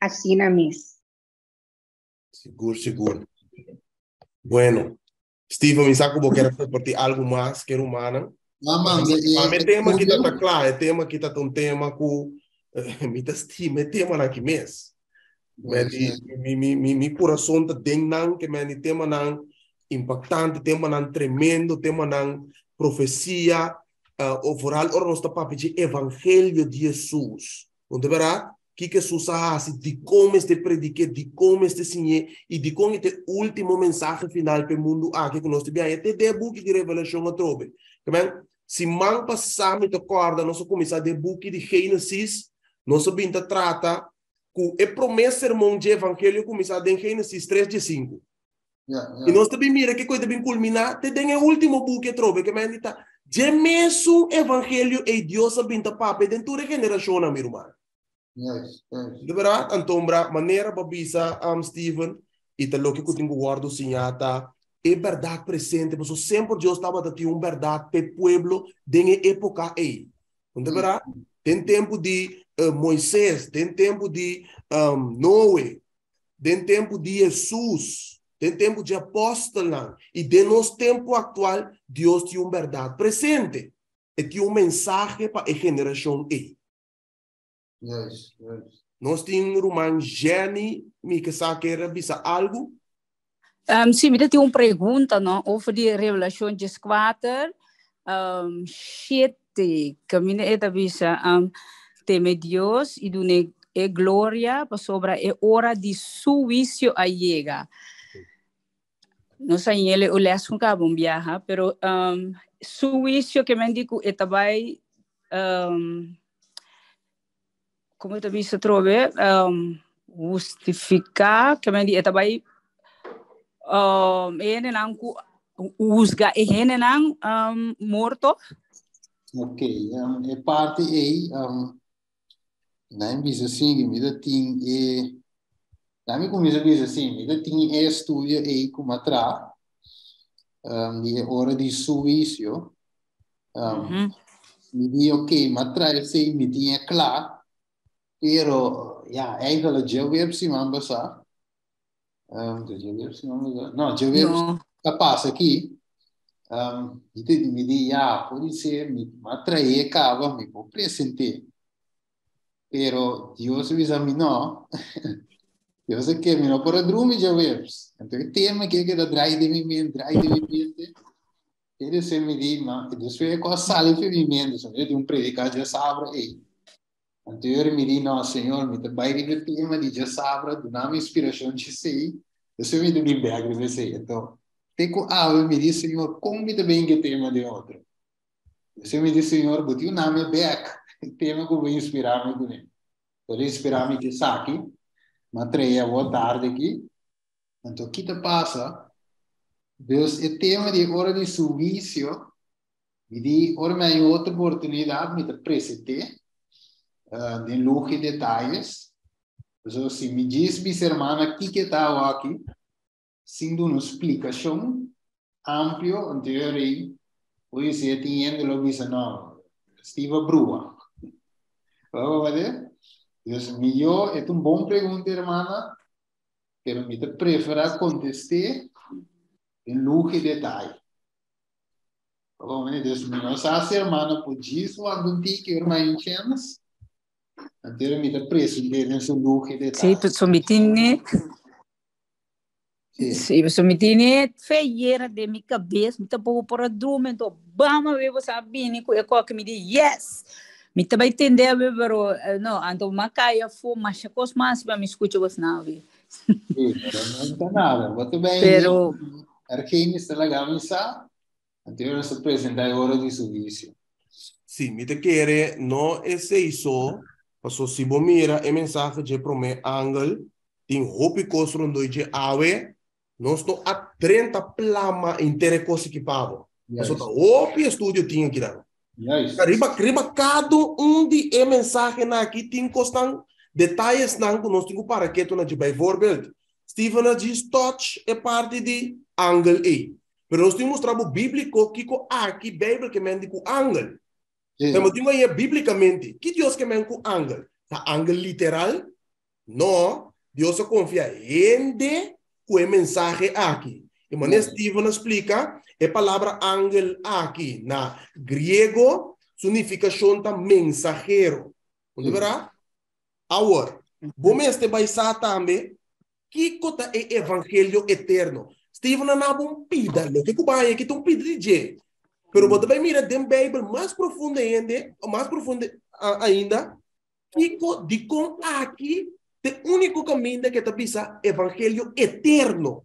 Speaker 8: Asina mes.
Speaker 1: Sigur, sigur. Bueno, Steven, mi sa ku bo kier kompartí algu mas ku e rumannan.
Speaker 2: No, man,
Speaker 1: Pa mi e tema aki ta ta kla, e tema aki ta ta un tema ku mi ta stima e temanan aki mes. Mi di, mi, mi, mi, mi kurason ta den nan, ke men di temanan impaktante, temanan tremendo, temanan profesia, uh, vooral ora nos ta papia dje evangelio di Hesus. No ta berdad? Kiko Hesus a hasi, dikon mester predik'é, dikon mester siñ'é, i dikon e ta e último mensahe final pa e mundu aki ku nos ta biaha. E ta den e buki di Revelashon atrobe. Amen. Siman pasá mi ta kòrda nos a kuminsá den e buki di Génesis, nos a bin ta trata ku e promé sermon dje evangelio kuminsá den Génesis tres diesinku. I nos ta bin mira ke kos ta bin kulminá te den e último buki atrobe, ke men di ta dje mesun evangelio ei Dios a bin ta papia den tur e generashonnan, mi ruman. De bèrdat? Anto bra, manera bo a bisa, Steven, i ta loke ku tin ku wòrdu siñá ta e bèrdat presente, pasobra semper Dios tabata tin un bèrdat pa e pueblo den e époka ei. No ta bèrdat? Den tempu di Moises, den tempu di Noe, den tempu di Hesus, den tempu dje apòstelnan i den nos tempu aktual, Dios tin un bèrdat presente. E tin un mensahe pa e generashon ei. Nos tin ruman Jenny, mi ke sa kere bisa algu.
Speaker 9: Sí, mi ta tin un pregunta, no, over di Revelashon dieskuater, shete, kaminda e ta bisa, Teme Dios i dun'é e gloria, pasobra e ora di su huisio a yega. Nos a ñele un les ku kaba un biaha, pero su huisio ke men di ku e ta bai, komo e ta bisa atrobe, hustifiká, ke men di e ta bai e hendenan ku husga e hendenan morto.
Speaker 2: Ok, e parti ei, nan bisa sigui, mi ta tin e, nan mi kuminsa bisa si, mi ta tin e estudio ei ku mi a traha, di e ora di su huisio. Mi di, ok, mi a traha esei, mi tin e kla, pero, ya, eigenlijk djaweps siman pasá, djaweps siman pasá, no, djaweps
Speaker 9: No.
Speaker 2: ta pasa aki. Um, mi te mi di ya, podisé mi a trae kaba, mi por present'é. Pero Dios a bisa mi no. Dios a ke mi no por a drumi djaweps. Anto e tema ke keda drai den mi mente, drai den mi mente. Kere ser mi di, ma despues e kos sali for mi mente, so mi tin un prediká djasabra ei. Anto ora mi di, no, Señor, mi ta bai riba e tema di djasabra, duna mi inspirashon djesei, despues mi ta bin bèk riba esei. Anto, te ku awe mi di, Señor, kon mi ta bin ku e tema den otro? Despues mi di, Señor, bo tin duna mi bèk e tema ku bo inspirá mi kuné. Bo ta inspirá mi ku esaki, mi a trae awor tardi aki. Anto, ki ta pasa? Dus e tema di e ora di su huisio Mi di, ora mi haña otro oportunidat, mi ta present'é den luho i detayes. Pasobra si mi djis bisa hermana kiko e ta awaki, sin duna un splikashon amplio, anto e ora ei por bisa e tin hende lo bisa, no, Steve a brua. Bo a wak? Dus mihó, e ta un bon pregunta, hermana, pero mi ta preferá kontest'é den luho i detaye. Bon, dus mi no sa si hermano por djis wak un tiki ora mi haña chèns. Anto mi ta present'é den su luho i
Speaker 9: Sí,
Speaker 2: detaye.
Speaker 9: pasobra mi tene,
Speaker 2: Sí.
Speaker 9: sí, pasobra mi tene fe yera den mi kabes, mi tampoko por a drumi, anto bam awe bo sa bini ku e koki, mi di yes! Mi ta bai tende awe, pero no, anto mi a kai afó masha kos mas pa mi skucha bosnan awe.
Speaker 2: Sí, pero no ta nada. Bo ta bai
Speaker 9: Pero
Speaker 2: Argenis ta laga mi sa, anto nos ta presenta e ora di su huisio.
Speaker 1: Sí, mi ta kere no esei so, paso si bo mira e mensahe dje promé angel, tin hopi kos rondoi dje awe, nos no a drenta plama henter e kos aki pa bo. Paso ta hopi estudio tin akinan. Riba, riba kada un di e mensahenan aki tin kosnan, detayesnan ku nos tin ku para ketu na dje. Bijvoorbeeld, Steven a djis touch e parti di angel ei. Pero nos tin mustra bo bíbliko kiko aki Bijbel ke men di ku angel. Pero bo tin ku haña bíblikamente, ki Dios ke men ku angel? Ta angel literal? No, Dios a konfia hende ku e mensahe aki. E manera Steven a splika, e palabra angel aki na griego su nifikashon ta mensahero. Bo ta bira? Awor, bo mester bai sa tambe kiko ta e evangelio eterno. Steven a naba un pida, loke ku bo haña aki ta un pida di dje. Pero bo ta bai mira den Beibel mas profundo hende, mas profundo ainda, kiko, dikon aki ta e úniko kaminda ke ta bisa evangelio eterno.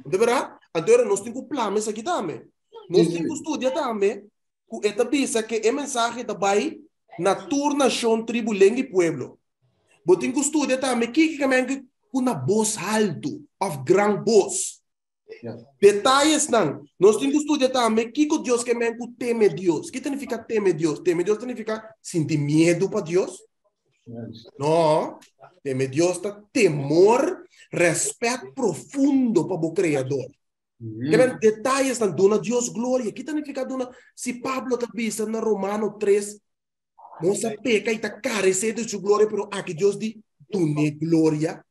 Speaker 1: Bo ta bira? Anto ora nos tin ku plama esaki tambe. Nos tin ku studia tambe ku e ta bisa ke e mensahe ta bai na tur nashon, tribu, lenga i pueblo. Bo tin ku studia tambe kiko ke men ku na bos haltu òf gran bos. Detayesnan. Nos tin ku studia tambe kiko Dios ke men ku teme Dios. Ki ta nifiká teme Dios? Teme Dios ta nifiká sinti miedu pa Dios? No. Teme Dios ta temor, rèspèt profundo pa bo Kreador. Ke men detayesnan duna Dios gloria. Ki ta nifiká duna? Si Pablo ta bisa na Romano 3, nos a peka i ta karesé di su gloria, pero aki Dios di dun'é gloria.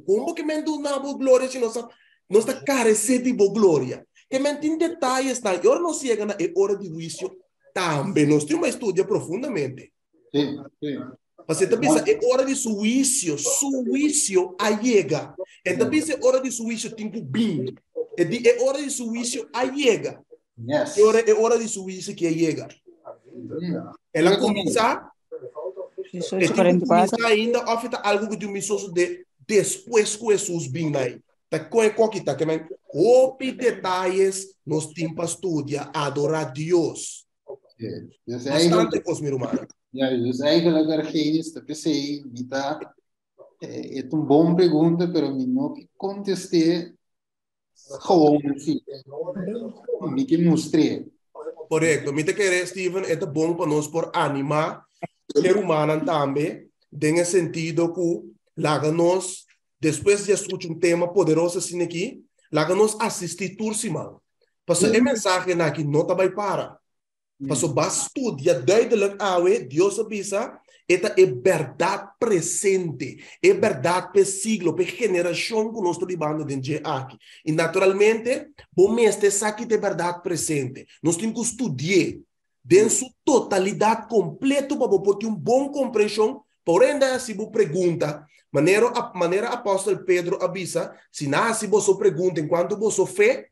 Speaker 1: Kon bo ke men duna bo gloria si nos a nos ta karesé di bo gloria? Ke men tin detayesnan i ora nos yega na e ora di huisio tambe nos tin bai studia profundamente.
Speaker 2: Sí, sí.
Speaker 1: Pasobra e ta bisa e ora di su huisio, su huisio a yega. E ta bisa e ora di su huisio tin ku bin. E di e ora di su huisio a yega.
Speaker 2: Yes.
Speaker 1: E ora, e ora di su huisio ki a yega. El a kuminsá, e tin ku kuminsá ainda òf e ta algu ku tin un sosodé despues ku Hesus bin na ei. Ta kon e koki ta? Ke men hopi detayes nos tin pa studia, adorá Dios.
Speaker 2: Dus
Speaker 1: Bastante kos, mi rumannan.
Speaker 2: Ja, dus eigenlijk Argenis, ta p'esei mi ta, e ta un bon pregunta, pero mi no ke kontest'é gewoon así. Mi ke mustr'é.
Speaker 1: Korekto. Mi ta kere, Steven, e ta bon pa nos por animá e rumannan tambe den e sentido ku laga nos, despues di a skucha un tema poderoso asina aki, laga nos asistí tur siman. Pasobra e mensahenan aki no ta bai para. Paso ba studia duidelijk awe, Dios a bisa, e ta e bèrdat presente, e bèrdat p'e siglo, p'e generashon ku nos ta bibando den dje aki. I naturalmente, bo mester sa ki ta e bèrdat presente. Nos tin ku studi'é den su totalidat kompleto pa bo por tin un bon komprenshon. Por ende hasi bo pregunta, manera manera apòstel Pedro a bisa, si nan hasi boso pregunta enkuanto boso fe,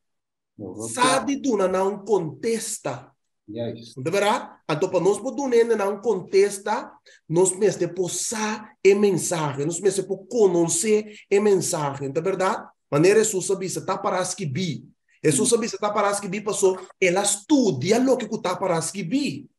Speaker 1: sa di duna nan un kontesta.
Speaker 2: Juist.
Speaker 1: Ta bèrdat? Anto pa nos por duna hendenan un kontesta, nos mester por sa e mensahe, nos mester por konosé e mensahe. Ta bèrdat? Manera Hesus a bisa, ta pará skibí. Hesus a bisa ta pará skibí paso el a studia loke ku ta pará skibí.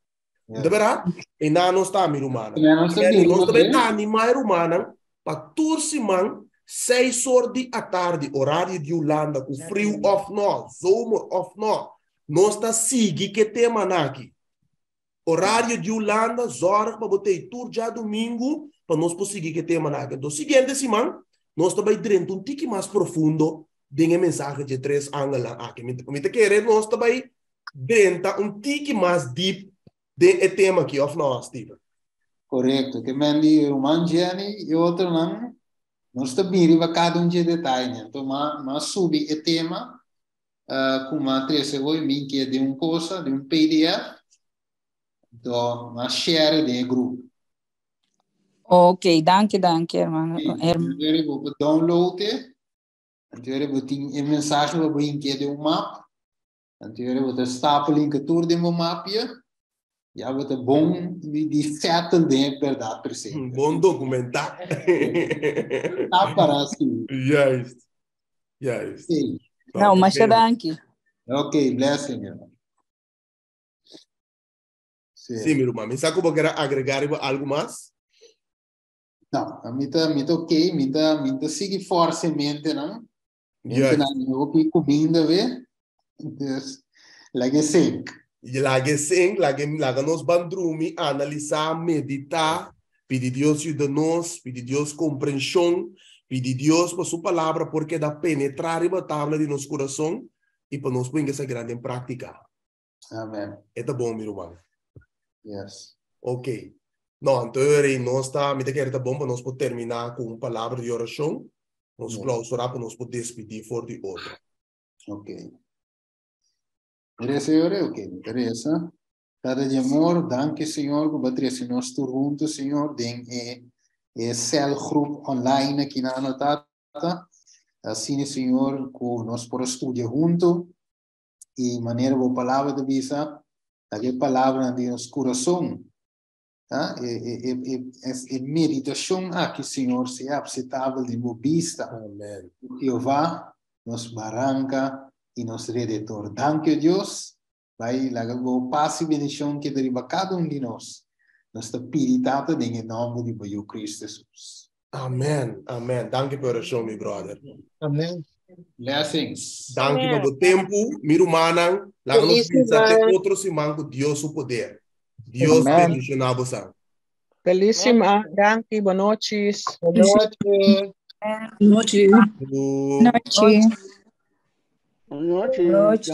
Speaker 1: Ta bèrdat? I nan nos ta, mi rumannan. Nos ta bai animá e rumannan pa tur siman seis or di atardi, orario di Hulanda, ku friu òf nò, zomer òf nò, nos ta sigui ku e temanan aki. Orario di Hulanda, zòrg pa bo ta ei tur djadumingu pa nos por sigui ku e temanan aki. Anto siguiente siman nos ta bai drenta un tiki mas profundo den e mensahe dje tres angelnan aki. Mi ta kere nos ta bai drenta un tiki mas diep den e tema aki, of no, Steven?
Speaker 2: Korekto. Ke men di ruman Jenny i otronan, nos ta bin riba kada un dje detayenan. Anto m'a m'a subi e tema ku m'a trese hoy, mi ke den un kosa, den un pdf, anto m'a share den e grupo.
Speaker 9: Ok, danki, danki, hermano.
Speaker 2: Sí, anto bo por download e, anto bo tin e mensahe pa bo hinkia den un map. Anto yora bo ta stapel hinka tur den bo mapia, ya bo ta bon di, di settle den e berdad presente.
Speaker 1: Bon documentá.
Speaker 2: Ta para así.
Speaker 1: Juist. Juist.
Speaker 2: Sí.
Speaker 9: Nou, masha danki.
Speaker 2: Ok, blessing. hermano. Sí.
Speaker 1: Sí, mi ruman. Mi sa ku bo kier a agregá riba algu mas?
Speaker 2: No, mi ta, mi ta ok, mi ta, mi ta sigui forse mente nan.
Speaker 1: Juist.
Speaker 2: Nan hopi kuminda be. Dus, lage sink.
Speaker 1: Lage sink, lage, laga nos ban drumi, analisá, meditá, pidi Dios yuda nos, pidi Dios komprenshon, pidi Dios pa su palabra por keda penetrá riba tabla di nos kurason i pa nos por ingresá grandi den práktika.
Speaker 2: Amen.
Speaker 1: E ta bon, mi ruman.
Speaker 2: Yes.
Speaker 1: Ok. No, anto rei nos ta, mi ta kere ta bon pa nos por terminá ku un palabra di orashon. Nos
Speaker 2: Yes.
Speaker 1: klausurá pa nos por despidí for di otro.
Speaker 2: Ok. Resa i ora? Ok, mi ta resa. Tata di amor, danki Señor ku bo a trese nos tur huntu, Señor, den e e celgroep online aki na ano, Tata. Asina, Señor, ku nos por a studia huntu i manera bo palabra ta bisa, laga e palabranan di nos kurason, ta, e, e, e, e, e meditashon aki, Señor, sea apsetabel den bo bista.
Speaker 1: Amen.
Speaker 2: Jehová, nos baranka i nos redentor. Danki, o Dios. Bai, laga bo pas i bendishon keda riba kada un di nos. Nos ta pidi, Tata, den e nòmber di bo Yu Kristu Hesus.
Speaker 1: Amen, amen. Danki pa e orashon, mi brother.
Speaker 4: Amen.
Speaker 2: Blessings.
Speaker 1: Danki pa bo tempu, mi rumannan. Laga nos
Speaker 6: Feliz
Speaker 1: bisa te
Speaker 6: siman.
Speaker 1: otro siman ku Dios su poder. Dios
Speaker 7: Amen.
Speaker 1: bendishoná bosan.
Speaker 7: Feliz siman. Danki. Bonochis.
Speaker 6: Bonochi.
Speaker 9: Nochi.
Speaker 1: Ku
Speaker 9: Nochi.
Speaker 5: Nochi.
Speaker 9: Nochi.